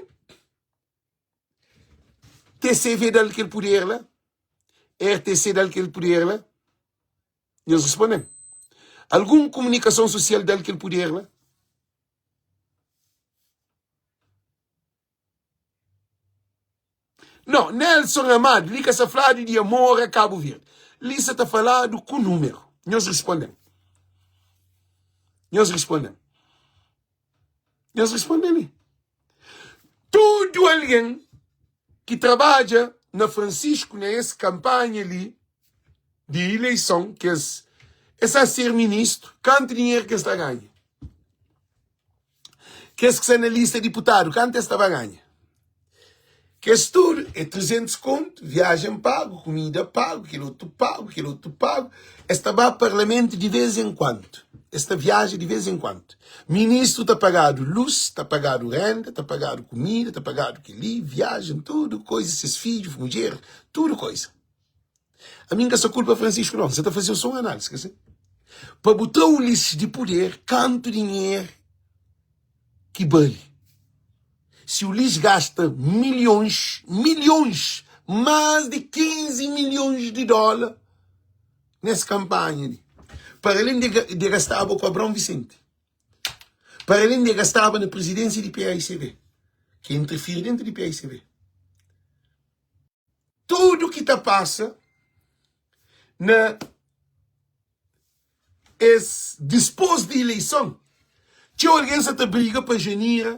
TCV da-l kel puder la, RTC da-l kel puder la. Nhos responde-m. Algun kumunikason susial da-l kel puder la? No, Nelson Amado, li ka sa fladu di amor a Cabo Verde. Li sa ta faladu ku número. Nhos responde-m. Nhos responde-m. Nhos responde-m li. Tudu algen ki trabadja na Francisco na es kampanha li di ileison, kes es sa ser ministru, kantu dinheru ki es ta ganha? Kes ki sta na lista diputadu, kantu es ta ba ganha? Kes tudu é 300 kontu, viajen pagu, kumida pagu, kel otu pagu, kel otu pagu. Es ta ba parlamentu di vez en kuantu, es ta viaja di vez en kuantu. Ministru ta pagadu lus, ta pagadu renda, ta pagadu kumida, ta pagadu kel-li, viajen, tudu koiza, ses fidju, mudjer, tudu koiza. Ami N ka sta kulpa Francisco não, N sa ta faze so un análise, ka si? Pa bu tra Ulisses di puder, kantu dinheru ki bali? Si Ulisses gasta milhons, milhons, más di 15 milhons di dóla nes kampanha li, para alén di di gastaba ku Abrão Vicente, para alén di gastaba na presidência di PAICV, ki interfiri dentu di PAICV. Tudu ki ta pasa na es dispos di ileison, txeu algen sa ta briga pa Janira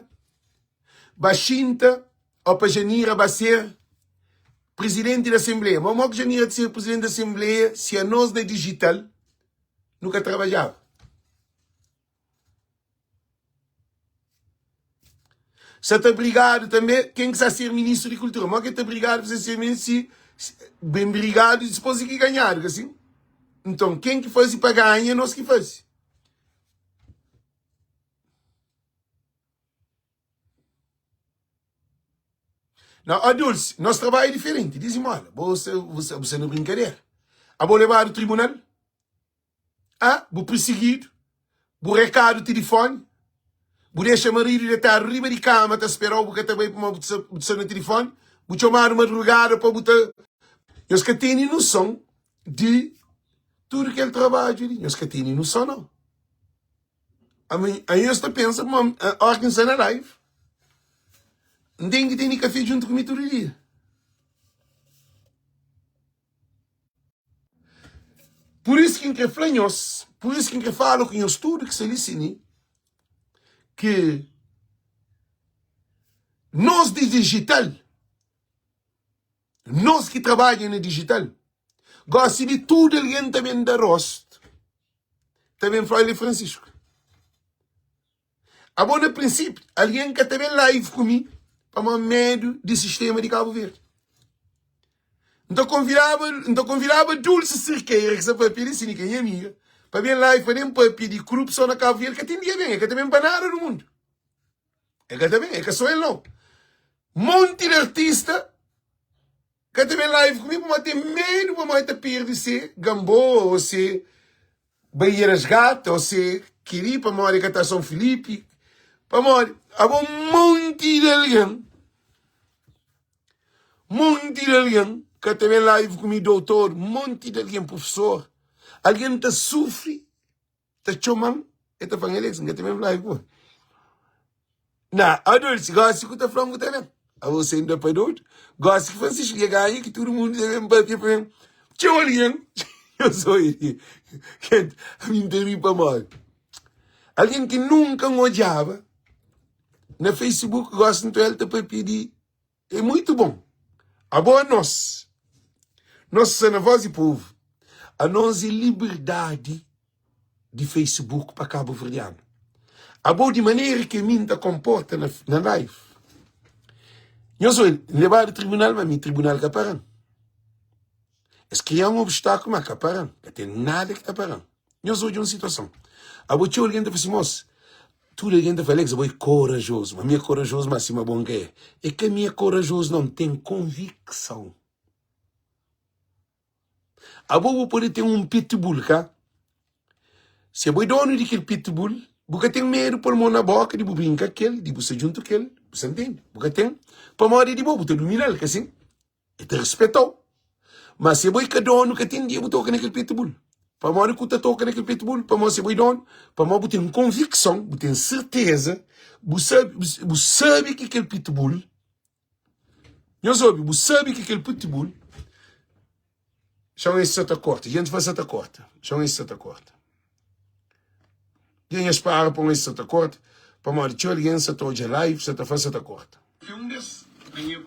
ba xinta o pa Janira ba ser prizidenti di asenbleia. Ma mo ki Janira ta ser prizidenti di asenbleia si anos na dijital nu ka trabadjaba? Sa ta brigadu tanbe ken ki sa ser ministru di kultura. Mo ke ta brigadu pa ser ministru si ben brigadu dispos di ki ganhadu, ka sin? Nton, ken ki faze pa ganha, nos ki faze. Na, ó Dulce, nos trabalho é diferente. Dizimola, bo sa, bo sa, bo sa na brincadeira. Abo lebadu tribunal? Ah, bu pirsigidu, bu rekadu tilifoni, bu dexa maridu detadu riba di kama ta sperau, bu ka ta bai pamodi bu ta sta na tilifoni, bu txomadu madrugada pa bu ta. Nhos ka tene noson di tudu kel trabadju li, nhos ka tene noson nau. Ami, nhos ta pensa ma óras ki N sta na live. N ten ki tene kafé djuntu ku mi tudu dia. Pur isu ki N kre fla nhos, pur isu ki N kre fala ku nhos tudu ki sta li sini, ki nos di dijital, nos ki trabadja na dijital, gosi di tudu algen ta ben da rostu, ta ben fla, Olha Francisco, Abo na prinsípiu, algen ka ta ben live ku mi pamodi medu di sistema di Kabu Verdi. N ta konvidaba, N ta konvidaba Dulce Cerqueira, ki sa papia di si, ki é nha amiga, pa ben live pa ben papia di korupson na Kabu Verdi. Ka ten dia ben, e ka ta ben pa nada du mundu. E ka ta ben, e ka so el nau. Monti di artista Ka ta ben live ku mi pamodi ten medu pamodi ta perde se Gamboa ou se Baía das Gatas ou se keli pamodi ka ta São Filipe pamodi abo monti di algen monti di algen ka ta ben live ku mi doutor monti di algen professor algen ta sufri ta txoma-m, el ta fla-m, Alex, N ka ta ben fla-bu ku bo. Na, Adolce, gosi ku ta fla-m ku ta ben. Abo sen da pa dodu. Gosi ki Francisco dja ganha ki tudu mundu ta ben papia pa ben. Txeu algen, eu sou kent, ami N ta ri pamodi algen ki nunka N odjaba na Facebook gosi nton el ta papia di É muito bom. Abo anos. Nos sta na voz di povo. Anos é liberdade di Facebook pa cabo verdiano. Abo di manera ki ami nta comporta na, na live. Nhos oi, lebadu tribunal, ma mi tribunal ka paran. Es kria un obstáculo, ma ka paran. Ka ten nada ki ta paran. Nhos odja un situason. Abo txeu algen ta fla si, mos, tudu algen ta fla, Alex, abo é korajozu. Ma mi é korajozu, ma sima bo N ka é. É ka mi é korajozu, nau. N ten konvikson. Abo bu pode ten un pitbull, ka? Si abo é donu di kel pitbull, bu ka ten medu pô-l mon na boka di bu brinka ku el, di bu sta djuntu ku el. Bu sta ntende? Bu ka ten. Pamodi é di bo, bu ta dumina-l, ka sin? E ta respetau. Ma si bo é ka donu, ka ten dia bu toka na kel pitbull. Pamodi ku ta toka na kel pitbull? Pamodi si bo é donu, pamodi bu ten konvikson, bu ten serteza, bu sabe, bu sabe ki kel pitbull, nhos obi, bu sabe ki kel pitbull, txon es sa ta korta, djenti fla sa ta korta, txon es sa ta korta. Dja nhos para pa un es sa ta korta, pamodi txeu algen sa ta odja live, sa ta fla sa ta korta. Fui un des na nha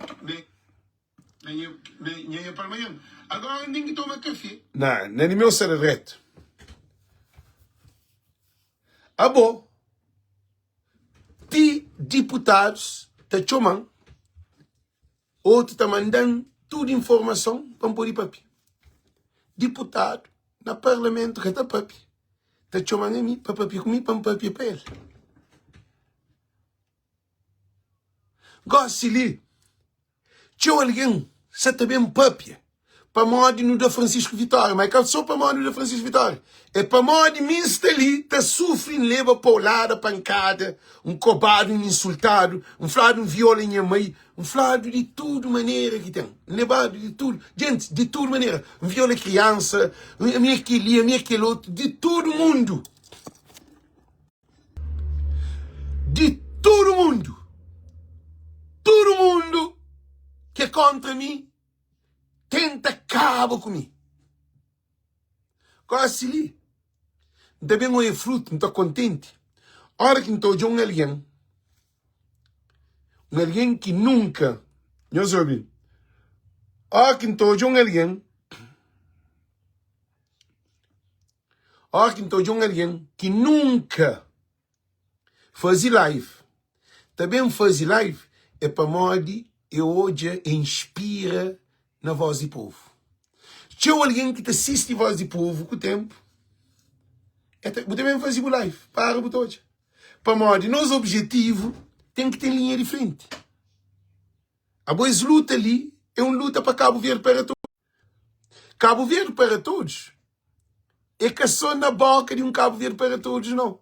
na nha na nha nha palmanhan agora N ten ki toma kafe. Na na di meu sta da dretu. Abo ti diputadus ta txoman otu ta mandan tudu informason pa N pode papia. Diputadu na parlamentu ka ta papia, ta txoman ami pa papia ku mi pa N papia pa el. Gósi li, txeu algen sa ta ben pâpia pamodi nu da Francisco vitória. Má é ka sô pamodi nu da Francisco vitória. É pamodi mi N sta li ta sufri, N leba paulada, pankada, N kobadu, N insultadu, N fladu N viola nha mai, N fladu di tudu manera ki ten. N lebadu di tudu, djenti, di tudu manera. N viola kriansa, ami é kel-li, ami é kel otu, di tudu mundu. Di tudu mundu, tudu mundu ki é kóntra mi tenta kaba ku mi. Gósi li, N ta ben odja frutu, N ta kontenti óras ki N ta odja un algen, un algen ki nunka, nhos obi, óras ki N ta odja un algen, Óras ki N ta odja un algen ki nunka faze live ta ben faze live é pamodi e odja e inspira na Voz di Povu. Txeu algen ki ta sisti Voz di Povu ku ténpu e ta bu ta ben faze bu live, para bu ta odja. Pamodi nos objetivu ten ki ten linha di frenti. Abo es luta li é un luta pa Kabu Verdi para todos. Cabo Verde para todos é ka só na boka di um Cabo Verde para todos não.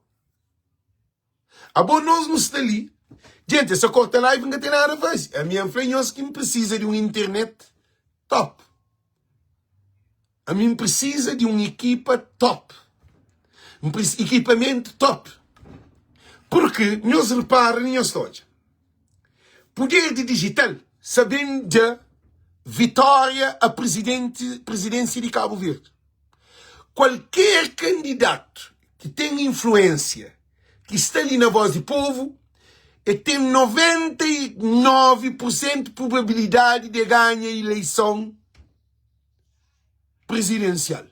Abo nós nu sta li. Gente, essa corta live nunca tem nada a fazer. A minha fla nós que precisa de um internet top. A mim precisa de uma equipa top. Um equipamento top. Porque nós repara nós todos. Puder di dijital sa ben da vitória a presidenti presidência di Cabo Verde. Kualker kandidatu ki ten influênsia ki sta li na voz di povu e ten 99 por sentu probabilidadi de ganha ileison presidensial.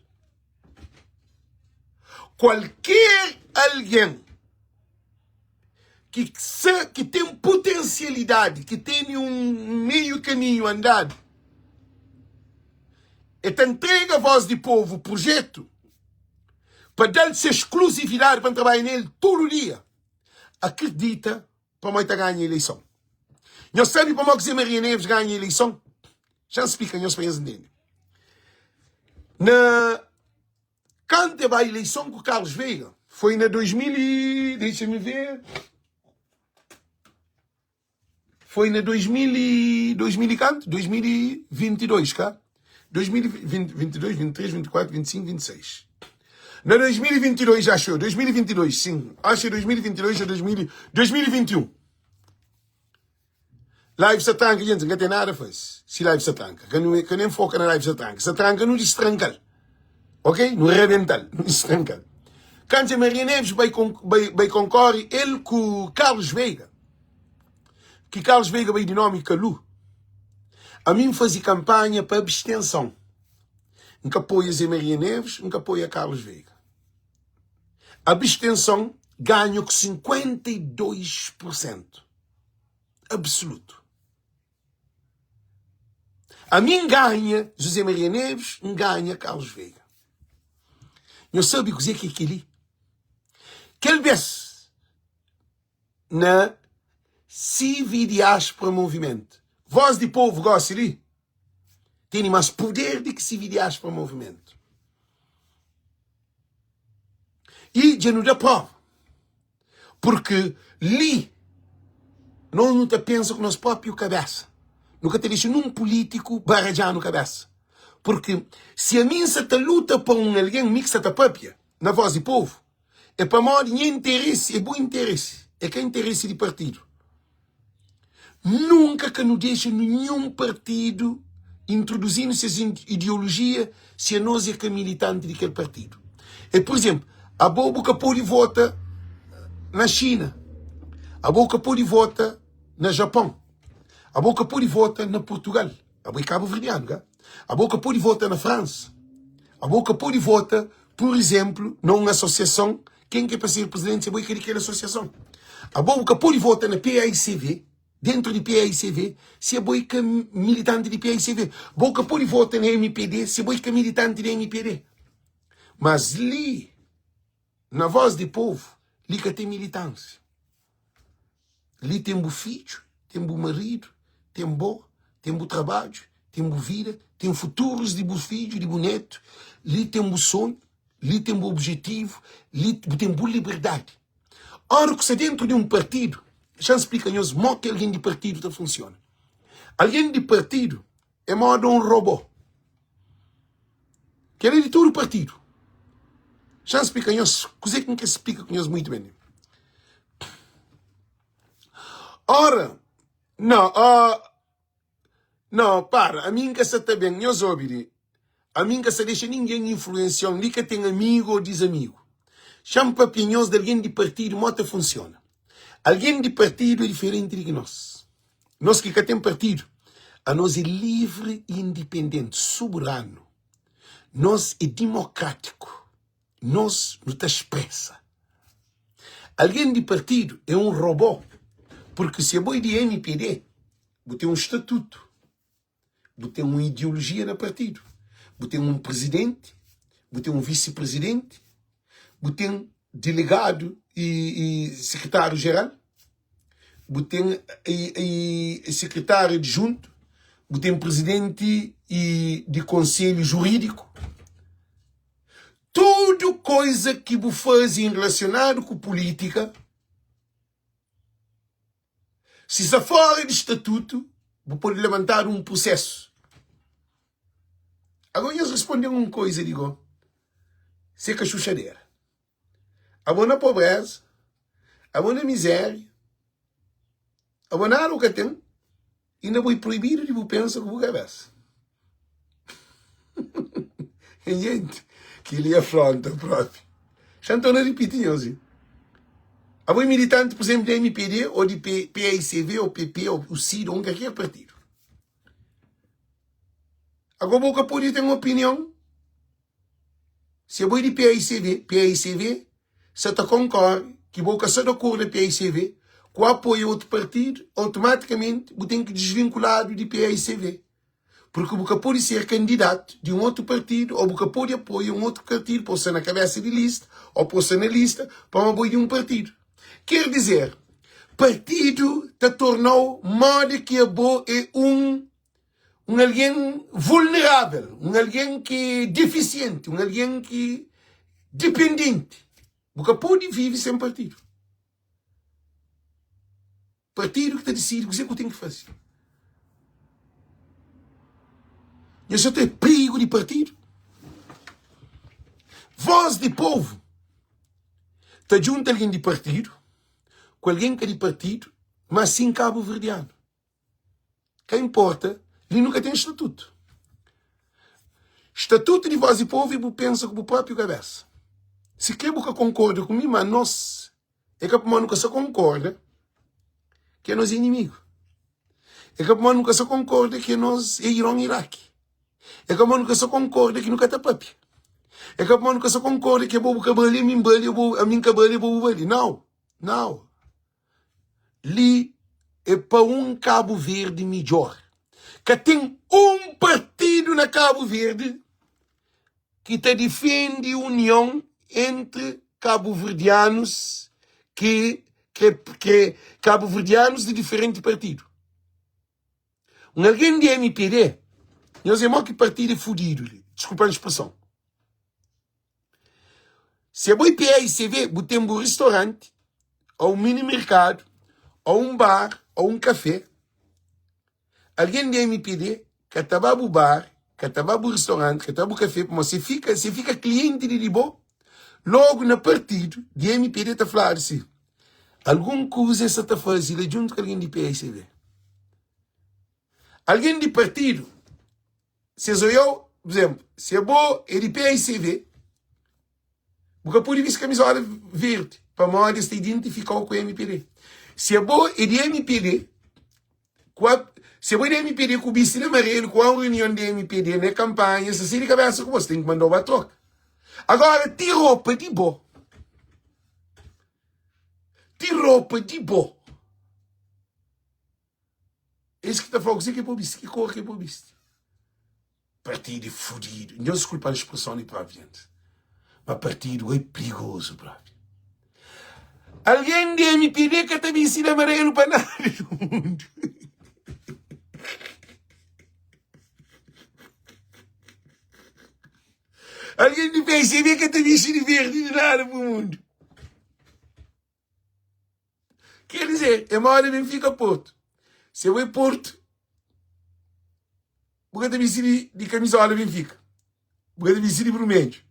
Kualker algen ki sa ki ten putensialidadi, ki tene un meiu kaminhu andadu, e ta ntrega voz di povu prujetu pa da-l se sklusividadi pa N trabadja nel tudu dia, akredita pamodi el ta ganha ileison. Nhos sabe pamodi ki Zé Maria Neves ganha ileison? Xa N splika nhos pa nhos ntende. Na kantu el bai ileison ku Carlos Veiga, foi na 2000 e, deixa-me ver, foi na 2000 e, 2000 e kantu? 2022, ka? 2022, 23, 24, 25, 26. Na 2022, acho eu, 2022, sim, acho que é 2022 ou 2000, 2021. Live sa tranka, gente, nka ten nada faz. Si live sa tranka, ka nu, ka nem foca na live sa tranka. Sa tranka, nu destrankal. Ok? Nu rebental, nu destrankal. Kantu Maria Neves bai, bai, bai concorre el ku Carlos Veiga. Ki Carlos Veiga bai di nomi Kalu. Ami N faze kanpanha pa abstenson. N ka apoia Zé Maria Neves, N ka apoia Carlos Veiga. Abstenson ganha ku 52 pur sentu absolutu. Ami N ganha José Maria Neves, N ganha Carlos Veiga. Nhos sabe kuzê ki é kel-li? Kel bês na CV Diáspora Movimento. Voz di povo gosi li tene mas poder di ki CV Diáspora Movimento. E dja nu da prova. Porque li nós nu ta pensa ku nos próprio cabeça. Nu ka ta dexa num político baralhar-nu cabeça. Porque se ami N sa ta luta pa un algen, mi ki sa ta papia na voz di povo, É pamodi nha interesi é bu interesi, é ka interesi di partidu. Nunka ka nu dexa ninhun partidu introduzi-nu ses ideolojia si anos é ka militanti di kel partidu. É pur izénplu, abo bu ka pode vota na Xina, abo ka pode vota na Japon, abo ka pode vota na Purtugal. Abo é kabuverdianu, ka? Abo ka pode vota na Fransa. Abo ka pode vota, pur izénplu, na un asosiason, ken ki é pa ser prizidenti si abo é ka di kel asosiason. Abo bu ka pode vota na PAICV, dentu di PAICV, si abo é ka militanti di PAICV. Abo ka pode vota na MPD si abo é ka militanti di MPD. Mas li, na Voz di Povu, li ka ten militánsia. Li ten bu fidju, ten bu maridu, ten bo, ten bu trabadju, ten bu vida, ten futurus di bu fidju, di bu netu. Li ten bu sonhu, li ten bu objetivu, li bu ten bu liberdadi. Ora ku sta dentru di un partidu, xa-m splika nhos mo ki algen di partidu ta funsiona. Algen di partidu é moda un robô. Kel-li é di tudu partidu. Xa-m splika nhos kuzê ki N krê splika ku nhos muitu ben. Ora, no, oh, no, para, ami N ka sa ta ben, nhos obi li, ami N ka sa dexa ningen influensia-m, li ka ten amigu ô dizamigu. Xa-m papia nhos di algen di partidu mó ta funsiona. Algen di partidu é diferenti di ki nos. Nos ki ka ten partidu, anos é livri i indipendenti, soberanu. Nos é dimokrátiku. Nos nu ta spresa. Algen di partidu é un robô, purki si abo é di mpd, bu ten un statutu, bu ten un ideolojia na partidu, bu ten un prizidenti, bu ten un visi-prizidenti, bu ten delegadu i sekretáriu jeral, bu ten sekretáriu adjuntu, bu ten prizidenti di konselhu jurídiku. Tudu koiza ki bu faze en relasionadu ku pulítika, si sta fora di statutu, bu pode labantadu un prusesu. Agora nhos responde-m un koiza di go, se ka xuxadera. Abo na pobreza, abo na mizeria, abo nada bu ka ten. Inda bo é proibidu di bu pensa ku bu kabesa. Gente, kel-li é afronta propi. Xa N torna ripiti nhos li. Abo é militanti, pur izenplu, di MPD ô di PAICV ô PP ô UCID ô un kalker partidu. Ago bo ka pode ten opinion si abo é di PAICV. PAICV sa ta konkore ki bo ka sa di akordu di PAICV ku apoia otu partidu, automatikamenti bu ten ki disvinkuladu di PAICV. Purki bu ka pode ser kandidatu di un otu partidu ô bu ka pode apoia un otu partidu pa bu sta na kabésa di lista ô pa bu sta na lista pamodi bo é di un partidu. Ker dizer, partidu ta torna-u modi ki abo é un un algen vulnerável, un algen ki é difisienti, un algen ki dipendenti. Bu ka pode vive sen partidu. Partidu ki ta disidi kuzê ku ten ki faze. Nhos sa ta prigu di partidu? Voz di povu ta djunta algen di partidu ku algen ka di partidu, mas sin kabuverdianu. Ka inporta, li nu ka ten statutu. Statutu di voz di povu é bu pensa ku bu propriu kabesa. Si kre bu ka konkorda ku mi, ma nos É ka pamodi nu ka sa konkorda ki é nos inimigu. É ka pamodi nu ka sa konkorda ki nos é Iron Iraki. É ka pamodi nu ka sa konkorda ki nu ka ta papia. É ka pamodi nu ka sa konkorda ki abo bu ka bali, ami N bali, abo, ami N ka bali, abo bu bali. Nau, nau. Li é pa un Kabu Verdi midjor. Ka ten un partidu na Kabu Verdi ki ta difende union entri kabuverdianus ki kre kre kabuverdianus di diferenti partidu. Un algen di mpd, nhos é mo ki partidu é fudidu li, diskulpa-m spreson. Si abo é PAICV, bu ten bu ristoranti, ou un mini merkadu, ou un bar, ou un kafé, Algen di mpd ka ta ba bu bar, ka ta ba bu restaurante, ka ta ba bu kafé, pamodi se fika, se fika klienti di di bo, logu na partidu di mpd ta fladu si, algun kuza es sa ta faze la djuntu ku algen di PAICV. Algen di partidu, se es oiau, pur izemplu, si abo é di PAICV, Bu ka pode bisti kamizola verdi pamodi es ta identifika-u ku mpd. Si abo é di mpd, ku a, si abo é di mpd ku bisti di amarelu ku a un reunion di mpd na kanpanha, es ta sai di kabesa ku bo, es ten ki manda-u ba troka. Agora, ti ropa di bo, ti ropa di bo, es ki ta fla-u kuzê ki bo bisti, ki kor ki bo bisti. Partidu é fudidu. Nhos diskulpa-m spreson li propi, gente. Ma partidu é prigozu propi. Algen di MPD ka ta bisti di amarelu pa nada di mundu. Algen di PSB ka ta bisti di verdi di nada pa mundu. Quer dizer, é moda Benfica Porto. Se eu é Porto, bu ka ta bisti di, di camisola Benfica. Bu ka ta bisti di vermelho.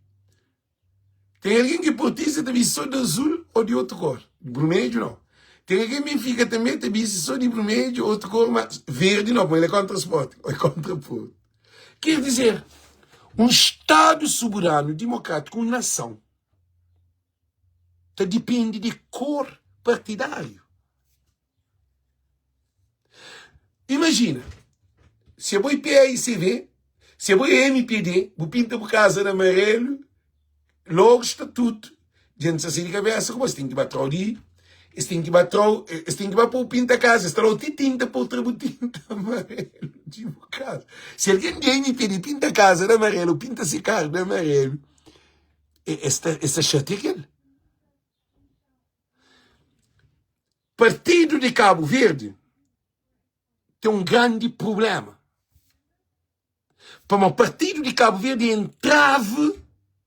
Tem alguém que é portista ta bisti só de azul ou de outro cor. De vermelho não. Tem alguém Benfica também ta bisti só de vermelho ou outro cor, mas verde não, porque ele é contra Sporting, ou é contra Porto. Quer dizer, um Estado soberano, democrático, uma nação, ta dipende di kor partidáriu. Imajina, si abo é PAICV, si abo é mpd, bu pinta bu kaza di amarelu, logu statutu, djenti sa sai di kabesa ku bo, es ten ki ba trau di, es ten ki ba trau, es ten ki ba pô-u pinta kaza, es ta da-u ti tinta pa-u tra bu tinta amarelu di bu kaza. Si algen di mpd pinta kaza di amarelu, pinta se karu di amarelu, Es ta, es ta xatia kel. Partidu di Kabu Verdi ten un grandi prublema. Pamodi Partidu di Kabu Verdi é entravi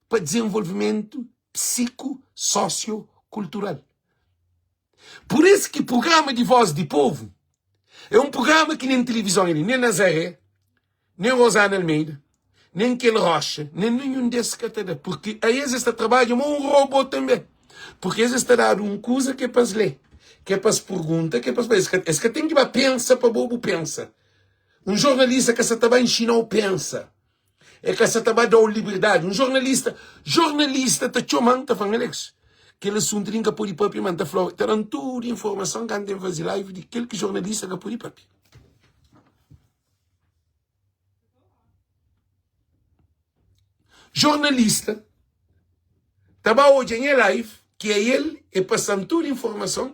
pa dizenvolvimentu psiku, sosio, kultural. Pur isu ki prugrama di Voz di Povu é un prugrama ki nen tilivizon é li, nen Nazaré, Nen Rosana Almeida, nen kel Rocha, nen ninhun des ka ta da, purki a es es ta trabadja ma un robô tanbe, purki es es ta dadu un kuza ki é pa es lé. Ke pa es pergunta, ke pa es es ka, es ka ten ki ba pensa pa bo bu pensa. Un jornalista ka sa ta ba inxina-u pensa. E ka sa ta ba da-u liberdadi. Un jornalista, jornalista ta txoma-m, ta fla-m, Alex, kel asuntu li N ka pode papia, ma N ta fla-u, ta da-m tudu informason kantu N faze live di kel ki jornalista ka pode papia. Jornalista ta ba odja nha live ki é el e pasa-m tudu informason,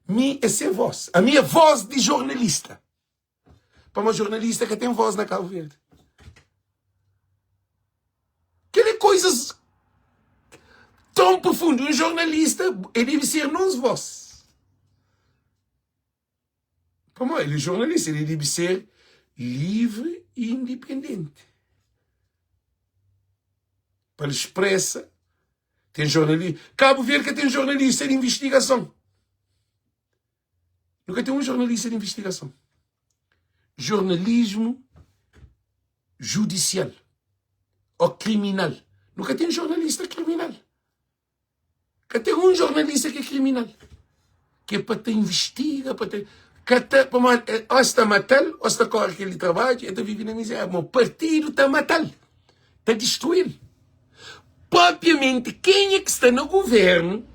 mi é se voz, ami é voz di jornalista. Pamodi jornalista ka ten voz na Cabo Verde. Kel é coisas tão profundo. Um jornalista, ele deve ser nos voz. Pamodi ele é jornalista, ele deve ser livre e independente. Para ele expressa, tem jornalista. Cabo Verde que tem jornalista de investigação. Nu ka ten un jornalista di invistigason. Jornalismu judisial o kriminal. Nu ka ten jornalista kriminal. Ka ten un jornalista ki é kriminal. Ki é pa ta invistiga, pa ta... Ka ta, pamodi, eh, o es ta mata-l, o es ta kore kel di trabadju, el ta vive na miséria. Mo partidu ta mata-l, ta distrui-l. Propriamenti kenha ki sta na guvernu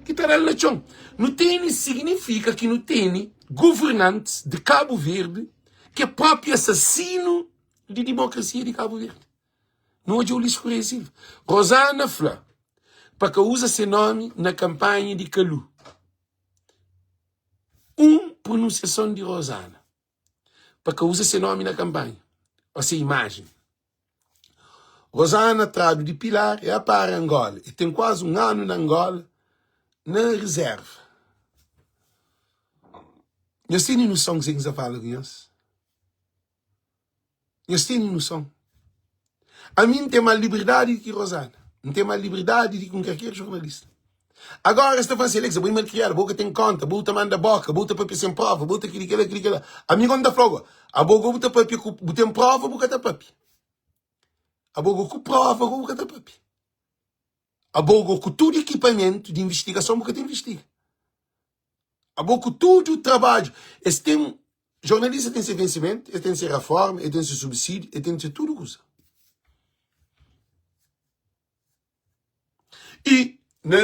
ki ta da-l na txon. Nu tene signifika ki nu tene guvernantis di Kabu Verdi ki é propi asasinu di dimokrasia di Kabu Verdi. Nu odja Ulisses Correia Silva. Rosana fla pa ka uza se nomi na kanpanha di Kalu. Un pronunsiason di Rosana pa ka uza se nomi na kanpanha o se imajen. Rosana tradu di Pilar e apara Angola. E ten kuazi un anu na Angola na rizerva. Nhos tene noson kuzê ki N sta fala ku nhos? Nhos tene noson? Ami N ten más liberdadi di ki Rosana. N ten más liberdadi di ki un kalker jornalista. Agora es ta fla si Alexa, bo é malkriadu, bo ka ten konta, bo ta manda boka, bo ta papia sen prova, bo ta kili kila, kili kila. Ami go N ta fla go, abo go bu ta papia ku bu ten prova bu ka ta papia. Abo go ku prova go bu ka ta papia. Abo go ku tudu ekipamentu di investigason bu ka ta investiga. Abo ku tudu trabadju, es ten jornalista ten se vensimentu, es ten se reforma, es ten se subsídiu, es ten se tudu kusa. I na,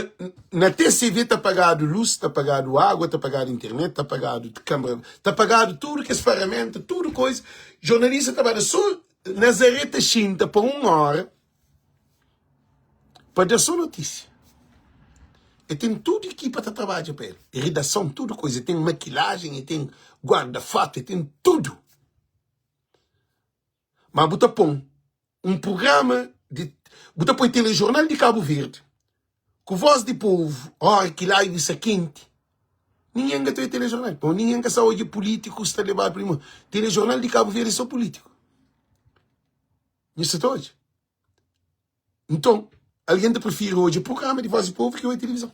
na TCV ta pagadu lus, ta pagadu água, ta pagadu internet, ta pagadu câmara, ta pagadu tudu kes ferramenta, tudu coisa. Jornalista ta bada só Nazaré ta xinta pa un hora pa da só notícia. E ten tudu ekipa ta trabadja pa el, redação, tudu coisa. E ten maquilagem, e ten guarda-fato, e ten tudu. Ma bu ta pon un prugrama di bu ta poi telejornal di Kabu Verdi ku voz di povu ora ki laibu sa kenti ningen ka ta oi telejornal pamodi ningen ka sa odja pulitikus ta lebadu pa limon telejornal di Kabu Verdi é so pulitiku nhos sa ta odja nton algen ta prifiri odja prugrama di voz di povu ki oi tilivizon.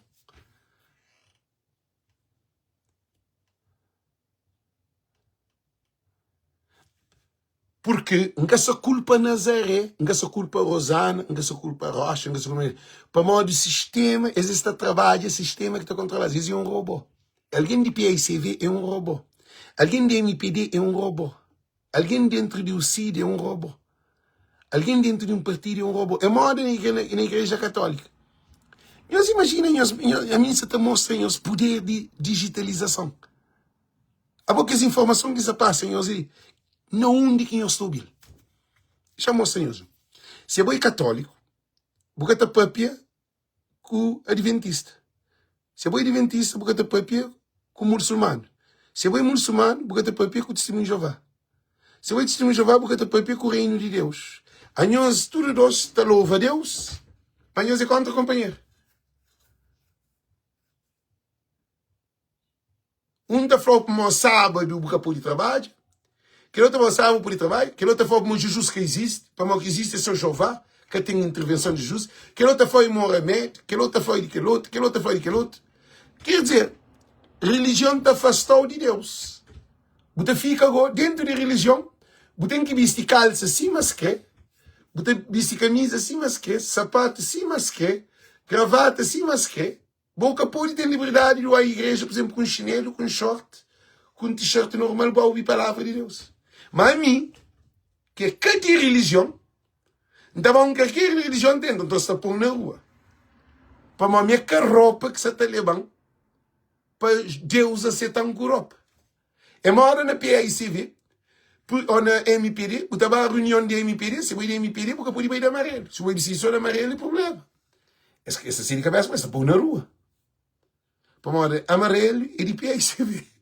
Purki N ka sa kulpa Nazaré, N ka sa kulpa Rozana, N ka sa kulpa Rocha, N ka sa kulpa Pamodi sistema, es es ta trabadja, sistema ki ta kontrola-s, es é un robô. Algen di PICV é un robô. Algen di MPD é un robô. Algen dentru di UCID é un robô. Algen dentru di un partidu é un robô. É moda na igreja katólika. Nhos imajina, nhos, ami N sa ta mostra nhos puder di digitalizason. Abo kes informason ki sa pasa nhos li, na undi ki nhos ta obi-l? Xa mostra nhos. Si abo é katóliku, bu ka ta papia ku adventista. Si abo é adventista, bu ka ta papia ku musulmanu. Si abo é musulmanu, bu ka ta papia ku Tistimunhu di Jeová. Si abo é Tistimunhu di Jeová, bu ka ta papia ku Reinu di Deus. Anhos tudu dos ta louva Deus, ma nhos é kontra konpanheru. Un ta fla-u pamodi sábadu bu ka pode trabadja, kel otu ta fla-u sábadu bu pode trabadja, kel otu ta fla-u pamodi Jizus ka izisti, pamodi ki izisti é sô Jeová, ka ten intervenson di Jizus, kel otu ta fla-u é Moramed, kel otu ta fla-u di kel otu, kel otu ta fla-u di kel otu. Ker dizer, relijion ta afasta-u di Deus. Bu ta fika go dentu di relijion, bu ten ki bisti kalsa sima es kre, bu ta bisti kamiza sima es kre, sapatu sima es kre, gravata sima es kre. Bo ka pode ten liberdadi di bai igreja, por exemplo, ku un xinelu, ku un short, ku un t-shirt normal, ba obi palavra di Deus. Ma ami, ki é ka di relijion, N ta ba un kalker relijion ten, nton sta pon na rua. Pamodi mi é ka ropa ki sa ta leba-m pa Deus aseta-m ku ropa. É moda na PAICV ou na MPD, bu ta ba reunion di MPD, si bu é di MPD bu ka pode bai di amarelu, si bu bai bisti so di amarelu é problema. Es ta sai di kabesa ma es ta pô-u na rua. Pamodi amarelu é di PAICV.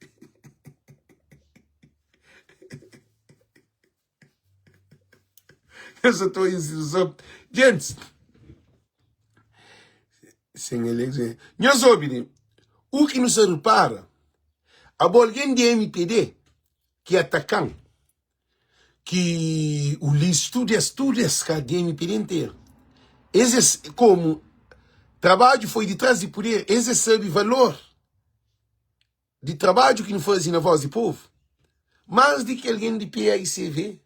Eu só tô instituição. Gente, sem eleição. Nhos obi li. O que nos repara, abo alguém de MPD que atacam, que o lixo, tudo esse, tudo esse cara de MPD inteiro. Esse, como trabalho foi de trás de poder, esse sabe valor di trabadju ki nu faze na Voz di Povu, más di ki algen di PAICV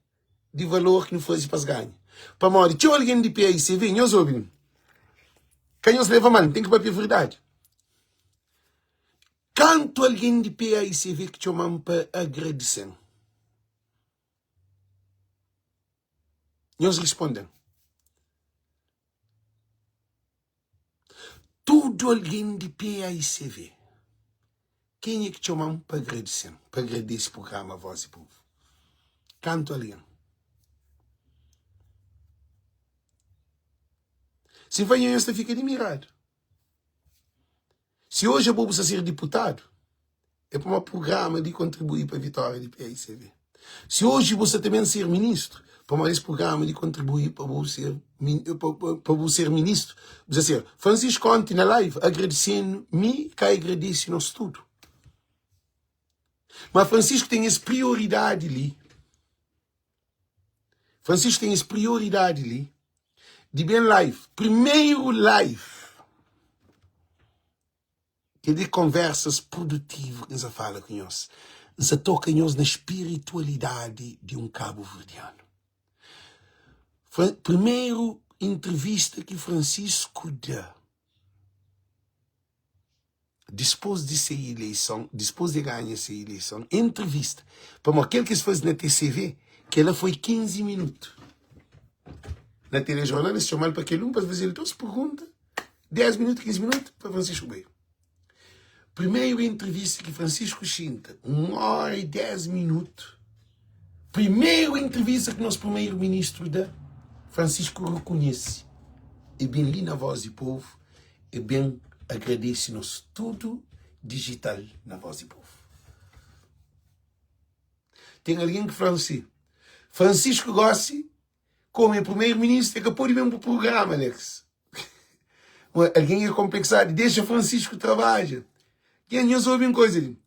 di valor ki nu faze pa es ganha. Pamodi txeu algen di PAICV, nhos obi-m, ka nhos leva mal, N ten ki papia verdadi. Kantu algen di PAICV ki txoma-m pa agradise-m? Nhos responde-m. Tudu algen di PAICV, kenha ki txoma-m pa agradise-m, pa agradese prugrama Voz di Povu? Kantu algen? Si N fla nho, nhos ta fika dimiradu. Si oji abo bu sta ser diputadu, é pamodi prugrama di kontribui pa vitória di PAICV. Si oji bu sta ta ben ser ministru, pamodi es prugrama di kontribui pa bu ser pa bu ser ministru. Bu sta ser Francisco onti na live agradisenu mi ka agradesi nos tudu. Ma Francisco ten es prioridadi li. Francisco tem es prioridade li di ben live, primeiro live que de conversas produtivo que nsa fala ku nhos. Nsa toca nhos na espiritualidade di um cabo-verdiano. Primeiro entrevista que Francisco da Dispôs di se ileison, dispôs di e ganha se ileison, entrevista, pamodi kel ki es faze na TCV, kel-la foi 15 minutu. Na telejornal es txoma-l pa kel un pa es faze-l dos pergunta, 10 minutu, 15 minutu, pa Francisco bai. Primeru entrevista ki Francisco xinta, un óra i 10 minutu, primeru entrevista ki nos primeru ministru da, Francisco rekonhese, e ben li na Voz di Povu, E ben agradese nos tudu dijital na Voz di Povu. Ten algen ki fla-m si, Francisco gosi, komu é primeru ministru, e ka pode ben bu prugrama, Alex. Algen é konpleksadu, dexa Francisco trabadja. Gen, nhos obi un koza li.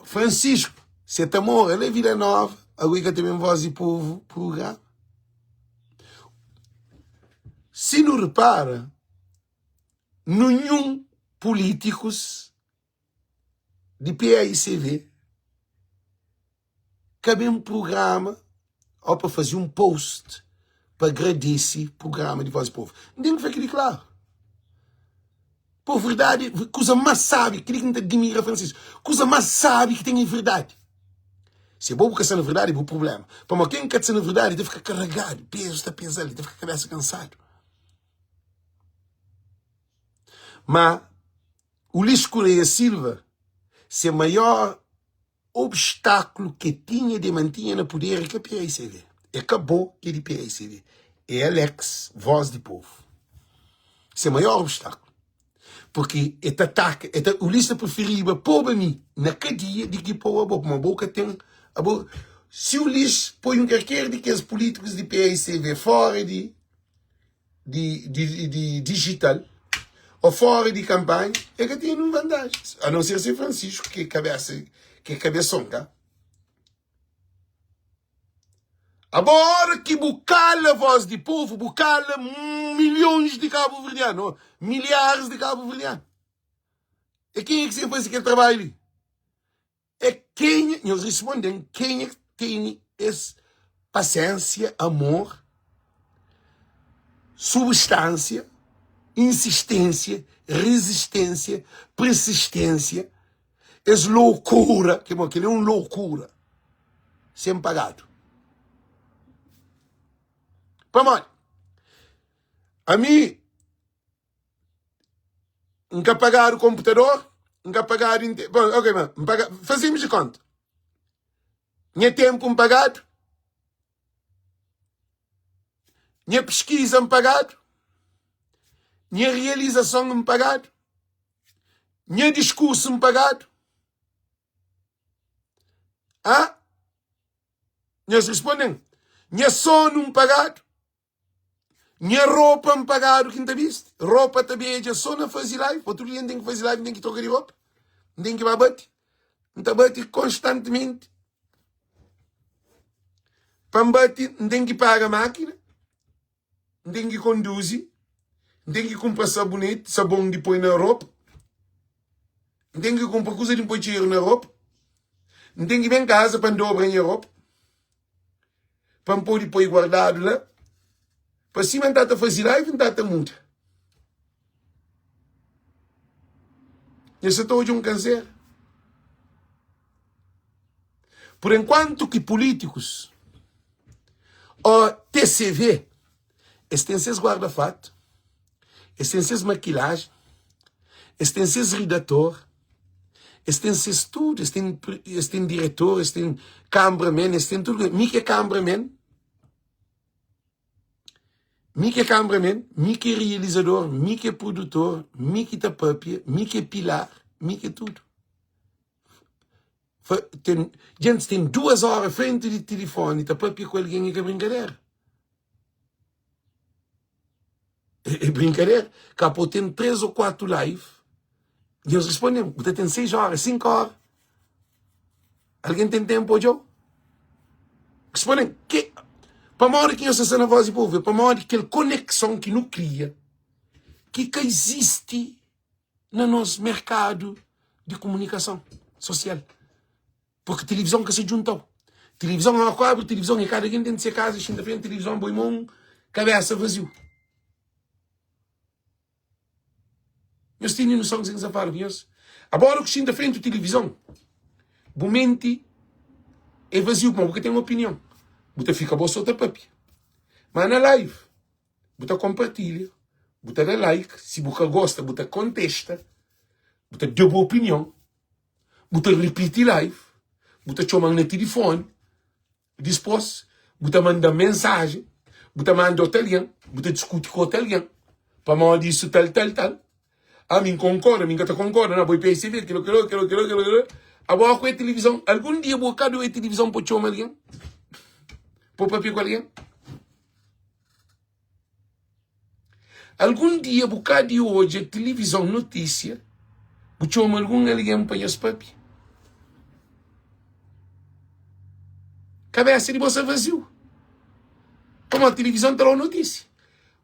Francisco, se ta mora la Vila Nova, ago e ka ta ben Voz di Povu prugrama. Si nu repara, ninhun pulítikus di PAICV ka ben prugrama ô pa faze un post pa agradese prugrama di Voz di Povu. N ten ki fla kel-li klaru. Pô, verdadi, kuza más sábi, kel-li ki N ta dimira Francisco, kuza más sábi ki ten é verdadi. Si abo bu ka sta na verdadi, é bu prubléma. Pamodi ken ki ka ta sta na verdadi ta fika karagadu, pezu ta peza-l, ta fika kabésa kansadu. Má, Ulisses Correia Silva, se maior Obstákulu ke tinha de mantinha na puder é ka PAICV, é ka bo ke di PAICV, é Alex, voz di povo. Se maior obstákulu. Porque e ta ataka, e ta, Ulisses ta preferiba poba mi na kadia di ki poba bo, pamodi bo ka ten, abo, si Ulisses poi un karker di kes polítikus di PAICV fora di di, di, di digital ou fora di campanha, é ka tinha nenhum vantagem. A não ser ser Francisco, que é cabeça, que é cabeção, tá? Agora que bu cala a voz de povo, bu cala milhões de cabo-verdianos, milhares de cabo-verdianos. É quem é que sempre faz aquele trabalho ali? É kenha, nhos responde-m, kenha ki tene es pasiénsia, amor, substánsia? Insistênsia, rezistênsia, persistênsia, es loucura, ke bom, kel é un loucura, sen pagadu. Pamodi? Ami N ka pagadu konputador, N ka pagadu inte-, bon, ok, ma N paga, fazemos de konta, nha tenpu N pagadu, nha piskiza N pagadu, nha realizason N pagadu, nha diskursu N pagadu, ah? Nhos responde-m, nha sonu N pagadu. Nha ropa N pagadu ki N ta bisti. Ropa ta bedja so na fazi live. Outru dia N ten ki fazi live, N ten ki troka di ropa. N ten ki ba bati. N ta bati konstantimenti. Pa N bati, N ten ki paga makina, N ten ki konduzi, N ten ki kunpra saboneti, sabon di poi na ropa, N ten ki kunpra kuza di N poi txeru na ropa, N ten ki ben kaza pa N dobra nha ropa. Pa N pode poi guardadu la. Pa sima N ta ta faze live, N ta ta muda. Nhos sa ta odja un kansera. Por enkuantu ki pulítikus o TCV es ten ses guarda-fatu, es ten ses makilajen, es ten ses ridator, Es ten ses tudu, es ten, es ten diretor, es ten cameraman, es ten tudu. Mi ki é cameraman, mi ki é cameraman, mi ki é realizador, mi ki é produtor, mi ki ta papia, mi ki é pilar, mi ki é tudu. Ten, gentis ten duas ora frenti di tilifoni ta papia ku algen e ka brinkadera. É brincadeira. Cá pô tem 3 ou 4 live. Deus responde, bu ta tem 6 horas, 5 horas. Alguém tem tempo hoje? Responde, que pamodi ki nhos sta na voz di povo? É pamodi kel conexão ki nu kria ki ka existe na nos mercado di comunicação social. Porque tilivizon ka sa djuntau. Tilivizon ora ku abri tilivizon e kada ken dentro se kaza xinta frenti tilivizon boi mon kabesa vaziu. Nhos tene noson kuzê ki N sa fala ku nhos? Abora ku xinta frenti tilivizon bu menti é vaziu pamodi bu ka ten opinion. Bu ta fika bo so ta papia. Ma na live bu ta konpartilha, bu ta da like, si bu ka gosta bu ta kontesta, bu ta da bu opinion. Bu ta ripiti live, bu ta txoma-m na tilifoni, dispos bu ta manda-m mensajen, bu ta manda otu algen, bu ta diskuti ku otu algen, pamodi isu tal, tal, tal. Ami N konkorda, ami N ka ta konkorda, na bo é PSB, kilo, kilo, kilo, kilo, kilo, kilo. Abo ku e tilivizon, algun dia bu ka due tilivizon pa txoma algen? Pa papia ku algen? Algun dia bu ka di odja tilivizon notísia, bu txoma algun algen pa nhos papia? Kabesa di bo sta vaziu. Pamodi tilivizon ta da-u notísia.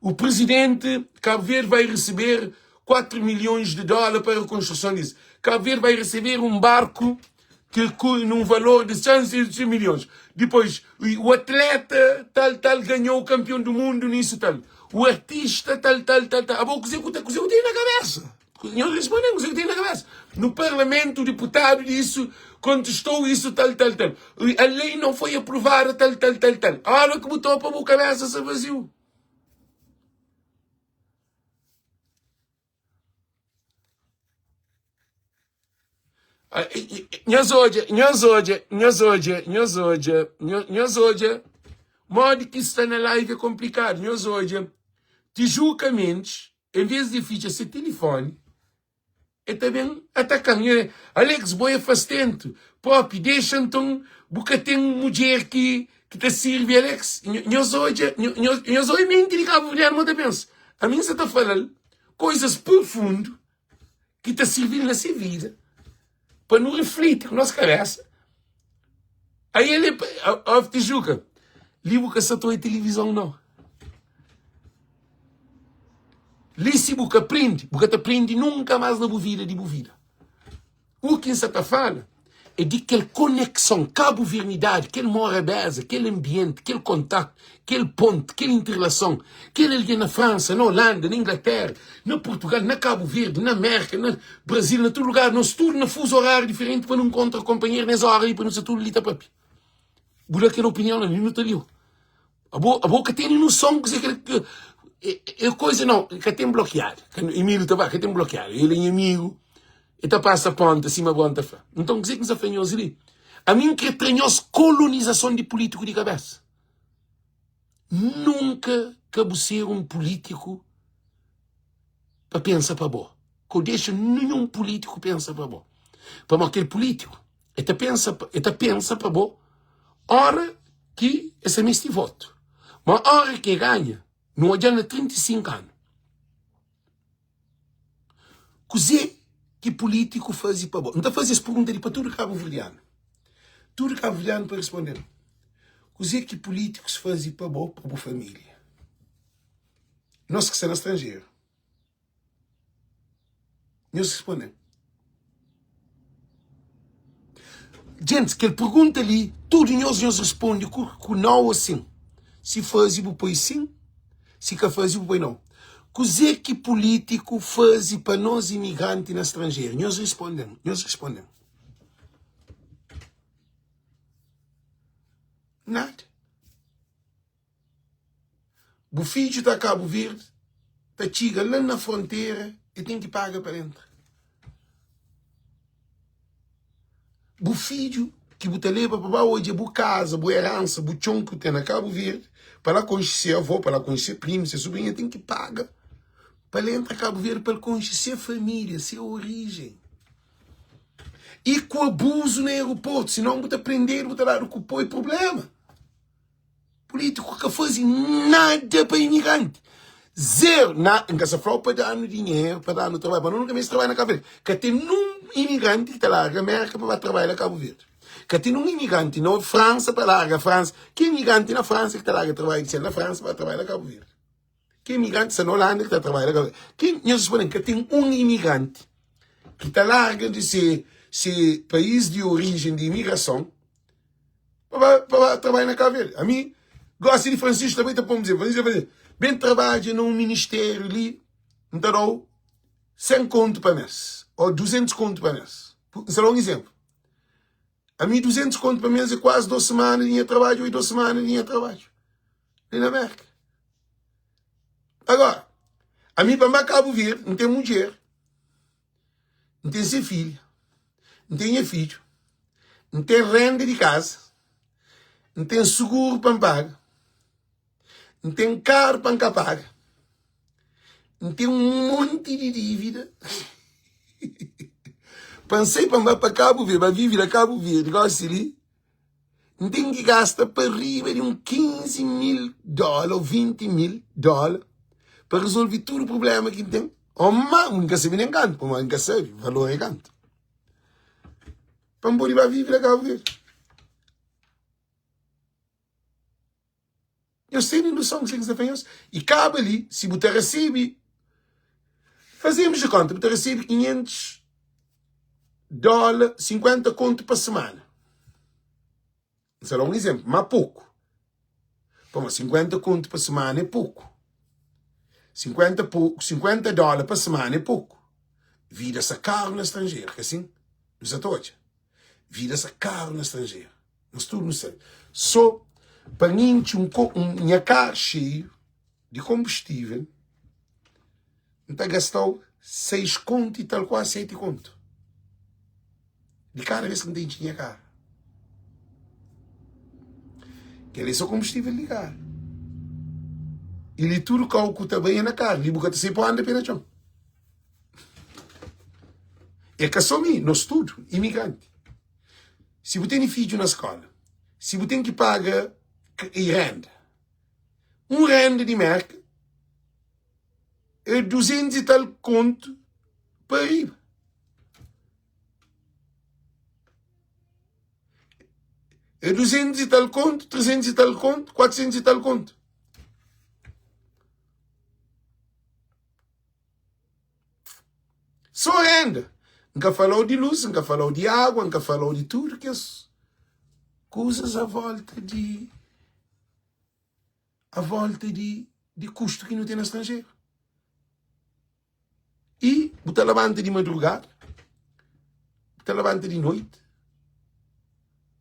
O presidente Cabo Verde vai receber 4 milhões de dólar para a reconstrução disso. Cabo Verde vai receber um barco que num valor de 100 milhões. Depois, o atleta tal, tal ganhou o campeão do mundo nisso tal. O artista tal, tal, tal, tal. Abo, kuzê ku kuzê ku tem na cabeça? Nho responde, kuzê ku tem na cabeça? No parlamento, o deputado disse, contestou isso tal, tal, tal. A lei não foi aprovada tal, tal, tal, tal. A hora que botou para a cabeça se vazio. Nhos odja, nhos odja, nhos odja, nhos odja, nhos odja modi ki sta na live é konplikadu. Nhos odja Tijuca Mendes, en vez di fitxa se tilifoni, el ta ben ataka-m. Alex, bo é fastentu propi, dexa nton bu ka ten mudjer ki ki ta sirbi Alex. Nhos odja, nhos odja menti di kabuverdianu mo ta pensa. Ami N sa ta fala-l koizas profundu ki ta sirbi-l na se vida pa nu rifliti ku nos kabesa. Aí ele, ó, Tijuca, li bu ka sa ta oi tilivizon nau. Li si bu ka prende, bu ka ta prende nunka más na bu vida di bu vida. U ki N sa ta fala. É di kel konekson Kabuvernidadi, kel morabeza, kel anbienti, kel kontaktu, kel ponti, kel interlason, kel algen na Fransa, na Olanda, na Inglatéra, na Purtugal, na Kabu Verdi, na Mérka, na Brazil, na tudu lugar, nos tudu na fuzu oráriu diferenti pa nu nkontra konpanheru nes óra li pa nu sta tudu li ta papia. Bu da kel opinion la, nu ta liu. Abo, abo ka tene noson kuzê ki é, é coisa não, ka ten blokiadu. Emílio ta fla, ka ten blokiadu. Ele é nha amigo, ele ta passa ponta sima bom ta fla. Então kuzê ki N sta fla nhos li? Ami N kre tra nhos kolonizason di pulítiku di kabesa. Nunka ka bu ser un pulítiku pa pensa pa bo. Ka bu dexa ninhun pulítiku pensa pa bo. Pamodi kel pulítiku E ta pensa, e ta pensa pa bo ora ki e sa misti votu. Ma ora ki e ganha, nu odja-l na 35 anu. Kuze ki pulitiku faze pa bo? N ta faze es pergunta li pa tudu kabuverdianu. Tudu kabuverdianu pa responde-m. Kuze ki pulitikus faze pa bo, pa bu familia? Nos ki sta na stranjeru. Nhos responde-m. Gentis, kel pergunta li, tudu nhos, nhos responde ku, ku nau ô sin. Si faze, bu poi sin, si ka faze, bu poi nau. Kuzê ki pulítiku faze pa nos imigranti na stranjeru? Nhos responde-m, nhos responde-m. Nada. Bu fidju ta Kabu Verdi, ta txiga la na frontera, e ten ki paga pa entra. Bu fidju ki bu ta leba pa ba odja bu kaza, bu eransa, bu txon ki bu ten na Kabu Verdi, pa la konxe se avó, pa la konxe se primu, se subrinhu, e ten ki paga pa el entra Kabu Verdi, pa el konxe se familia, se orijen. I ku abuzu na aeroportu, sinon bu ta prendedu, bu ta dadu ku poi problema. Pulítiku ka faze nada pa imigranti. Zeru. Na, N ka sa fla-u pa da-nu dinheru, pa da-nu trabadju, pa nu nunka meste trabadja na Kabu Verdi. Ka ten nun imigranti ki ta larga Mérka pa ba trabadja na Kabu Verdi. Ka ten nun imigranti na Fransa pa larga Fransa. Ki imigranti na Fransa ki ta larga trabadju di sel na Fransa pa ba trabadja na Kabu Verdi? Ki imigranti sta na Holanda ki ta trabadja na Kabu Verdi? Ki, nhos responde-m, ka ten un imigranti ki ta larga di se se país di orijen di imigrason pa ba, pa ba trabadja na Cabo Verde. Ami gosi di Francisco também ta pom dizer, Francisco ta dizer, bem trabadja na um ministério li, N ta dau 100 conto pa mês, ou 200 conto pa mês. N ta dau um exemplo. Ami 200 conto pa mês é quase 2 semana di nha trabadju, ou 2 semana di nha trabadju. Li na América. Agora, ami pa N ba Cabo Verde, N tem mudjer. N ten se filha, N ten nha fidju, N ten renda di kaza, N ten suguru pa N paga, N ten karu pa N ka paga, N ten un monti di dívida pa N sai pa N ba pa Kabu Verdi, ba vive na Kabu Verdi gosi li. N ten ki gasta pa riba di un 15 mil dóla ou 20 mil dóla pa rezolve tudu prubléma ki N ten. Ô má, N ka sabe nen kantu, pamodi N ka sabe valor é kantu. Pa N pode ba vive na Kabu Verdi. Nhos tene noson kuzê ki N sta fla nhos? I kaba li, si bu ta resebe, fazemos di konta, bu ta resebe 500 dóla, 50 kontu pa semana. N sta da un izénplu, má poku. Pamodi 50 kontu pa semana é poku. 50, po, 50 dóla pa semana é poku. Vida sta karu na stranjeru, ka sin? Nu sta ta odja. Vida sta karu na stranjeru. Nos tudu nu sabe. So pa N intxi un un nha karu xeiu di konbustível, N ta gasta-u 6 kontu i tal kuazi 7 kontu di kada bes ki N ta intxi nha karu. Kel-li é so konbustível di karu. I li tudu kau ku ta bai é na karu. Li bu ka ta sai pa anda pe na txon. É ka so mi, nos tudu, imigranti. Si bu tene fidju na skola, si bu ten ki paga i renda, un renda di Merka é 200 i tal kontu pa riba. É 200 i tal kontu, 300 i tal kontu, 400 i tal kontu. Só renda. N ka fala-u di lus, N ka fala-u di agua, N ka fala-u di tudu kes kuzas a volta di a volta di di kustu ki nu ten na stranjeru. I bu ta labanta di madrugada, bu ta labanta di noiti,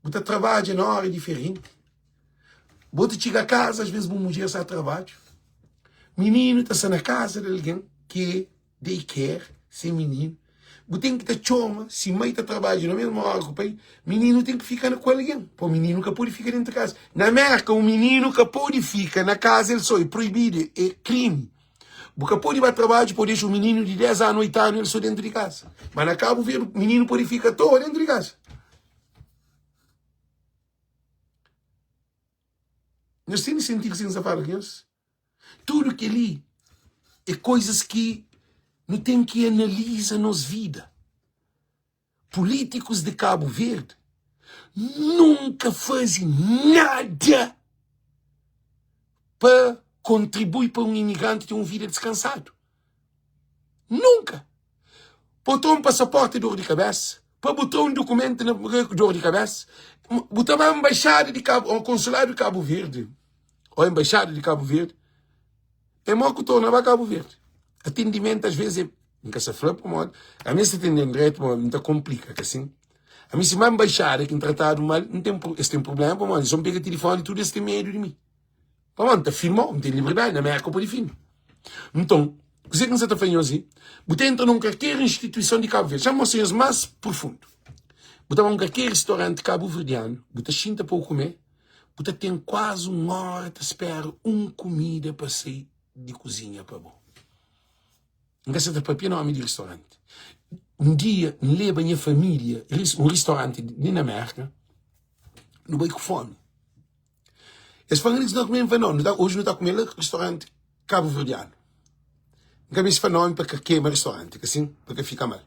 bu ta trabadja na ora diferenti, bo ta txiga kaza, as ves bu mudjer sa trabadju, mininu ta sta na kaza di algen ki é daycare, se mininu, bu ten ki ta txoma, si mai ta trabadja na mesmu ora ku pai, mininu ten ki fika ku algen, po mininu ka pode fika dentu kaza. Na Merka, un mininu ka pode fika na kaza el so, é proibidu, é krimi. Bu ka pode ba trabadju pa bu dexa un mininu di 10 anu, 8 anu el so dentu di kaza. Ma na Kabu Verdi, mininu pode fika atoa dentu di kaza. Nhos tene sentidu si N sta fala ku nhos? Tudu kel-li é koizas ki nu ten ki analiza nos vida. Polítikus di Kabu Verdi nunka faze nada pa kontribui pa un imigranti ten un vida diskansadu. Nunka! Pa bu tra un pasaporti é dor di kabésa, pa bu tra un dukumentu na dor di kabésa. Bu ta ba enbaixada di Kabu, ô konsuladu di Kabu Verdi, ô enbaixada di Kabu Verdi, é mó ku torna ba Kabu Verdi. Atendimentu às vezes é, N ka sa fla pamodi, ami es ta atende-m dretu, ma N ta konplika, ka sin? Ami si ma enbaixada ki N tratadu mal, N ten, es ten prubléma pamodi es so N pega tilifoni tudu es ten medu di mi. Pamodi N ta filma-u, N ten liberdadi, na Mérka bu pode filma. Nton, kuzê ki N sa ta fla nhos li, bu ta entra na un kalker instituison di Kabu Verdi, xa N mostra nhos más profundu, bu ta ba un kalker ristoranti kabuverdianu, bu ta xinta pa bu kume, bu ta ten kuazi un óra ta spera un kumida pa sai di kuzinha pa bo. N ka sa ta papia nomi di ristoranti. Un dia N leba nha família un ristoranti li na Mérka, nu bai ku fómi. Es fla-m nu ta kume, N fla no, oji nu ta kume la ristoranti kabuverdianu. N ka meste fla nomi pa ka kema ristoranti, ka sin? Pa ka fika mal.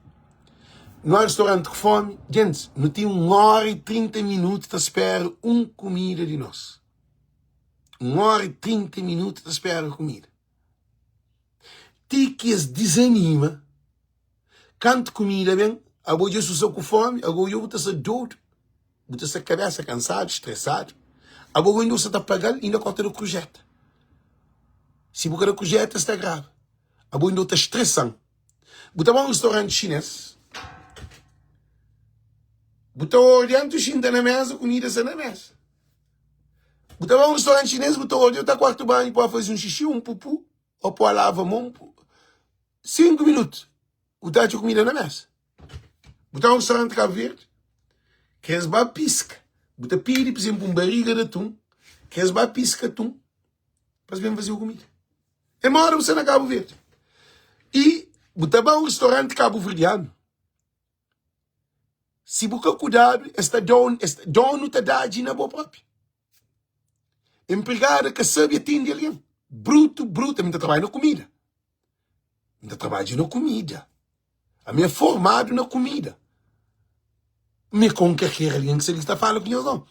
Nu ba ristoranti ku fomi, gentis, nu ten un ora i 30 minutu ta spera un kumida di nos. Un ora i 30 minutu ta spera kumida. Ti ki es dizanima, kantu kumida ben, abo dja su sta ku fomi, ago dja bu ta sta dodu. Bu ta sta kabesa kansadu, stresadu. Abo inda bu sta ta pagal, inda ko ta da krujeta. Si bu ka da krujeta, es ta graba. Abo inda bu ta stresan. Bu ta ba un restauranti xines, bu ta ordi antu xinta na mesa, kumida sta na mesa. Bu ta ba un restauranti xines, bu ta ordi, bu ta kuartu banhu pa faze un xixi, un pupu, o pa lava mon. 5 minutu, bu ta atxa kumida na mesa. Bu ta un restaurante Cabo Verde, que es ba pisca. Bu ta pidi, por exemplo, um barriga de atum, que es ba pisca atum, pa es ben fazer comida. É mora bu sta na Cabo Verde. E bu ta ba un restaurante cabo verdiano. Si bu ka kudadu, es ta don, es ta, donu ta dadji na bo propi. Empregada ka sabe atende algen. Bruto, bruto, ami ta trabalha na kumida. N ta trabadja na kumida. Ami é formadu na kumida. Mi é ka un kalker algen ki sta li ki ta fala ku nhos, nau.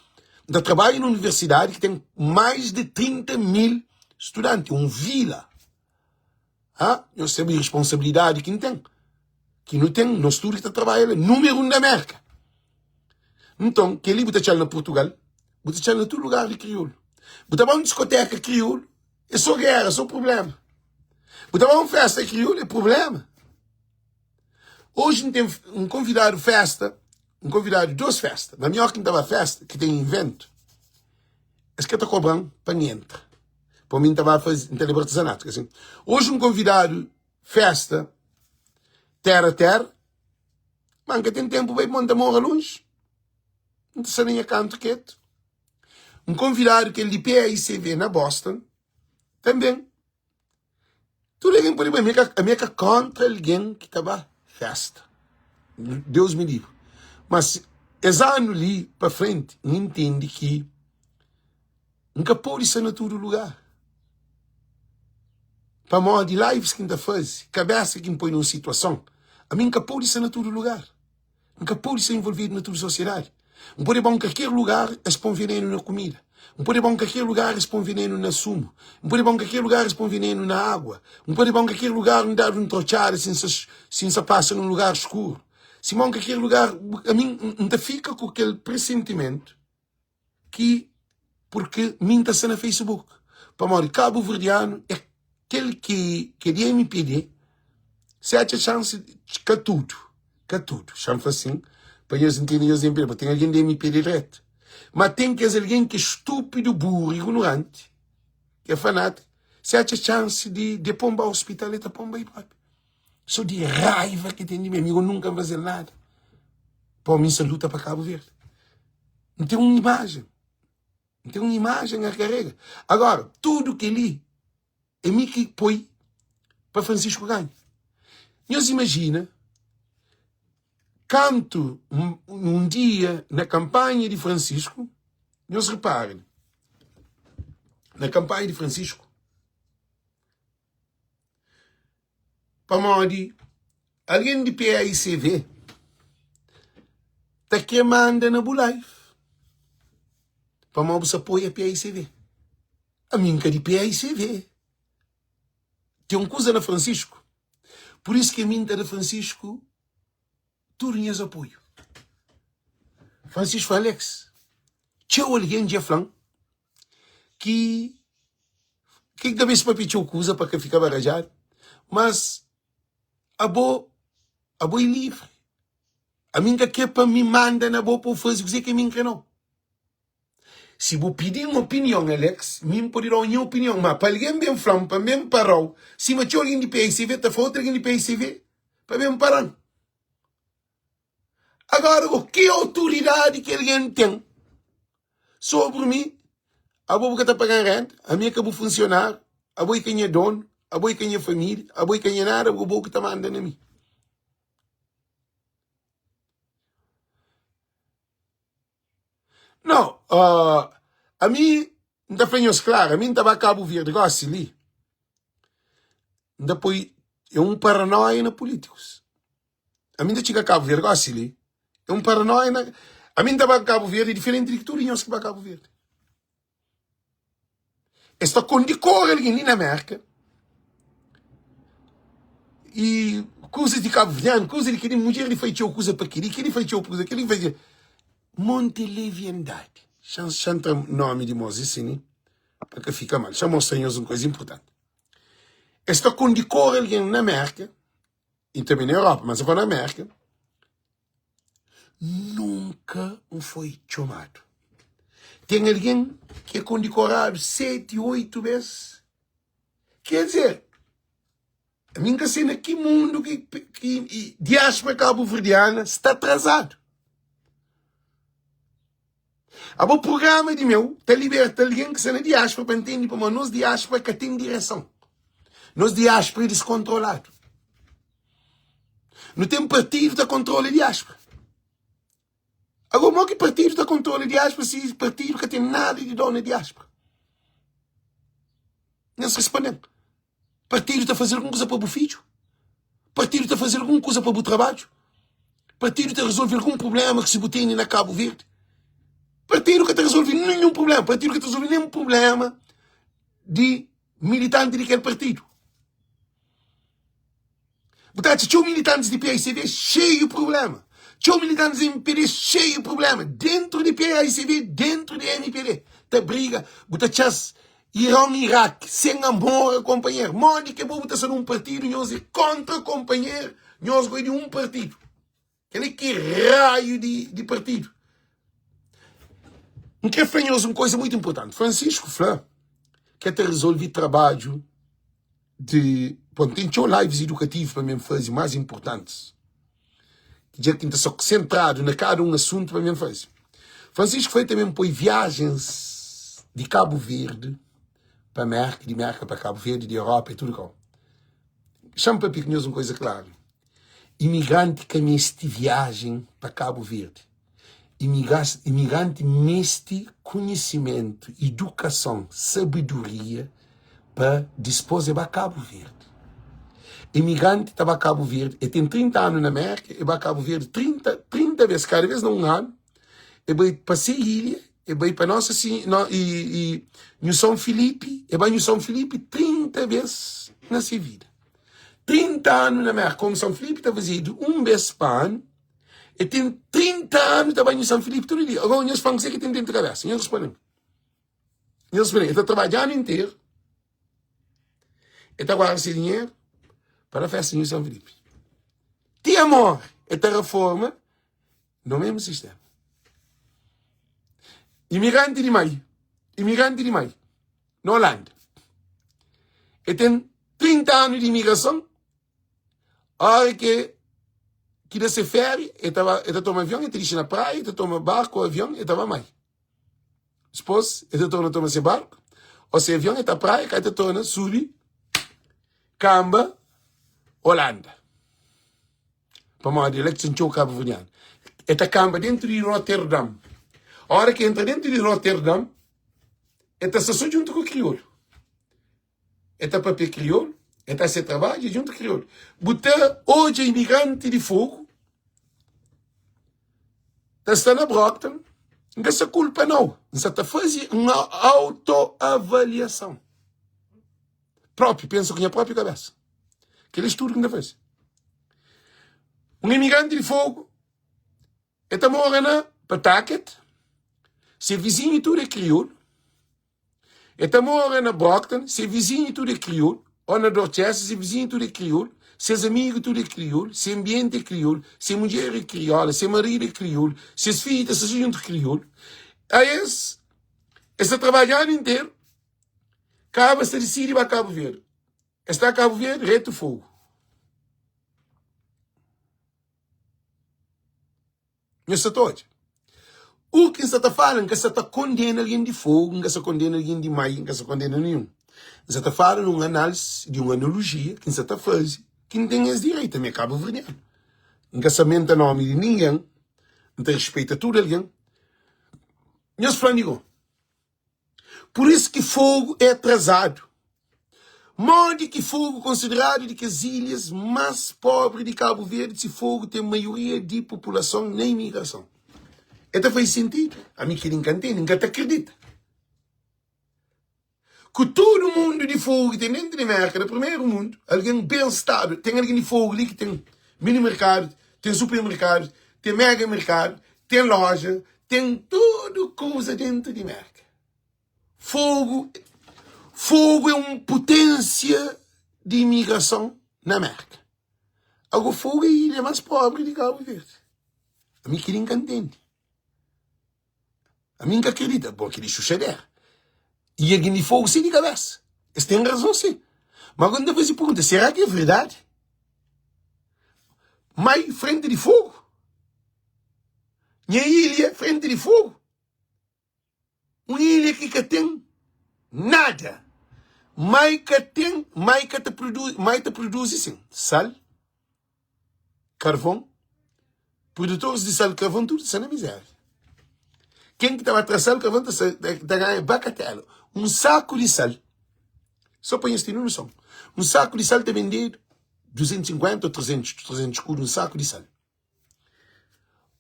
N ta trabadja na universidadi ki ten mais di 30 mil studanti, un vila. Ha? Nhos sabe responsabilidadi ki N ten, ki nu ten, nos tudu ki ta trabadja la, numeru un na Merka. Nton, kel-li bu ta txal na Purtugal, bu ta txal na tudu lugar di kriolu. Bu ta ba un diskoteka kriolu, é sô géra, sô prubléma. Bu ta ba un festa kriolu, é prubléma. Oji N ten N konvidadu festa, N konvidadu dos festa, ma mi óki N ta ba festa ki ten inventu, es ka ta kobra-m pa N entra, pamodi mi N ta ba faze, N ta leba artezanatu, ka sin? Oji N konvidadu festa tera tera, ma N ka ten tenpu bai pamodi N ta mora lonji, N ta sta na nha kantu ketu. N konvidadu kel di PAICV na Boston, tanben. Tudu algen pode bai, ami é ka kontra algen ki ta ba festa. Deus me livre. Mas es anu li pa frenti, N intende ki N ka pode sta na tudu lugar. Pamodi lives ki N ta faze, kabesa ki N poi na un situason, ami N ka pode sta na tudu lugar. N ka pode sta involvidu na tudu sosiedadi. N pode ba un kalker lugar, es pon venenu na kumida. N pode ba un kalker lugar, es pon venenu na sumu. N pode ba un kalker lugar, es pon venenu na agua. N pode ba un kalker lugar, N dadu un trotxada si N sa, si N sa pasa nun lugar skuru. Simon ka kel lugar, ami N ta fika ku kel presentimentu ki purki mi N ta sta na Facebook. Pamodi kabuverdianu é kel ki ke di MPD, se atxa xansi, ka tudu, ka tudu, xa-m fla sin, pa nhos ntende nhos di MPD, pa ten algen di MPD dretu. Ma ten kes algen ki é stúpidu, buru, ignoranti, ki é fanátiku, se atxa xansi di de pô-m ba ospital, el ta pô-m bai propi. So di raiva ki ten di mi, amigo nunka N faze-l nada. Pa mi N sa luta pa Kabu Verdi. N ten un imajen, N ten un imajen a karega. Agora, tudu kel-li é mi ki poi pa Francisco ganha. Nhos imajina kantu un dia na kanpanha di Francisco, nhos repara, na kanpanha di Francisco, Pamodi algen di PAICV ta kre manda na bu life pamodi bu sa apoia PAICV. Ami N ka di PAICV. Ten un kuza na Francisco, pur isu ki ami N ta da Francisco tudu nhas apoiu. Francisco Alex, txeu algen dja fla-m ki ki ka meste papia txeu kuza pa ka fika barajadu, mas abo, abo é livri. Ami N ka kre pa mi manda na bo pa bu faze kuzê ki ami N kre nau. Si bu pidi-m opinion, Alex, mi N pode da-u nha opinion, má pa algen ben fla-m pa N ben para-u, sima txeu algen di PICV ta fla otu algen di PICV pa ben para-m. Agora go, ki autoridadi ki algen ten sobri mi? Abo bu ka ta paga-m renta, ami é ka bu funsionáriu, abo é ka nha donu, abo é ka nha família, abo é ka nha nada, abo ki ta manda na mi. Não, uh, ami N ta fla nhos klaru, ami N ta ba Kabu Verdi gosi li, N ta poi é un paranoia na pulítikus. Ami N ta txiga Kabu Verdi gosi li, é un paranoia na ami N ta ba Kabu Verdi diferenti di tudu nhos ki ba Kabu Verdi. Es ta kondikora algen li na Merka i kuzas di kabuverdianu, kuzas di kel-li, mudjer li fai txeu kuza pa kel-li, kel-li fai txeu kuza, kel-li fai txeu. Monti leviandadi. Xa xa N tra nomi di mos si ni pa ka fika mal. Xa mostra nhos un kuza inpurtanti. Es ta kondikora algen na Merka i tanbe na Europa, mas agora na Merka. Nunka N foi txomadu. Ten algen ki é kondikoradu seti, oitu bês. Ker dizer, ami N ka sei na ki mundu ki, ki diáspora kabuverdiana sta atrasadu. Abo prugrama di meu ta liberta algen ki sta na diáspora pa ntende pamodi nos diáspora ka ten direson. Nos diáspora é diskontroladu. Nu ten partidu ta kontrola diáspora. Agora, mo ki partidu ta kontrola diáspora si partidu ka ten nada di dó na diáspora? Nhos responde-m. Partidu ta faze algun kuza pa bu fidju? Partidu ta faze algun kuza pa bu trabadju? Partidu ta rezolve algun problema ki si bu tene na Kabu Verdi? Partidu ka ta rezolve ninhun problema. Partidu ka ta rezolve nen problema di militanti di kel partidu. Bu ta atxa txeu militantis di PAICV xeiu problema. Txeu militantis di MPD xeiu problema. Dentru di PAICV, dentru di MPD. Ta briga, bu ta atxa-s Iran, Irak, sen amor a konpanheru. Modi ki bo bu ta sta na un partidu, nhos é kontra konpanheru, nhos goi di un partidu. Kel-li ki raiu di, di partidu. N kre fla nhos un koisa muitu inpurtanti. Francisco fla ke ta rezolvi trabadju di... Bon, ten txeu lives idukativu pa mi N faze, más inpurtantis. Dja ki N ta sta konsentradu na kada un asuntu pa mi N faze. Francisco fla tanbe N poi viajens di Kabu Verdi pa Merka, di Merka pa Kabu Verdi, di Europa e tudu kau. Xa-m papia ku nhos un koisa klaru. Imigranti ka meste viajen pa Kabu Verdi. Imigranti meste konhisimentu, idukason, sabedoria pa dispos e ba Kabu Verdi. Imigranti ta ba Kabu Verdi, e ten 30 anu na Merka, e ba Kabu Verdi 30, 30 bes, kada bes na un anu, e bai pa se ilha, e bai pa Nosa Sin, no, e, e Nhu São Filipi, e ba Nhu São Filipi 30 bes na se vida. 30 anu na Merka, komu São Filipi ta fazedu un bes pa anu. E ten 30 anu ta bai Nhu San Filipe tudu dia. Agora nhos fla-m kuzê ki ten dentu kabesa. Nhos responde-m. Nhos responde-m. E ta trabadja anu interu, e ta guarda se dinheru pa da festa Nhu San Filipe. Ti e more, e ta reforma no mesmu sistema. Imigranti di mai, imigranti di mai, na Holanda. E ten 30 anu di imigrason, Ora ki ki da se féria, e ta ba, e ta toma avion, e ta dixi na praia, e ta toma barku ô avion, e ta ba mai. Dipôs, e ta torna toma se barku ô se avion, e ta praia, ka e ta torna subi kanba Holanda. Pamodi la ki ten txeu kabuverdianu. E ta kanba dentu di Rotterdam. Ora ki e entra dentu di Rotterdam, e ta sta so djuntu ku kriolu. E ta papia kriolu, e ta se trabadja djuntu kriolu. Bu ta odja imigranti di Fogu ta sta na Brockton, N ka sta kulpa nau, N sa ta faze un autoavaliason propi, pensa ku nha propi kabesa. Kel estudu ki N ta faze. Un imigranti di Fogu e ta mora na Pawtucket, se vizinhu tudu é kriolu. E ta mora na Brockton, se vizinhu tudu é kriolu, ô na Dorchester, se vizinhu tudu é kriolu, ses amigu tudu é kriolu, se anbienti é kriolu, se mudjer é kriola, se maridu é kriolu, ses fidju ta sta djuntu kriolu. A es, es ta trabadja anu interu, kaba es ta disidi ba Kabu Verdi. Es ta Kabu Verdi, retu Fogu. Nhos sta ta odja? U ki N sta ta fala, N ka sta ta kondena algen di Fogu, N ka sta kondena algen di Mai, N ka sta kondena ninhun. N sta ta fala nun analisi di un analojia ki N sta ta faze, ki N ten es direitu, ami é kabuverdianu. N ka sta menta nomi di ningen, N ta respeita tudu algen. Nhos fla-m di go. Pur isu ki Fogu é atrasadu. Modi ki Fogu konsideradu di kes ilhas más pobri di Kabu Verdi si Fogu ten maioria di populason na imigrason? E ta faze sentidu? Ami kel-li N ka ntende, N ka ta kridita. Ku tudu mundu di Fogu ki ten dentu di Mérka, na primeru mundu, algen ben stadu, ten algen di Fogu li ki ten mini merkadu, ten supermerkadu, ten mega merkadu, ten loja, Ten tudu kuza dentu di Merka. Fogu, fogu é un puténsia di imigrason na Merka. Ago Fogu é ilha más pobri di Kabu Verdi. Ami kel-li N ka ntende. Ami N ka kridita. Bo kel-li xuxadera. I algen di Fogu sai di kabésa. Es ten razon sin. Má agora N ta faze pergunta, será ki é verdadi? Mai frenti di Fogu? Nha ilha frenti di fogu. Un ilha ki ka ten nada. Mai ka ten, mai ka ta produzi, mai ta produzi sin sal, karvon. Produtores di sal, karvon tudu sta na miséria. Ken ki ta ba tra sal, karvon ta, ta ganha bakatela. Un saku di sal, só pa nhos ten noson, un saku di sal ta bendedu 250 ou 300, 300 escudo, un saku di sal.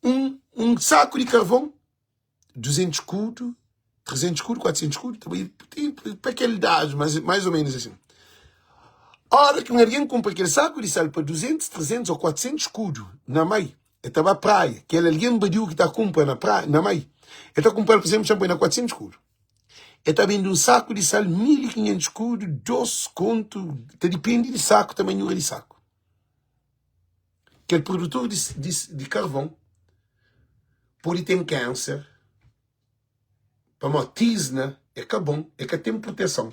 Un, un saku di karvon, 200 skudu, 300 skudu, 400 skudu, ta bai pa kel dadu, mas mais ou menos assim. Ora ki un algen kunpra kel saku di sal pa 200, 300 ou 400 skudu na mai, el ta ba praia, kel algen badiu ki ta kunpra na praia, na mai, el ta kunpra-l, pur izénplu, txan poi na 400 skudu. El ta bende un saku di sal 1500 skudu, 2 kontu, ta dipende di saku, tamanhura di saku. Kel produtor di, di, di karvon pode ten kanser pamodi tizna é ka bon, é ka ten proteson,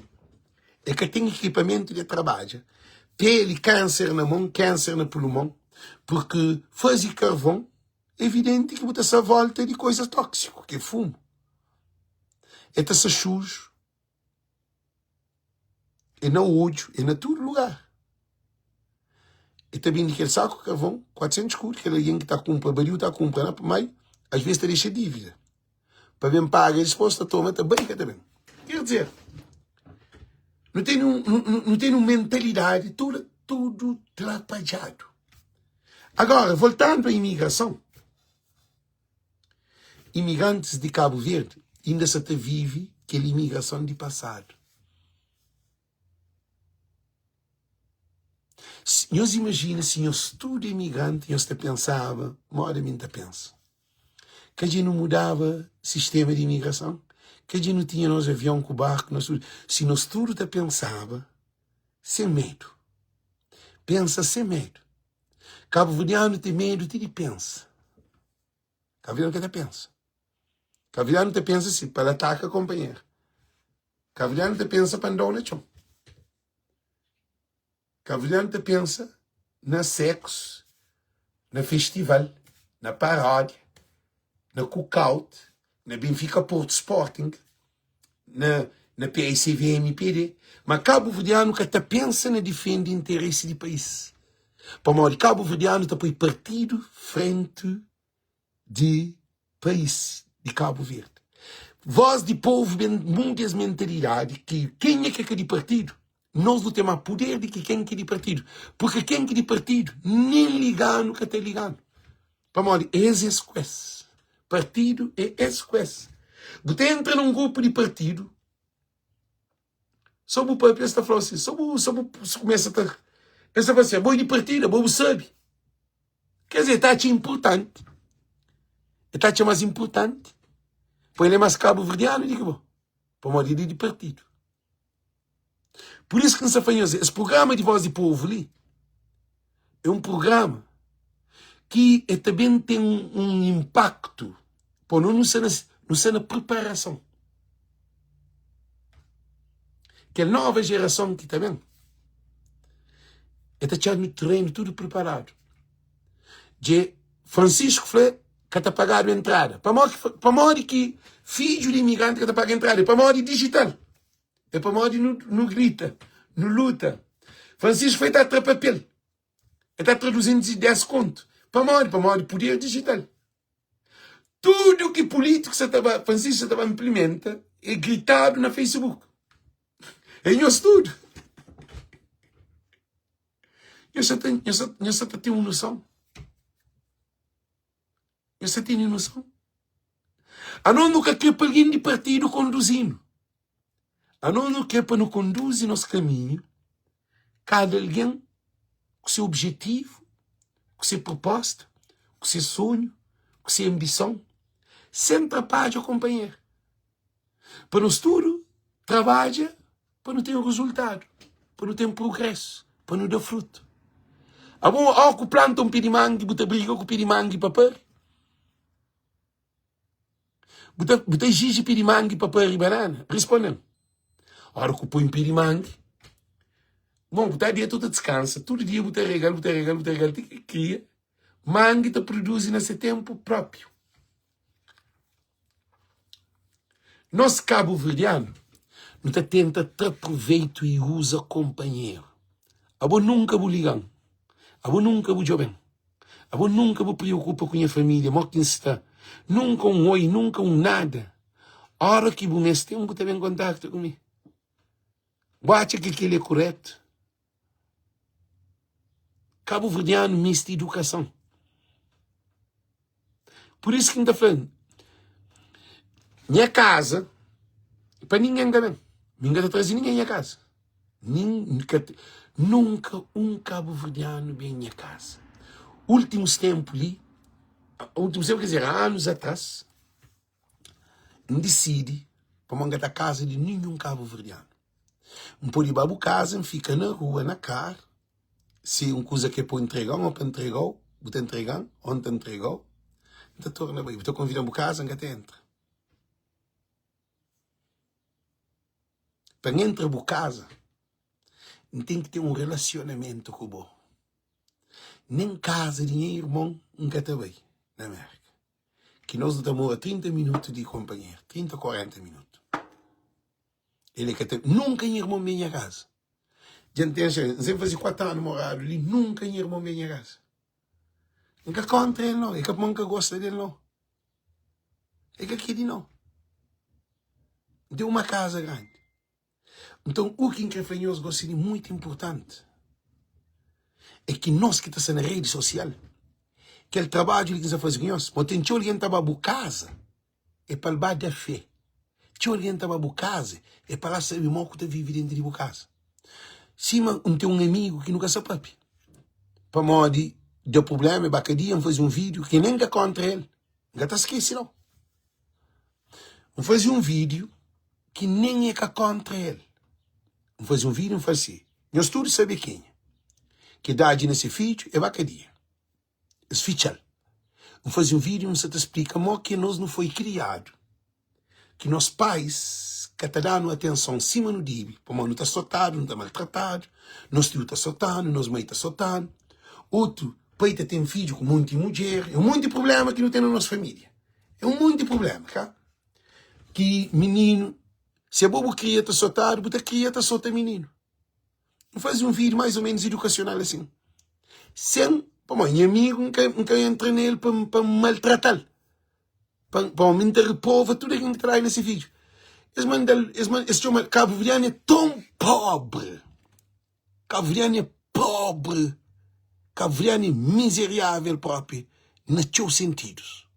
é ka ten ekipamentu di trabadja, peli, kanser na mon, kanser na pulmon, purki faze karvon evidenti ki bu ta sta volta di koizas tóksiku, ki é fumu, é ta sta xuju. É na odju, é na tudu lugar. E ta bindi kel saku karvon 400 skudu, kel algen ki ta kunpra badiu ta kunpra na mai, as ves ta dexa dívida pa ben paga dispos ta toma ta bai ka ta ben. Ker dizer, nu ten un, nu ten un mentalidadi tudu tudu trapadjadu. Agora, voltandu a imigrason, Imigrantis di Kabu Verdi inda sa ta vive kel imigrason di pasadu. Nhos imajina si nhos tudu imigranti nhos ta pensaba moda mi N ta pensa. Ka dja nu mudaba sistema di imigrason? Ka dja nu tinha nos avion ku barku nos tudu? Si nos tudu ta pensaba sen medu. Pensa sen medu. Kabuverdianu ten medu ti di pensa. Kabuverdianu ka ta pensa. Kabuverdianu ta pensa si pa el ataka konpanheru. Kabuverdianu ta pensa pa andau na txon. Kabuverdianu ta pensa na seksu, na festival, na paródia, na cookout, na Benfica Porto Sporting, na na PSV MPD. Ma kabuverdianu ka ta pensa na difende interesi di país. Pamodi kabuverdianu ta poi partidu frenti di país di Cabo Verde. Voz di povo ben muda es mentalidade ki kenha ki é ka di partido, nos nu ten ma puder di ki ken ki di partido. Porque ken ki di partido nen liganu ka ta liganu. Pamodi es es ku es. Partido é es ku es. Bu ta entra na un grupo di partido, so bu papia es ta flau si, so bu so bu kumesa ta es ta fla si, abo é di partido, abo bu sabi. Quer dizer, ta atxa importante. El ta atxa más importante. Pa el é más kabuverdianu di ki bo. Pamodi el é di partidu. Pur isu ki N sta fla nhos, es prugrama di Voz di Povu li é un prugrama ki el ta ben ten un inpaktu pa no nu sta na, nu sta na priparason. Kel nova jerason ki ta ben, el ta txadu terenu tudu priparadu. Dje Francisco fla ka ta pagadu entrada. Pamodi, pamodi ki fidju di imigranti ka ta paga entrada? É pamodi digital. É pamodi nu, nu grita, nu luta. Francisco foi ta tra papel. El ta tra 210 kontu. Pamodi? Pamodi puder digital. Tudu ki pulítiku sa ta ba, Francisco sa ta ba implementa é gritadu na Facebook. É nhos tudu. Nhos sa ta, nhos sa, nhos sa ta ten un noson? Nhos sa tene noson? Anos nu ka kre pa algen di partidu konduzi-nu. Anos nu kre pa nu konduzi nos kaminhu, kada algen ku se objetivu, ku se proposta, ku se sonhu, ku se anbison, sen trapadja konpanheru. Pa nos tudu trabadja pa nu ten rezultadu, pa nu ten prugrésu, pa nu da frutu. Abo, ó ku planta un pé di mangi, bu ta briga ku pé di mangi pa pari? Bu ta, bu ta exige pé di mangi pa pari banana? Responde-m. Ora ku poi un pé di mangi, bon, bu ta deta, bu ta diskansa, tudu dia bu ta regal, bu ta regal, bu ta regal, ti ki kria, mangi ta produzi na se tenpu propiu. Nos kabuverdianu nu ta tenta tra proveitu i uza konpanheru. Abo nunka bu liga-m, abo nunka bu djobe-m, abo nunka bu preokupa ku nha família, mo ki N sta, nunka un oi, nunka un nada. Óra ki bu meste-m bu ta ben kontakta ku mi. Bu atxa ki kel-li é kuretu? Kabuverdianu meste idukason. Pur isu ki N ta fla, nha kaza pa ningen ka ben. Mi N ka ta traze ningen nha kaza. Nin, ka, nunka un kabuverdianu ben nha kaza. Últimus ténpu li, últimus ténpu, ker dizer, anus atrás, N disidi pamodi N ka ta kaza di ninhun kabuverdianu. N pode ba bu kaza, N fika na rua, na kar, si un kuza ki é pa ntrega-m ô pa ntrega-u, bu ta ntrega-m ô N ta ntrega-u, N ta torna bai. Bu ta konvida-m bu kaza, N ka ta entra. Pa N entra bu kaza, N ten ki ten un relasionamentu ku bo. Nen kaza di nha irmon N ka ta bai na Mérka. Ki nos nu ta mora 30 minutu di konpanheru, 30, 40 minutu. El é ka ta, nunka nha irmon ben nha kaza. Dja N ten, N sen faze 4 anu moradu li, nunka nha irmon ben nha kaza. N ka kontra el nau, é ka pamodi N ka gosta del nau. É ka kedi nau. N ten uma kaza grandi. Nton, u ki N kre fla nhos gosi di muitu inpurtanti é ki nos ki ta sta na redi sosial, kel trabadju li ki N sta faze ku nhos, bo ten txeu algen ta ba bu kaza é pa el ba da fé. Txeu algen ta ba bu kaza é pa la sabe mo ku ta vive dentru di bu kaza. Sima N ten un amigu ki nu ka sta papia. Pamodi da prublema e ba kadia N faze un vídiu ki nen N ka kontra el N ka ta skese nau N faze un vídiu ki nen e ka kontra el N faze un vídiu N fla si Nhos tudu sabe kenha ki dadji na se fidju e ba kadia Es fitxa-l. N faze un vídiu N sa ta splika mo ki nos nu foi kriadu ki nos pais ka ta da-nu atenson sima nu debe, pamodi nu ta sotadu, nu ta maltratadu, nos tiu ta sota-nu, nos mai ta sota-nu, otu pai ta ten fidju ku monti mudjer, é un monti prubléma ki nu ten na nos família, é un monti prubléma, ka? Ki mininu, si abo bu kria ta sotadu, bu ta kria ta sota mininu. N faze un vídiu mais ou menos idukasional asin, sen, pamodi nha amigu N ka, N ka entra na el pa N maltrata-l. Pa, pa mi N ta reprova tudu algen ki ta dai na se fidju. Es manda-l, es manda, es txoma-l, Kabuverdianu é ton pobri, Kabuverdianu é pobri, Kabuverdianu é mizeriável propi na txeu sentidus.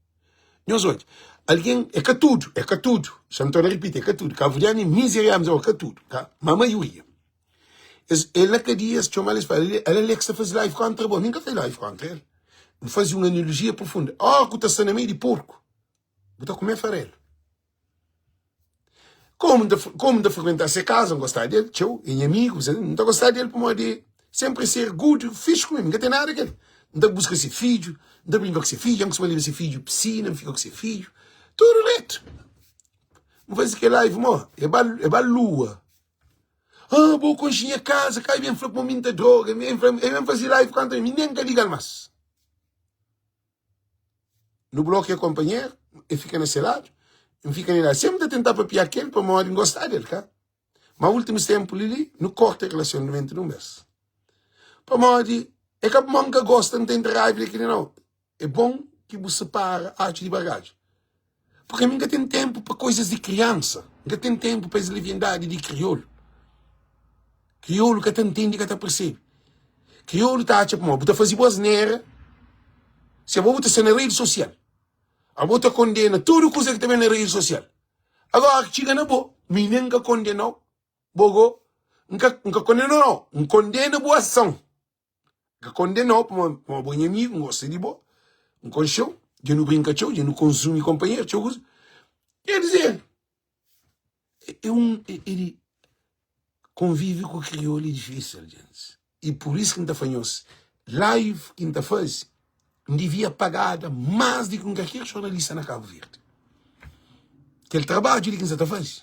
Nhos odja, algen, é ka tudu, é ka tudu, xa N torna ripiti, é ka tudu, Kabuverdianu é mizeriável, mas é ka tudu, tá? Ma maioria. Es, el na kadia, es txoma-l, es fla-l, el Alex ta faze live kontra bo. Mi N ka faze live kontra el. N faze un analogia profunda. Óra ku ta sta na meiu di porku, bu ta kume farelu. Komu N ta, komu N ta frekuentá se kaza, N gostá di el txeu, é nha amigu, N ta gostá di el pamodi é senpri é ser good, fixi ku mi, N ka ten nada ku el. N ta buska se fidju, N ta brinka ku se fidju, N kustuma leba se fidju pisina, N fika ku se fidju, tudu dretu. N faze kel live mo, é ba, é ba lua. Ah, bo konxe nha kaza, kai ben fla kuma mi nta droga, mi fla, e ben faze live kontra mi, mi nen ka ligal mas. Nu blokia kompanheru, e fika na se ladu, N fika na ladu. Sempre ta tenta papia kel pamodi N gosta del, ka? Ma ultimus tempu li li, nu korta relasionamentu di un bes. Pamodi é ka pamodi N ka gosta, N ta entra raiva di kili nau. É bon ki bu separa atxu di bagadju. Porque mi nka ten tempu pa coisas di criança. Nka ten tempu pa es leviandadi di crioulo. Crioulo ka ta ntende, ka ta percebe. Crioulo ta atxa pamodi bu ta faze bu asnera, se abo bu ta sta na rede social, abo ta condena tudu kuza ki ta ben na rede social. Agora ki txiga na bo, mi nen nka condenau, bo go, nka nka condenau nau, nkondena bu ason. N ka kondenau pamodi bo é nha amigu, N gosta di bo, N konxe-u, dja nu brinka txeu, dja nu konsumi konpanheru txeu kuza. Ker dizer, é un é di konvive ku kriolu é difísil, gentis. I pur isu ki N ta fla nhos, live ki N ta faze, N divia pagada más di ki un kalker jornalista na Kabu Verdi. Kel trabadju li ki N sa ta faze.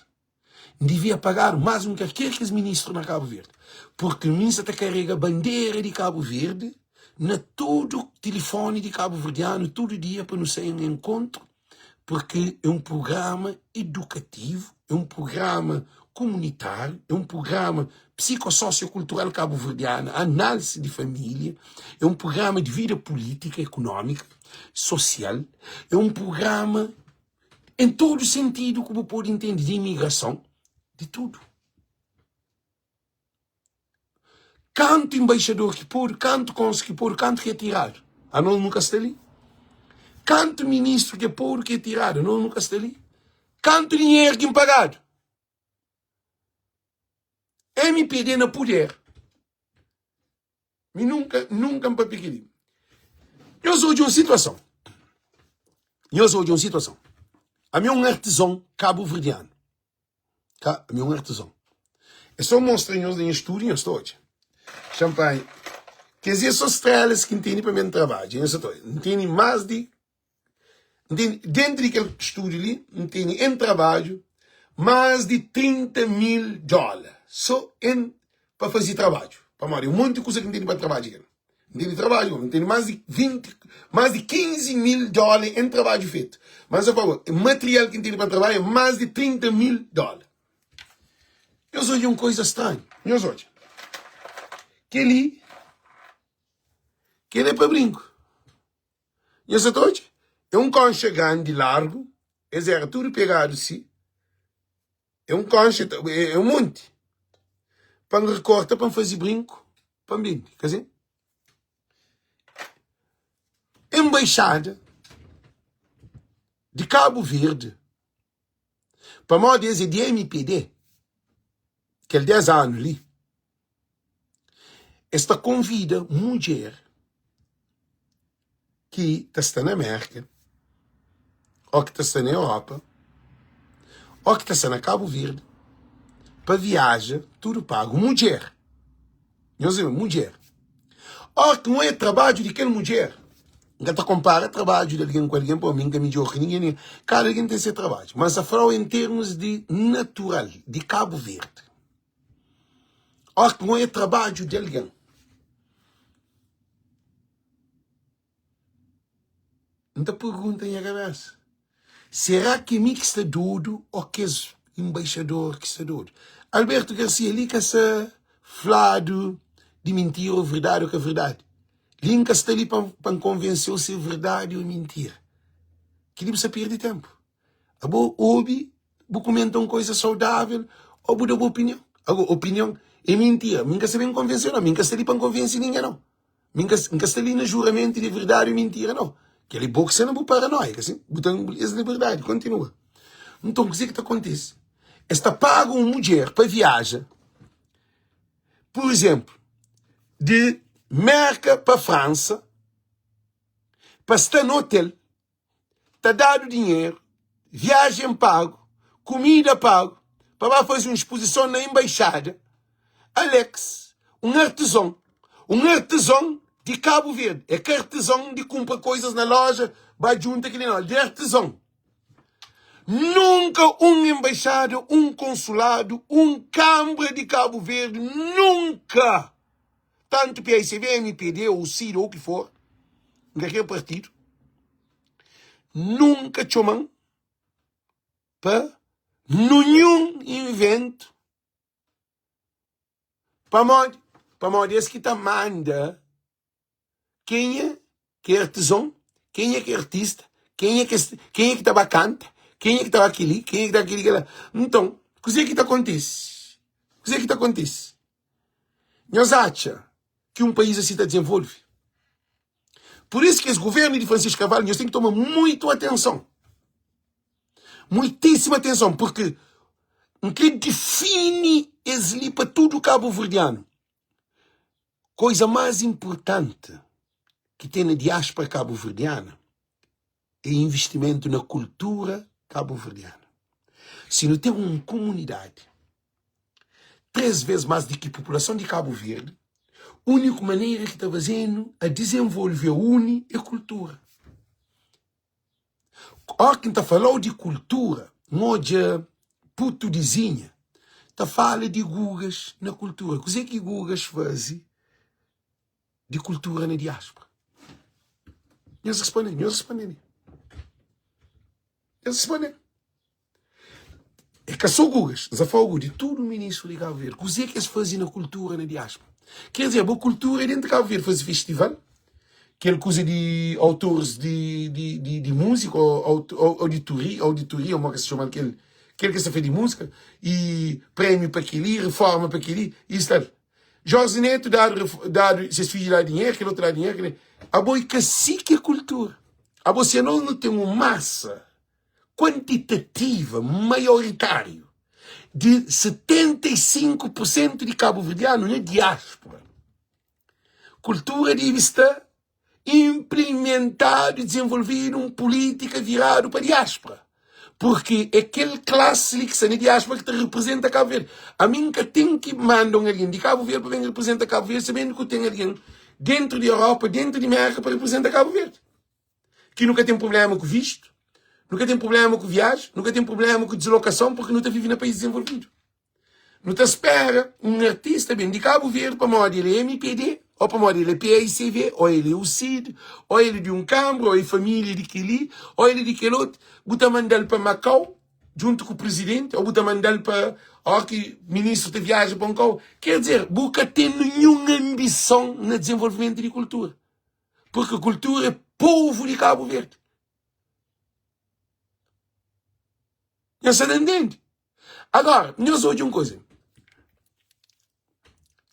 N divia pagadu más un kalker kes ministru na Kabu Verdi, purki mi sa ta karega bandera di Kabu Verdi na tudu tilifoni di kabuverdianu tudu dia pa nu sai en enkontru, purki é un prugrama idukativu, é un prugrama kumunitáriu, é un prugrama psikososiokultural kabuverdianu, análisi di família, é un prugrama di vida pulítika, ekunómika, sosial, é un prugrama Em tudu sentidu ku bu pode intende di imigrason, di tudu. Kantu embaixador ki podu, kantu konsul ki podu, kantu ki é tiradu, anos nu ka sta li. Kantu ministru ki é podu, ki é tiradu, anos nu ka sta li. Kantu dinheru ki N pagadu, MPD na puder. Mi nunka, nunka N papia kel-li. Nhos odja un situason. Nhos odja un situason. Ami é un artizon kabuverdianu. Ka, ami é un artizon. É só mostra nhos na nha stúdiu, nhos ta odja. Xanpanha. Kes é só strelas ki N tene pa mi N trabadja. Nhos sa ta odja. N tene más di N tene, dentru di kel stúdiu li, N tene en trabadju más di 30 mil dóla sô en pa faze trabadju. Pamodi un monti kuza ki N tene pa trabadja kel. N tene trabadju, N tene más di 20, más di 15 mil dóla en trabadju fetu. Mas N fla, material ki N tene pa trabadja é más di 30 mil dóla. Nhos odja un koza stranhu, nhos odja. Kel-li, kel-li é pa brinku. Nhos sa ta odja? É un konxa grandi, largu, es éra tudu pegadu si. É un konxa, é un monti. Pa N rekorta, pa N faze brinku, pa N bende. Ka sin? Enbaixada di Kabu Verdi, pamodi es é di MPD, kel 10 anu li, es ta konvida mudjer. ki ta sta na Mérka, ô ki ta sta na Europa, ô ki ta sta na Kabu Verdi, pa viaja tudu pagu. Mudjer, nhos obi, mudjer. Ó ki N oia trabadju di kel mudjer, N ka ta konpara trabadju di algen ku algen, pamodi mi N ka midjór ki ningen, kada algen ten se trabadju. Má N sta fla-u en termus di natural, di Kabu Verdi. Ó ki N oia trabadju di algen. N ta pergunta nha kabésa, será ki mi ki sta dodu ô kes enbaixador ki sta dodu? Alberto Garcia, li ka sta fladu di mintira ô verdadi ô ka verdadi. Li N ka sta li pa N konvense-u si é verdadi ô mintira. Kel-li bu sta perde ténpu. Abo obi, bu kumenta un koisa saudável ô bu da bu opinion. Ago, opinion é mintira. Mi N ka sta ben konvense-u nau. Mi N ka sta li pa N konvense ningen nau. Mi N ka sta li na juramentu di verdadi ô mintira, nau. Kel-li bo ki sta na bu paranóia, ka sin? Bu ten es liberdadi, kontinua. Nton, kuzê ki ta kontise? Es ta paga un mudjer pa viaja, pur izénplu, di Mérka pa Fransa, pa sta na otel, ta dadu dinheru, viajen pagu, kumida pagu, pa ba faze un spozison na enbaixada. Alex, un artizon, un artizon di Kabu Verdi, é ka artizon di kunpra koizas na loja, ba djunta kel-li, nau, di artizon. Nunka un enbaixada, un konsuladu, un kanbra di Kabu Verdi, nunka, tantu PICV, mpd, ou CID, ou ki for, N ka kre partidu, nunka txoma-m pa ninhun inventu. Pamodi? Pamodi es ki ta manda kenha ki é artizon, kenha ki é artista, kenha ki kenha ki ta ba kanta, kenha ki ta ba kel-li, kenha ki ta ba kel-li, kel-la. Nton, kuzê ki ta kontise? Kuzê ki ta kontise? Nhos atxa ki un país asi ta dizenvolve? Pur isu ki es governu di Francisco Carvalho nhos ten ki toma muitu atenson. Muitíssima atenson, porque N kre difini es li pa tudu kabuverdianu. Koisa más inpurtanti ki ten na diáspora kabuverdiana é investimentu na kultura kabuverdiana. Si nu ten un kumunidadi 3 vez más di ki populason di Kabu Verdi, úniku manera ki ta faze-nu a dizenvolve, a uni é kultura. Óra ki N ta fala-u di kultura, N odja putu di Zinha ta fala di Gugas na kultura. Kuzê ki Gugas faze di kultura na diáspora? Nhos responde-m, nhos responde-m. Nhos responde-m. É ka só Gugas, N sa fala-u di tudu ministru di Kabu Verdi. Kuzê ki es faze na kultura na diáspora? Ker dizer, bo kultura é dentu di Kabu Verdi, faze festival, kel kuza di autores di, di, di, di múzika, ou auditoria, auditoria, ou mo ke se txoma kel, kel ke sa fé di múzika, e prémiu pa kel-li, reforma pa kel-li, e tal. Jorge Neto dadu, dadu, ses fidju dadu dinheru, kel otu dadu dinheru, kel Abo é ka si ki é kultura. Abo si anos nu ten un masa kuantitativa maioritáriu di 75 pur sentu di kabuverdianu na diáspora, kultura debe sta inplimentadu i dizenvolvidu un pulítika viradu pa diáspora, purki é kel klasi li ki sta na diáspora ki ta riprizenta Kabu Verdi. Ami N ka ten ki manda un algen di Kabu Verdi pa ben riprizenta Kabu Verdi, sabendu ku ten algen dentru di Europa, dentru di Mérka pa riprizenta Kabu Verdi. Ki nu ka ten prubléma ku vistu, nu ka ten prubléma ku viaji, nu ka ten prubléma ku dislokason purki nu ta vive na país dizenvolvidu. Nu ta spera un artista ben di Kabu Verdi pamodi el é mpd, ô pamodi el é paicv, ô el é UCID, ô el é di un kanbra, ô é família di kel-li, ô el é di kel otu. Bu ta manda-l pa Makau djuntu ku prizidenti ô bu ta manda-l pa óra ki ministru ta viaja pa un kau. Ker dizer, bu ka ten ninhun anbison na dizenvolvimentu di kultura. Porque kultura é povu di Kabu Verdi. Nhos sa ta ntende? Agora, nhos odja un koza.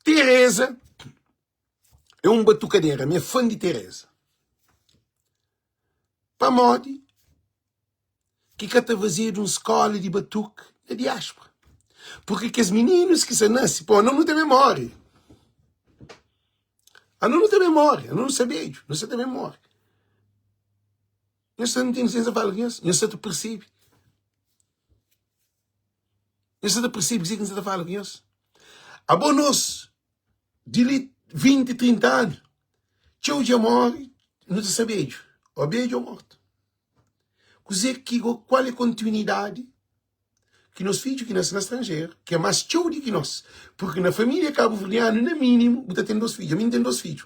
Tereza é un batukadera, mi é fã di Tereza. Pamodi ki ka ta fazedu un skola di batuke na diáspora? Porque kes mininus ki sa nase, pô, anos nu ta ben more. Anos nu ta ben more, anos nu sa bedju, nu sa ta ben more. Nhos ta ntende sen sa fala ku nhos? Nhos sa ta persebi? Nhos sa ta persebi kuzê ki N sa ta fala ku nhos? Abo nos, di li 20, 30 anu, txeu dja móre, nu ta sta bedju, ô bedju ô mortu. Kuzê ki, kual é kontinuidadi ki nos fidju ki nase na stranjeru, ki é más txeu di ki nos, purki na família kabuverdianu, na mínimu, bu ta ten dos fidju. Ami N ten dos fidju.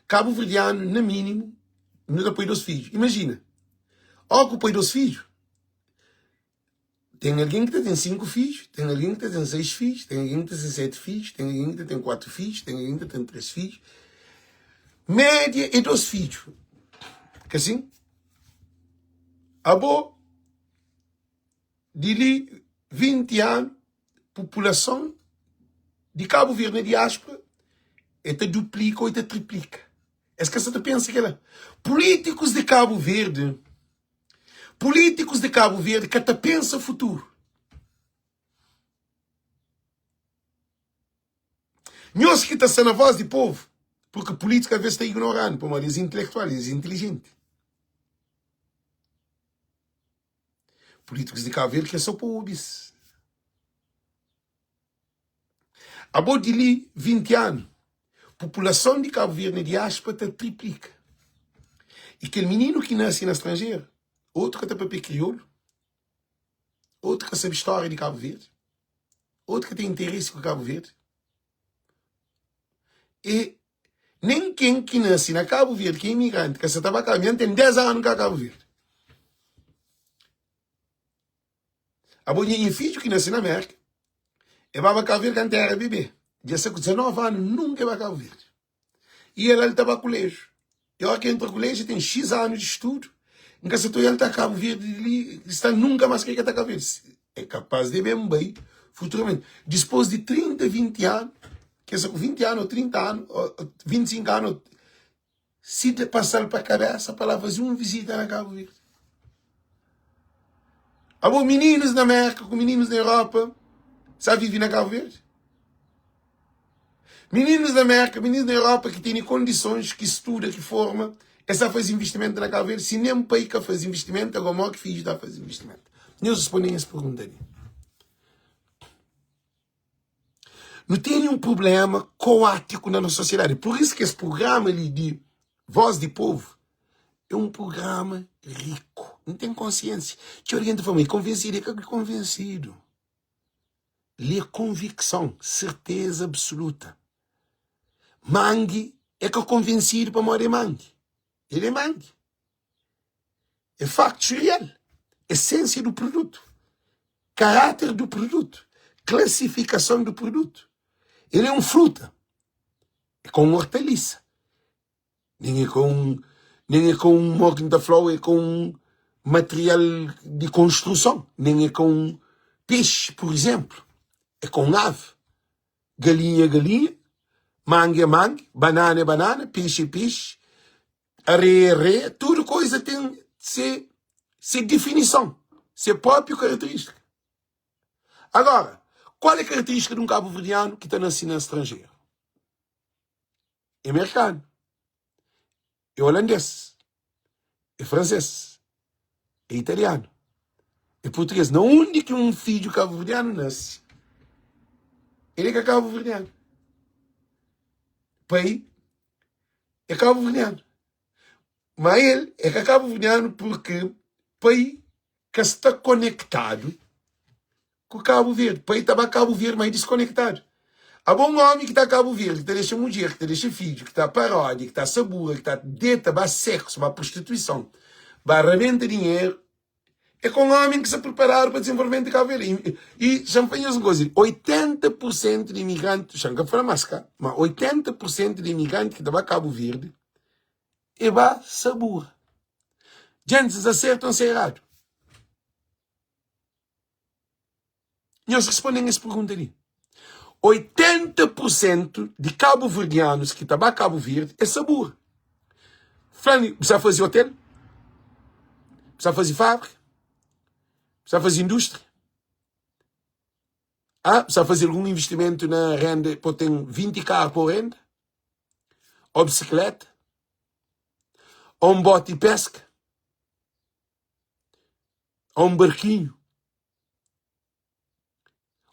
Kabuverdianu, na mínimu, nu ta poi dos fidju. Imajina, óki bu poi dos fidju, ten algen ki ta ten 5 fidju, ten algen ki ta ten 6 fidju, ten algen ki ta ten 7 fidju, ten algen ki ta ten 4 fidju, ten algen ki ta ten 3 fidju. Média é dos fidju. Ka asin? Abo, di li 20 anu, populason di Kabu Verdi na diáspora e ta duplika ou e ta triplika. Es ka sa ta pensa kela. Pulítikus di Kabu Verdi, pulítikus di Kabu Verdi ka ta pensa futuru. Nhos ki ta sta na vós di povu, purki pulítiku alvês ta ignoranu, pamodi es intelektual, es intilijenti. Políticos de Cabo Verde que é só pa obi-s. Abo di li 20 anu, populason di Cabo Verde na diáspora ta triplika. E kel mininu ki nase na stranjeru, otu ka ta papia kriolu, otu ka sabe stória di Cabo Verde, otu ka ten interesi ku Cabo Verde. E nen ken ki nase na Kabu Verdi, ki é imigranti, ka sa ta ba Kabu Verdi. Mi ten 10 anu ka Kabu Verdi. Abo nha nha fidju ki nase na Merka, e baba Kabu Verdi kantu era bebê. Dja sta ku 19 anu, nunka e ba Kabu Verdi. I el el ta ba kuleju. E ora ki entra kuleju, ten X anu di studu. N ka sa ta oial ta Kabu Verdi di li, sta nunka mas ke ka ta Kabu Verdi. É kapaz di ben bai futuramenti. Dispos di 30, 20 anu, ke sa ku 20 anu, ou 30 anu, ou 25 anu, si pasal pa kabesa pa la fazi un vizita na Kabu Verdi. Abo mininus na Merka ku mininus na Europa sa vivi na Kabu Verdi? Mininus na Merka, mininus na Europa ki tene kondisons, ki studa, ki forma, es ta faze investimentu na Kabu Verdi? Si nen pai ka faze investimentu, ago mo ki fidju ta faze investimentu? Nhos responde-m es pergunta li. Nu tene un prublema koátiku na nos sosiedadi. Pur isu ki es prugrama li di Voz di Povu é un prugrama riku. N ten konsiensia. Txeu algen ta fla ma é konvensidu. É ka konvensidu. Li é konvikson, serteza absoluta. Mangi é ka konvensidu pamodi é mangi. El é mangi. É faktus real. Essensia du produtu. Karáter du produtu. Klasifikason du produtu. El é un fruta. É ka un ortalisa. Nen é ka un, nen é ka un, mo ki N ta fla-u, é ka un material di konstruson, nen é ka un pexi, pur izénplu, é ka un ave. Galinha é galinha, mangi é mangi, banana é banana, pexi é pexi, areia é areia, tudu koza ten se, se difinison, se própi karaterístika. Agora, kual é karaterístika di un kabuverdianu ki ta nase na stranjeru? É merkanu, é olandês, é fransês, é italianu, é português. Na undi ki un fidju kabuverdianu nase, el é ka kabuverdianu. Pai é kabuverdianu, ma el é ka kabuverdianu purki pai ka sta konektadu ku Kabu Verdi. Pai ta ba Kabu Verdi, ma é diskonektadu. Abo un omi ki ta Kabu Verdi, ki ta dexa mudjer, ki ta dexa fidju, ki ta paródia, ki ta sabura, ki ta deta, ba seksu, ba prostituison, ba rabenta dinheru, é ka un omi ki sta preparadu pa dizenvolvimentu di Kabu Verdi. I xa-m fla nhos un koza, 80 pur sentu di imigranti, xa-m ka fla mas ka, ma 80 pur sentu di imigranti ki ta ba Kabu Verdi, é ba sabura. Djentis, N sta sertu o N sta eradu? Nhos responde-m es pergunta li. 80 pur sentu di kabuverdianus ki ta ba Kabu Verdi é sabura. Fla-m, bu sa faze otel? Bu sa faze fábrika? Bu sa faze indústria? Ah, bu sa faze algun investimentu na renda pa ten 20 karu pa renda? Ô bisikleta? Ô un boti peska? Ô un barkinhu?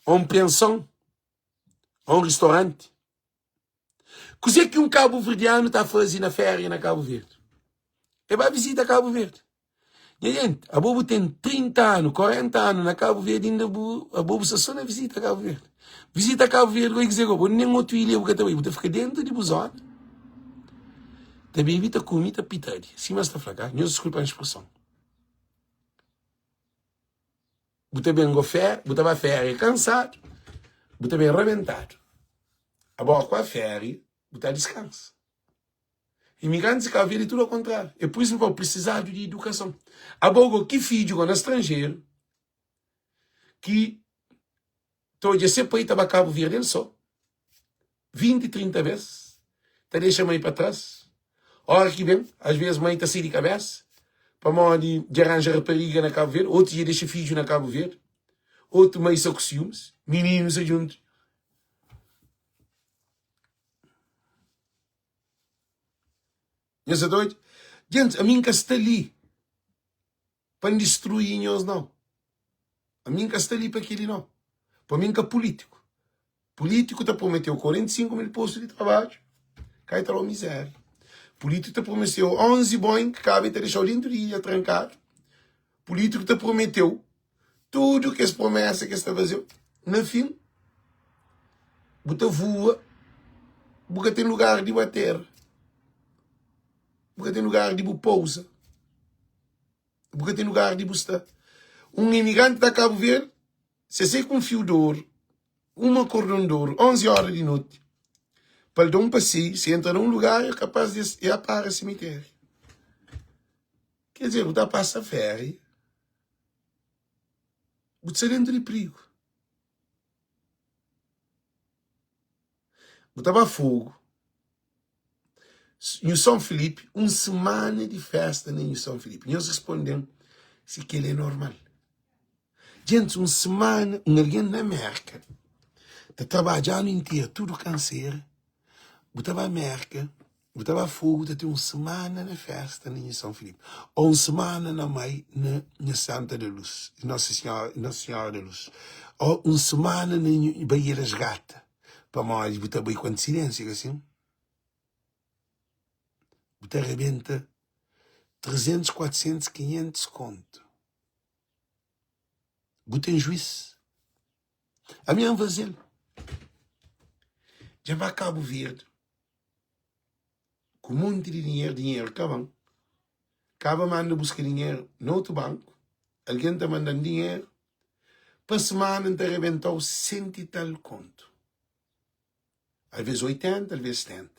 Ô un penson? Ô un ristoranti? Kuzê ki un kabuverdianu ta faze na féria na Kabu Verdi? E ba vizita Kabu Verdi. Nha jenti, abo bu ten 30 anu, 40 anu na Kabu Verdi inda bu abo bu sta so na vizita Kabu Verdi. Vizita Kabu Verdi koi kuzê go? Bo nen otu ilha bu ka ta bai, bu ta fika dentu di bu zona ta bebe, ta kume, ta pitadi. Sima es ta fla ka? Nhos diskulpa-m spreson. Bu ta ben go féria, bu ta ba féria kansadu, bu ta ben rabentadu. Abo ku a féria, bu ta diskansa. Imigrantis di Kabu Verdi é tudu okontráriu. É pur isu ki bu prisizadu di idukason. Abo go ki fidju go na stranjeru ki ta odja se pai ta ba Kabu Verdi el so, 20, 30 bes, ta dexa mai pa tras. Ora ki ben, as ves mai ta sai di kabesa pamodi dja ranja rapariga na Kabu Verdi, otu dja dexa fidju na Kabu Verdi, otu mai sta ku siumis, mininu sta djuntu. Nhos sa ta odja? Gentis, ami N ka sta li pa N distrui nhos, nau. Ami N ka sta li pa kel-li, nau. Pa mi N ka pulítiku. Pulítiku ta prometeu 45 mil postu di trabadju, kai ta da-u mizéria. Pulítiku ta prometeu 11 Boeing, kaba e ta dexa-u dentu di ilha trankadu. Pulítiku ta prometeu Tudu kes promesa ki es ta faze-u, na fin, bu ta vua, bu ka ten lugar di bu atera, bu ka ten lugar di bu pouza, bu ka ten lugar di bu sta. Un imigranti ta Kabu Verdi, se sai ku un fiu di oru, uma kordon di oru, 11 ora di noti, pa el da un paseiu, se entra na un lugar, é kapaz di es apara simitériu. Ker dizer, bu ta pasa féria. Bu ta sta dentu di prigu. Bu ta ba fogu. Nhu São Filipe, un semana di festa na Nhu São Filipe. Nhos responde-m si kel-li é normal. Gentis, un semana, un algen na Mérka ta trabadja anu interu, tudu kansera. Bu ta ba Mérka, bu ta ba Fogo, ta ten un semana na festa na nha São Filipe, ou un semana na Mai na nha Santa da Luz, Nossa Senhora, Nossa Senhora da Luz, ou un semana na nha Baía das Gata, pamodi bu ta bai ku antisidênsia, ka sin? Bu ta rebenta 300, 400, 500 kontu. Bu ten juiz? Ami N faze-l. Dja ba Kabu Verdi ku monti di dinheru, dinheru kaba-m. Kaba manda buska dinheru na otu banku, algen ta manda-m dinheru, pa semana N ta rebenta-u senti tal kontu. Alvês 80, alvês 70.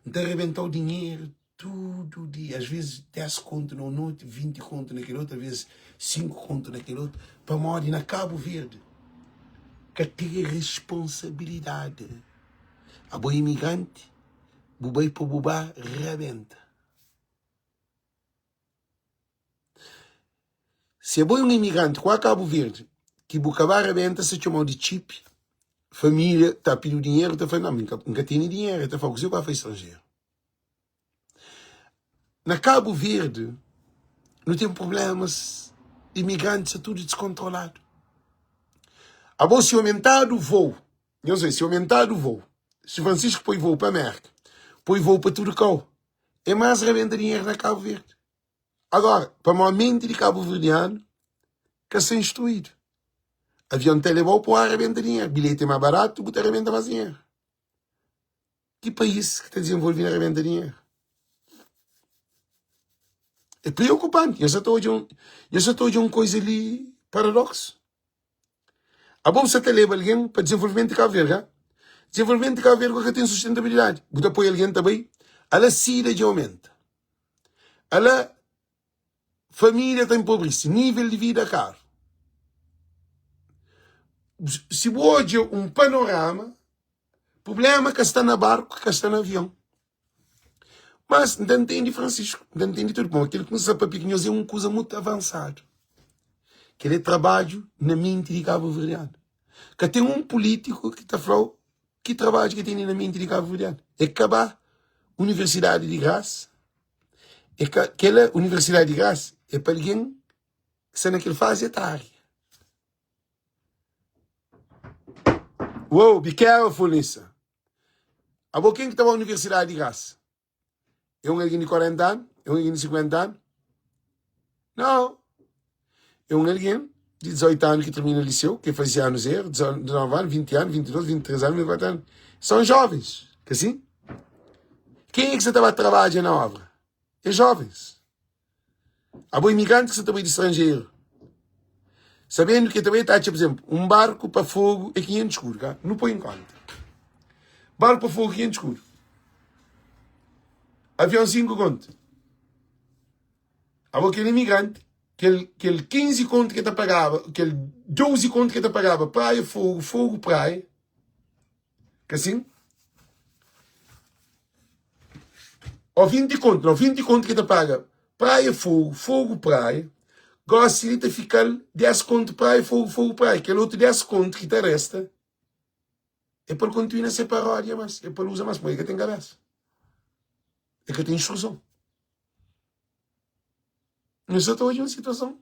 N ta rebenta-u dinheru tudu dia, alvês 10 kontu na un noti, 20 kontu na kel otu, alvês 5 kontu na kel otu, pamodi na Kabu Verdi ka ten responsabilidadi. Abo é imigranti, bu bai pa bu ba rabenta. Si abo é un imigranti ku a Kabu Verdi ki bu ka ba rabenta, sa txomau di txipi, família ta pidiu dinheru, ta fla, Não, N ka tene dinheru. El ta fla, Kuzê ku a fla stranjeru? Na Kabu Verdi nu ten problemas, imigrantis sta tudu diskontroladu. Abo si omentadu vou, nhos obi, si omentadu vou, si Francisco poi vou pa Merka, poi vou pa tudu kau, é más rabenta dinheru na Kabu Verdi. Agora, pamodi menti di kabuverdianu ka sta instruídu. Avion ta leba-u pa bu rabenta dinheru, bilheti é más baratu, bu ta rabenta más dinheru. Ki país ki ta dizenvolve na rabenta dinheru? É preokupanti. Nhos sa ta odja un, nhos sa ta odja un koisa li paradoksu. Abo bu sa ta leba algen pa dizenvolvimentu di Kabu Verdi, ha? Dizenvolvimentu di Kabu Verdi ka ten sustentabilidadi. Bu ta poi algen ta bai, ala sida dja aumenta. Ala família ta enpobrisi, nível di vida karu. Si bu odja un panorama, Prublema ka sta na barku, ka sta na avion. Mas N ta ntende Francisco, N ta ntende tudu. Pamodi kel ki N sta papia ku nhos é un kuza mutu avansadu. Kel é trabadju na menti di kabuverdianu. Ka ten un pulítiku ki ta fla-u ki trabadju ki tene na menti di kabuverdianu. É ka ba universidadi di grasa. É ka kela universidadi di grasa é pa algen ki sta na kel fazi etária. Uou, be careful Nissa. Abo ken ki ta ba universidadi di grasa? É un algen di 40 anu? É un algen di 50 anu? Não. É un algen di 18 anu ki termina liseu, ki faze anu zero, 19 anu, 20 anu, 22, 23 anu, 24 anu. São jovens, que assim? Quem é que você ta ba trabadja na obra? É jovens. Abo imigranti ki sa ta bai di stranjeru, sabendu ki e ta bai ta atxa, por exemplo, un barku pa fogu é 500 skudu, ka? Nu poi en konta. Barku pa fogu 500 skudu. Avion 5 kontu. Abo kel imigranti, kel, kel 15 kontu ki e ta pagaba, kel 12 kontu ki e ta pagaba praia fogu, fogu praia, Ka sin? Ó 20 kontu, não, 20 kontu ki ta paga praia fogo, fogo praia. Gosi li ta fikal 10 kontu praia fogo, fogo praia. Kel otu 10 kontu ki ta resta é pa el kontinua na se paródia mas, é pa el uza mas, pamodi el ka ten kabesa. El ka ten instruson. Nu sta ta odja un situason.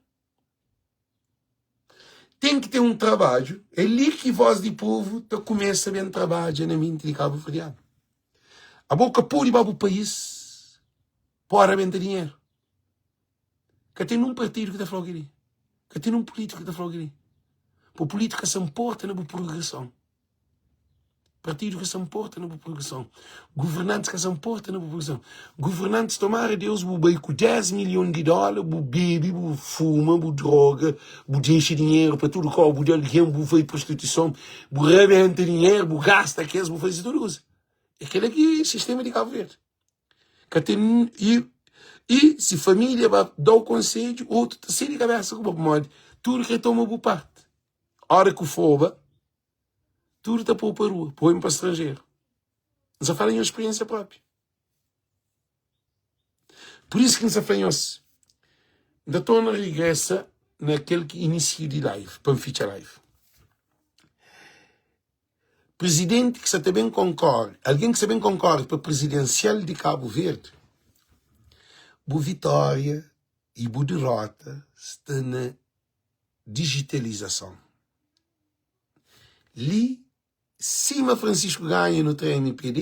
Ten ki ten un trabadju. É li ki voz di povu ta kumesa ben trabadja na menti di kabuverdianu. Abo ka pode ba bu país pa o rabenta dinheru. Ka ten nun partidu ki ta fla-u kel-li. Ka ten nun pulítiku ki ta fla-u kel-li. Po pulítiku ka sa nporta na bu progreson. Partidu ka sa nporta na bu progreson. Guvernantis ka sa nporta na bu progreson. Guvernantis, tomara Deus bu bai ku 10 milhon di dóla, bu bebe, bu fuma, bu droga, bu dexa dinheru pa tudu kau, bu da algen, bu fai prostituison, bu rabenta dinheru, bu gasta kes, bu faze tudu kuza. É kela ki sistema di Kabu Verdi. Ka ten i, i si família ba dau konsedju, otu ta sai di kabesa ku bo, pamodi tudu kre toma bu parti. Ora ku foba, Tudu ta pô pa rua, pô-m pa stranjeru. N sa fala nhos spiriénsia própi. Pur isu ki N sa fla nhos, N ta torna regresa na kel ki inisiu di live, pa N fitxa live. Prizidenti ki sa ta ben konkore, algen ki sa ben konkore pa prizidensial di Kabu Verdi, bu vitória i bu derota sta na dijitalizason. Li, sima Francisco ganha nu tra mpd,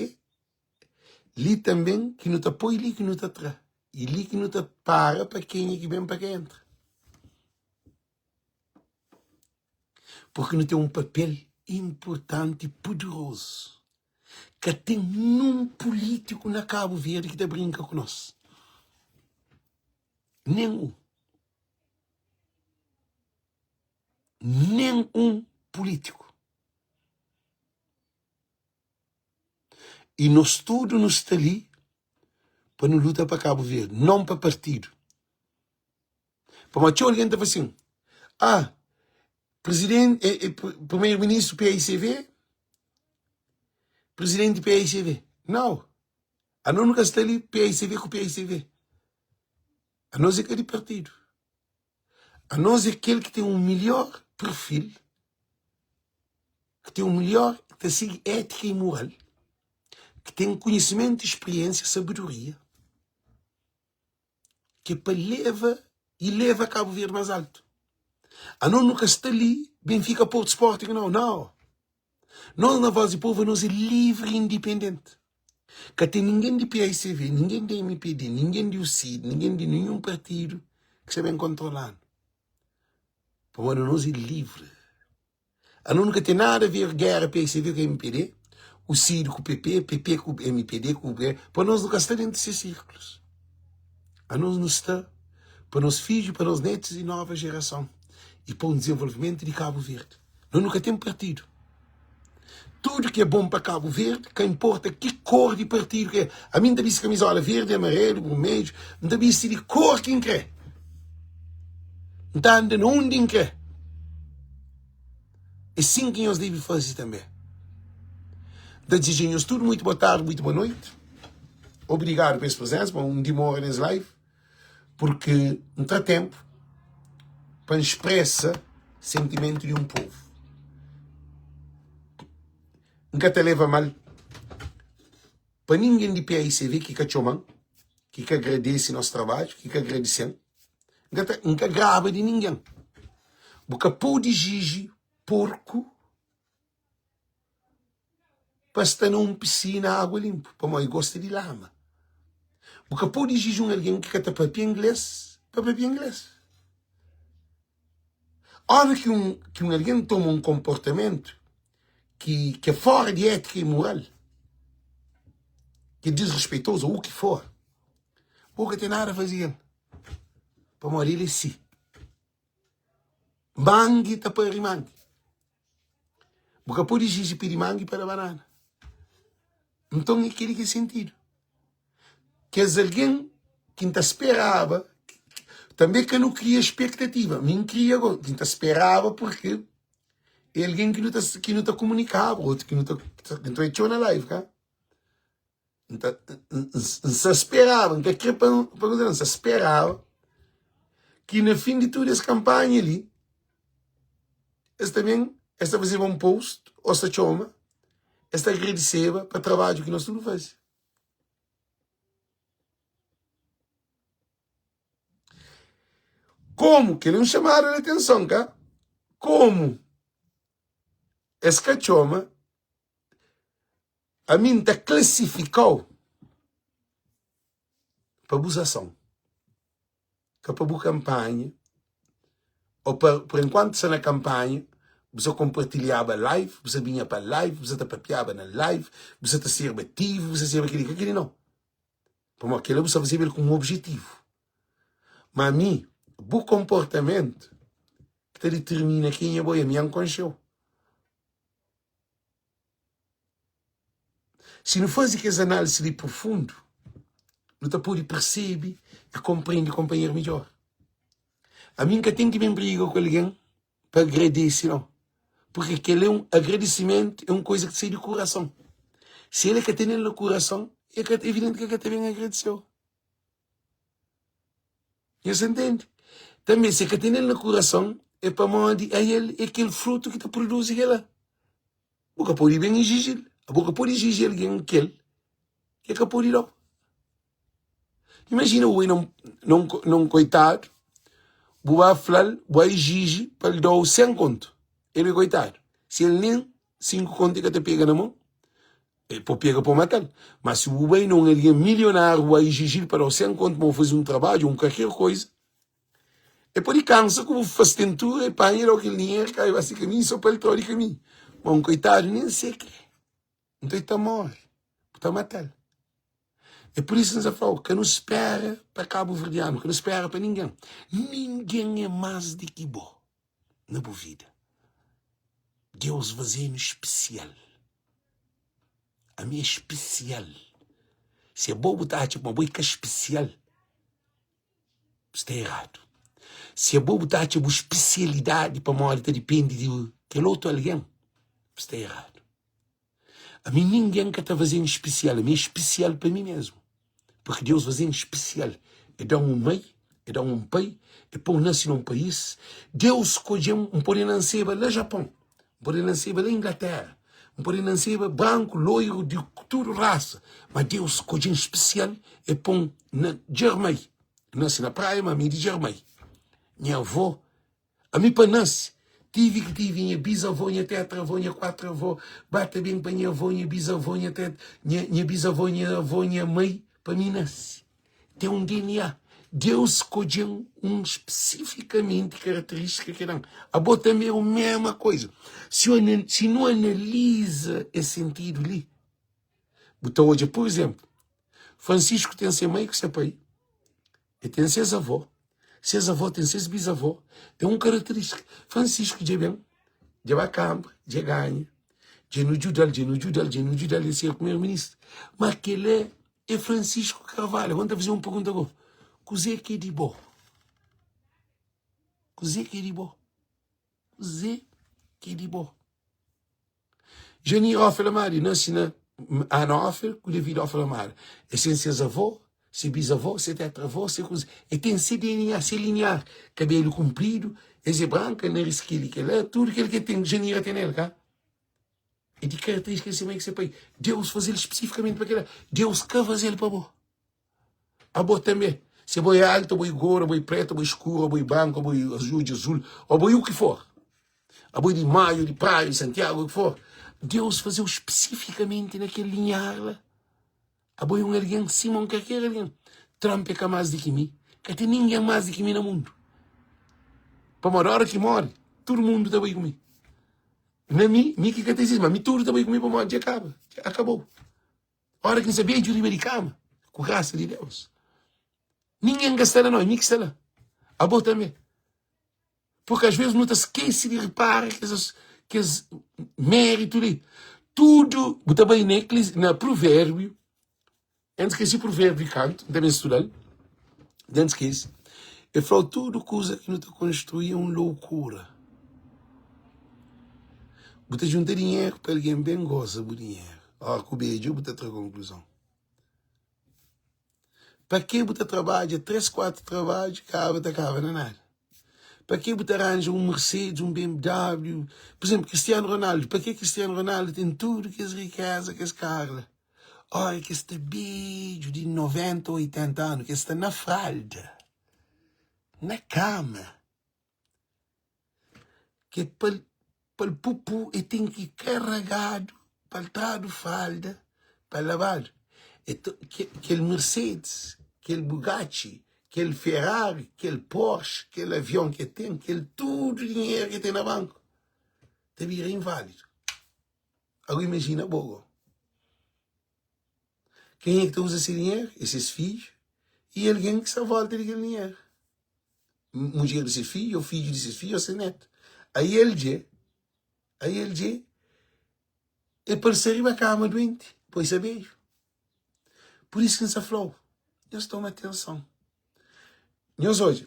li tanben ki nu ta poi li ki nu ta tra i li ki nu ta para pa kenha ki ben pa ka entra. Porque nu ten un papel inpurtanti i puderozu. Ka ten nun pulítiku na Kabu Verdi ki ta brinka ku nos. Nen un. Nen un pulítiku. I nos tudu nu sta li pa nu luta pa Kabu Verdi, non pa partidu. Pamodi txeu algen ta fla sin, ah, prizidenti, eh, eh, primeru-ministru PAICV, prizidenti PAICV. Nau, anos nu ka sta li PAICV ku PAICV. Anos é ka di partidu. Anos é kel ki ten un melhor perfil, ki ten un melhor, ki ta sigi étika i moral, ki ten konhisimentu, spiriénsia, sabedoria, ki é pa leva i leva Kabu Verdi más altu. Anos nu ka sta li Benfika, Porto, Sporting, nau, nau. Nos na Voz di Povu anos é livri i indipendenti. Ka ten ningen di paicv, ningen di mpd, ningen di ucid, ningen di ninhun partidu ki sta ben kontrola-nu. Pamodi anos é livri. Anos nu ka ten nada a ver géra paicv ku mpd, ucid ku pp, pp ku mpd, ku pa nos nu ka sta dentu ses sirkulus. Anos nu sta pa nos fidju, pa nos netus i nova jerason i pa un dizenvolvimentu di Kabu Verdi. Nos nu ka ten partidu. Tudu ki é bon pa Kabu Verdi, ka inporta ki kor di partidu ki é. Ami N ta bisti kamizola verdi, amarelu, burmedju, N ta bisti di kor ki N kre. N ta anda na undi N kre. É sin ki nhos debe faze tanbe. N ta dizeja nhos tudu muitu boa tardi, muitu boa noiti. Obrigadu pa es prezensa, pa un dimora nes live. Porque N tra tempu pa N spresa sentimentu di un povu. N ka ta leva mal pa ningen di PAICV ki ka txoma-m. ki ka agradese nos trabadju, ki ka agradese-m. N ka ta, N ka graba di ningen. Bu ka pode iziji porku pa sta na un pisina agua linpu, pamodi el gosta di lama. Bu ka pode iziji un algen ki ka ta papia ingles pa papia ingles. Óra ki un, ki un algen toma un konportamentu ki, ki é fóra di étika i moral, ki é disrespeitozu ô u ki for, bo ka ten nada faze el, pamodi el é si. Mangi ta pari mangi. Bu ka pode iziji pidi mangi pa da banana. Nton é kel-li ki é sentidu. Kes algen ki N ta speraba, tanbê ka nu kria spektativa. Mi N kria go, ki N ta speraba purki é algen ki nu ta, ki nu ta kumunikaba, otu ki nu ta, N ta txeu na live, ka? N ta, N sa speraba, N ka kre pa, pa N sa speraba ki na fin di tudu es kanpanha li, es ta ben, es ta fazeba un post ô es ta txoma, es ta agradiseba pa trabadju ki nos tudu faze. Komu, kel-li é un xamada di atenson, ka? Komu es ka txoma, ami N ta klasifika-u pa bus ason, ka pa bu kanpanha, ô pa, pur enkuantu sta na kanpanha, bu sa konpartilhaba live, bu sa binha pa live, bu sa ta papiaba na live, bu sa ta serba ativu, bu sa serba kel-li, ka kel-li nau. Pamodi kel-la bu sta fazeba el ku un objetivu. Ma ami, bu konportamentu ki ta ditirmina kenha bo é. Mi N konxe-u. Si nu faze kes análisi li profundu, nu ta pode persebe i konprende konpanheru midjór. Ami N ka ten ki ben briga ku algen pa agradese nau, purke kel é un agradesimentu é un koza ki ta sai di kurason. Si el ka tene-l na kurason, é ka evidenti ki el ka ta ben agradese-u. Nhos intende? Tanbe, si el ka tene-l na kurason, é pamodi ael é kel frutu ki ta produzi kel-la. Bu ka pode ben iziji-l. Bu ka pode iziji algen kel ki el ka pode da-u. Imajina bu bai na un koitadu, bu ba fla-l, bu ba iziji pa el da-u 100 kontu. El é koitadu. Si el nen 5 kontu el ka ta pega na mon, el pode pega pa bu mata-l. Ma si bu bai na un algen milionáriu, bu ba iziji-l pa da-u 100 kontu pa bu faze un trabadju, un kalker koiza, El pode kansa ku bu fastentura e panha da-u kel dinheru ka ba se kaminhu so pa el tra-u di kaminhu. Ma un koitadu nen se kre. Nton el ta móre, bu ta mata-l. É pur isu ki N ta fla-u, ka nu spera pa kabuverdianu, ka nu spera pa ningen. Ningen é más di ki bo na bu vida. Deus faze-nu spesial. Ami é spesial. Si abo bu ta atxa ma bo é ka spesial, Sta eradu. Si abo bu ta atxa bu spesialidadi pamodi ta dipende di kel otu algen, bu sta eradu. Ami ningen ka ta faze-m spesial, ami é spesial pa mi mesmu. Purki Deus faze-m spesial. E da-m un mai, e da-m un pai, e pô-m nase na un país. Deus skodje-m, N pode nanseba la Japon, N pode nanseba la Inglatéra, N pode nanseba branku, loiru, di tudu rasa, ma Deus skodje-m spesial, e pô-m na Djermai. N nase na Praia, ma ami é di Djermai. Nha avó, ami pa nase, tive ki tive nha bizavó, nha tetravó, nha kuatravó, ba ta ben pa nha avó, nha bizavó, nha tet, nha, nha bizavó, nha avó, nha mai, pa mi nase. Ten un DNA. Deus skodje-m un spesifikamenti karaterístika ki da-m. Abo tanbe é mésma koza. Si, si nu analiza es sentidu li, bu ta odja, pur izénplu, Francisco ten se mai ku se pai, el ten ses avó, ses avó ten ses bizavó, é un karaterístika. Francisco dja ben, dja ba kanbra, dja ganha, dja nu djuda-l, dja nu djuda-l, dja nu djuda-l, el ser primeru-ministru. Ma kel-la é Francisco Carvalho. Agora N ta faze un pergunta go, kuzê ki é di bo? Kuzê ki é di bo? Kuzê ki é di bo? Janir Ofer Amadi nase na Ana Ofer ku David Ofer Amadi. Es ten ses avó, se bizavó, se tetravó, se kuze. E ten se DNA, se linear. Kabelu kunpridu, es é branka, naris kel-li, kel-la, tudu kel ki ten, Janira ten el, ka? É di karaterístika di se mai ku se pai. Deus faze-l spesifikamenti pa kel-la. Deus ka faze-l pa bo. Abo tanbe. Si abo é altu, abo é gordu, abo é pretu, abo é skuru, abo é branku, abo é azul, di azul, abo é u ki for. Abo é di Maio, di Praia, di Santiagu, u ki for. Deus faze-u spesifikamenti na kel linhar la. Abo é un algen sima un kalker algen. Trump é ka más di ki mi. Ka ten ningen más di ki mi na mundu. Pamodi óra ki móre, tudu mundu ta bai ku mi. Na mi, mi ki ka ta izisti, ma mi tudu ta bai ku mi pamodi dja kaba, dja akabou. Óra ki N sta bedju riba di kama, ku grasa di Deus, ningen ka sta la nau, é mi ki sta la. Abo tanbe. Porque às vezes nu ta skese di repara kes, kes méritu li. Tudu, bu ta bai na, na provérbiu, N skese provérbiu kantu, N ta ben studa-l, N skese. El fla-u tudu kuza ki nu ta konstrui é un loukura. Bu ta junta dinheru pa algen ben goza bu dinheru. Óra ku bedju bu ta tra konkluzon. Pa ke bu ta trabadja 3, 4 trabadju kaba ta kaba na nada? Pa ke bu ta ranja un Mercedes, un BMW? Por exemplo, Cristiano Ronaldo, pa ke Cristiano Ronaldo ten tudu kes rikeza, kes karu la? Ora ki es sta bedju di 90 ou 80 anu, ki es sta na fralda, na kama, ki pa pa-l pupu e ten ki karagadu pa-l tradu fralda pa labadu. E ta kel Mercedes, kel Bugatti, kel Ferrari, kel Porsche, kel avion ki e ten, kel tudu dinheru ki e ten na banku ta bira invalidu. Ago imajina bo go. Kenha ki ta uza se dinheru? É ses fidju i algen ki sta volta di kel dinheru. Mudjer di se fidju, ô fidju di ses fidju, ô se netu. Aí el dje, aí el dje, é pa el sta riba kama duenti, poi sa beju. Pur isu ki N sta fla-u, nhos toma atenson. Nhos odja,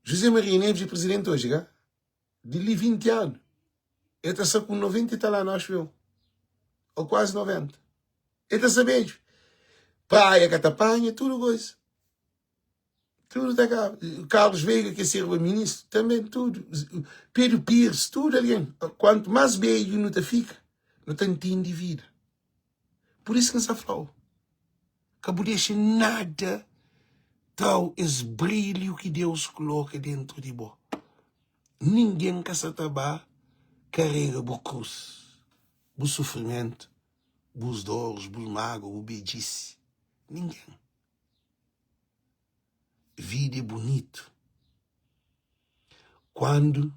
José Maria Neves é prizidenti oji, ka? Di li 20 anu, el ta sta ku 90 i tal anu, axu eu, ô kuazi 90. El ta sta bedju. Praia ka ta panha, tudu koisa. Tudu ta kaba. Carlos Veiga, ki serba ministru, tanbe tudu. Pedro Pires, tudu algen. Kuantu más bedju nu ta fika, nu ta ntende vida. Pur isu ki N sta fla-u, ka bu dexa nada tra-u es brilhu ki Deus koloka dentru di bo. Ningen ka sa ta ba karega bu krus, bu sufrimentu, bus doris, bus mágua, bu bedjisi. Ningen. Vida é bunitu kuandu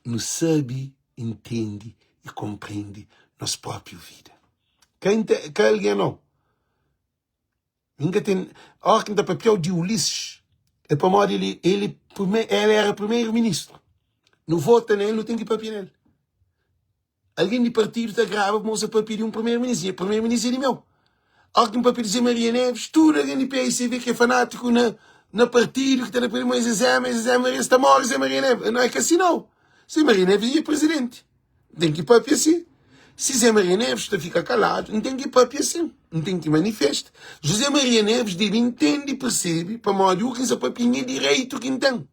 nu sabe intende i konprende nos própi vida. Ka ka algen nau. Mi N ka ten. Óras ki N ta papiau di Ulisses, é pamodi el el el éra primeru ministru. Nu vota na el, nu ten ki papia na el. Algen di partidu ta graba pa mostra papia di un primeru-ministru. Nha primeru-ministru é di meu. Óras ki N papia di Zé Maria Neves, tudu algen di PICV ki é fanátiku na na partidu ki ta da pa el ma es é Zé, ma es é Zé Maria, es ta móre Zé Maria Neves. Não é ka si nau. Zé Maria Neves é nha prizidenti. N ten ki papia si. Si Zé Maria Neves ta fika kaladu, N ten ki papia si. N ten ki manifesta. José Maria Neves debe intende i persebe pamodi u ki N sta papia é nha direitu ki N ten.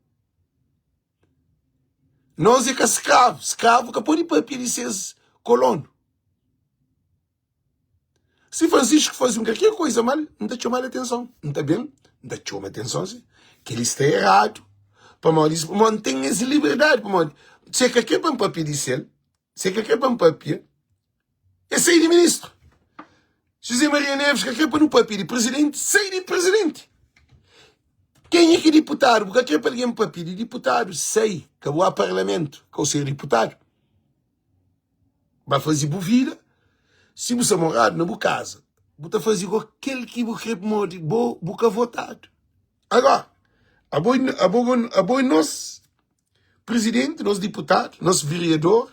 Nos é ka skravu. Skravu ka pode papia di ses kolonu. Si Francisco faze un kalker koiza mal, N ta txoma-l atenson. N ta ben, N ta txoma atenson si kel-li sta eradu. Pamodi isu, pamodi N ten es liberdadi. Pamodi si el ka kre pa N papia di sel, si el ka kre pa N papia, É sai di ministru. José Maria Neves ka kre pa nu papia di presidenti, sai di presidenti. Kenha ki diputadu, bu ka kre pa algen papia di diputadu, sai, ka bu a parlamentu, ka bu ser diputadu. Ba faze bu vida, si bu sta moradu na bu kaza, bu ta faze go kel ki bu kre pamodi bo bu ka votadu. Agora, abo, abo, abo é nos Presidente, nos diputadu, nos vereador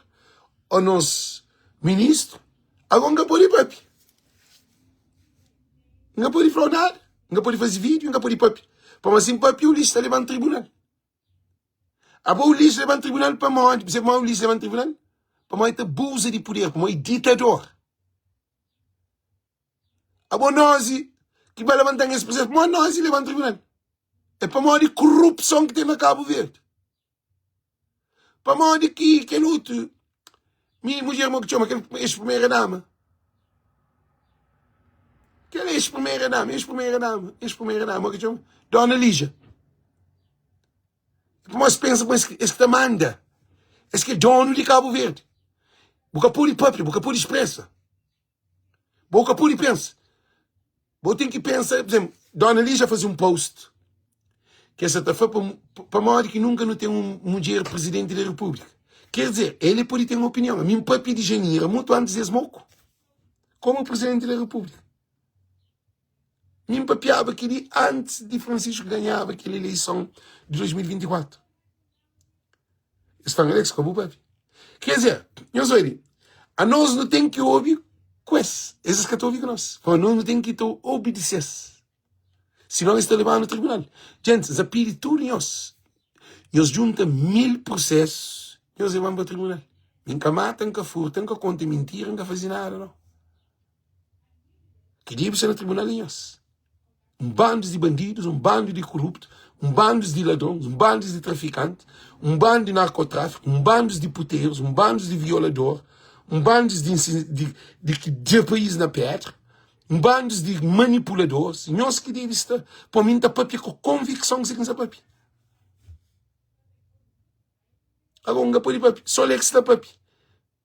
ô nos ministru, ago N ka pode papia. N ka pode fla-u nada, N ka pode faze vídiu, N ka pode papia. Pamodi si N papia, Ulisses ta leba-m tribunal. Abo Ulisses leba-m tribunal pamodi? Bu sabe pamodi Ulisses leba-m tribunal? Pamodi el ta abuza di puder, pamodi el é ditador. Abo nozi ki ba labanta-m es prosesu, pamodi nozi leba-m tribunal? É pamodi korupson ki ten na Kabu Verdi. Pamodi ki kel otu mi mudjer mo ki txoma kel ex-primeira dama. Kel ex-primeira dama, ex-primeira dama, ex-primeira dama, ki txoma? Dona Lígia. Pamodi es pensa ma es ki ta manda, es ki é donu di Kabu Verdi. Bu ka pode papia, bu ka pode spresa, bu ka pode pensa. Bu ten ki pensa, por exemplo, Dona Lígia faze un post ki es sa ta fla pamodi ki nunka nu ten un mudjer presidenti di repúblika. Ker dizer, el pode ten opinion. Ami N papia di Janira mutu antis di es moku komu presidenti di repúblika. Mi N papiaba kel-li antis di Francisco ganhaba kel eleison di 2024. Es fla-m, Alex, ka bu papia. Ker dizer, nhos obi, anos nu ten ki obi ku es, es es ka ta obi ku nos. Anos nu ten ki ta obidise-s, sinon es ta leba-nu tribunal. Djentis, N sa pidi tudu nhos, nhos djunta 1000 prosesu, nhos leba-m pa tribunal. Mi N ka mata, N ka furta, N ka konta mintira, N ka faze nada, nau. Ki debe sta na tribunal é nhos. Un bandu di bandidus, un bandu di koruptu, un bandu di ladrons, un bandu di trafikanti, un bandu di narkotráfiku, un bandu di puterus, un bandu di violador, un bandu di, di, di ki dja país na pedra, un bandu di manipuladores. Nhos ki debe sta. Pa mi, N ta papia ku konvikson kuzê ki N sta papia. Agora, N ka pode papia, só el é ki sta papia.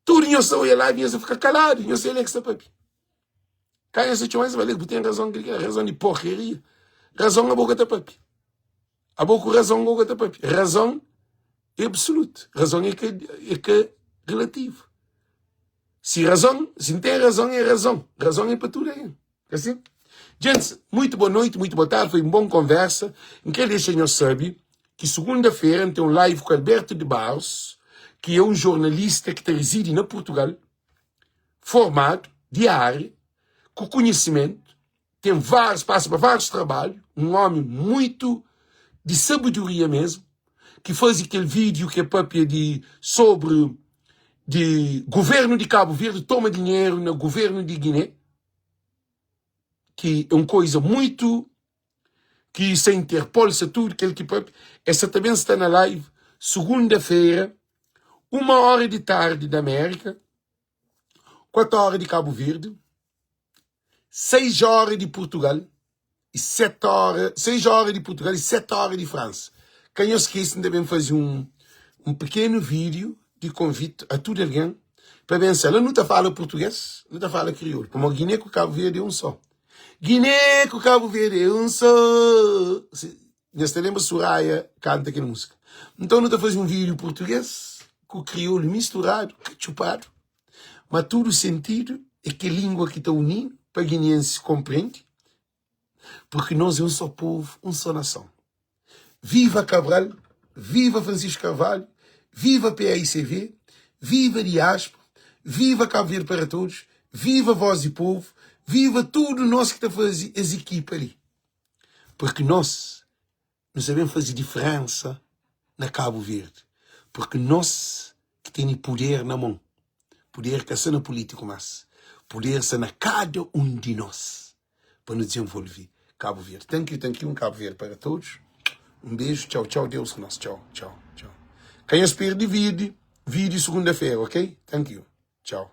Tudu nhos ta oia live nhos ta fika kaladu nhos el é ki sta papia ka nhos ta txoma nhos ta fala bu ten razon kel ki razon di porkeria razon abo ka ta papia abo ku razon abo ka ta papia razon é absoluto razon é ka é ka relativo si razon si n ten razon é razon razon é pa tudu algen Assim? Gents, muito boa noite, muito boa tarde, foi um bom conversa. N quero deixar nhos sabe que segunda-feira tem um live com Alberto de Barros, que é um jornalista que reside na Portugal, formado, de área, com conhecimento, tem vários, passa por vários trabalhos, um homem muito de sabedoria mesmo, que faz aquele vídeo que é papia de, sobre de governo de Cabo Verde toma dinheiro no governo de Guiné, ki é un koisa muitu ki sa Interpol sa tudu kel ki papia es sa ta ben sta na live sugunda-fera uma ora di tardi di Amérika 4 ora di Kabu Verdi 6 ora di Purtugal e 7 ora 6 ora di Purtugal e 7 ora di Fransa ka nhos skese N ta ben faze un un pequeno vídeo di konvite a tudu algen pa ben sa la nu ta fala purtuges nu ta fala kriolu pamodi Guiné ku Kabu Verdi é un só Guiné ku Kabu Verdi é un só nhos ta lenbra Suraia kanta kel músika nton nu ta faze un vídeo purtuges ku kriolu misturadu katxupadu ma tudu sentidu é kel língua ki ta uni-nu pa guineenses konprende porque nos é un só povu un só nason Viva Cabral, viva Francisco Carvalho, viva PAICV, viva Diáspora, viva Cabo Verde para todos, viva Voz di Povo, viva tudo nós ki ta faze es ekipa li. Porque nós nu sa ben faze diferensa na Cabo Verde, porque nós ki tene puder na mon, puder ka sta na pulítiku mas, puder sta na kada un di nós. pa nu desenvolve Cabo Verde. Thank you, thank you, um Cabo Verde para todos. Um beijo, tchau, tchau, Deus com nós, tchau, tchau, tchau. Ka nhos perde vídeo, vídeo segunda-feira, ok? Thank you, tchau.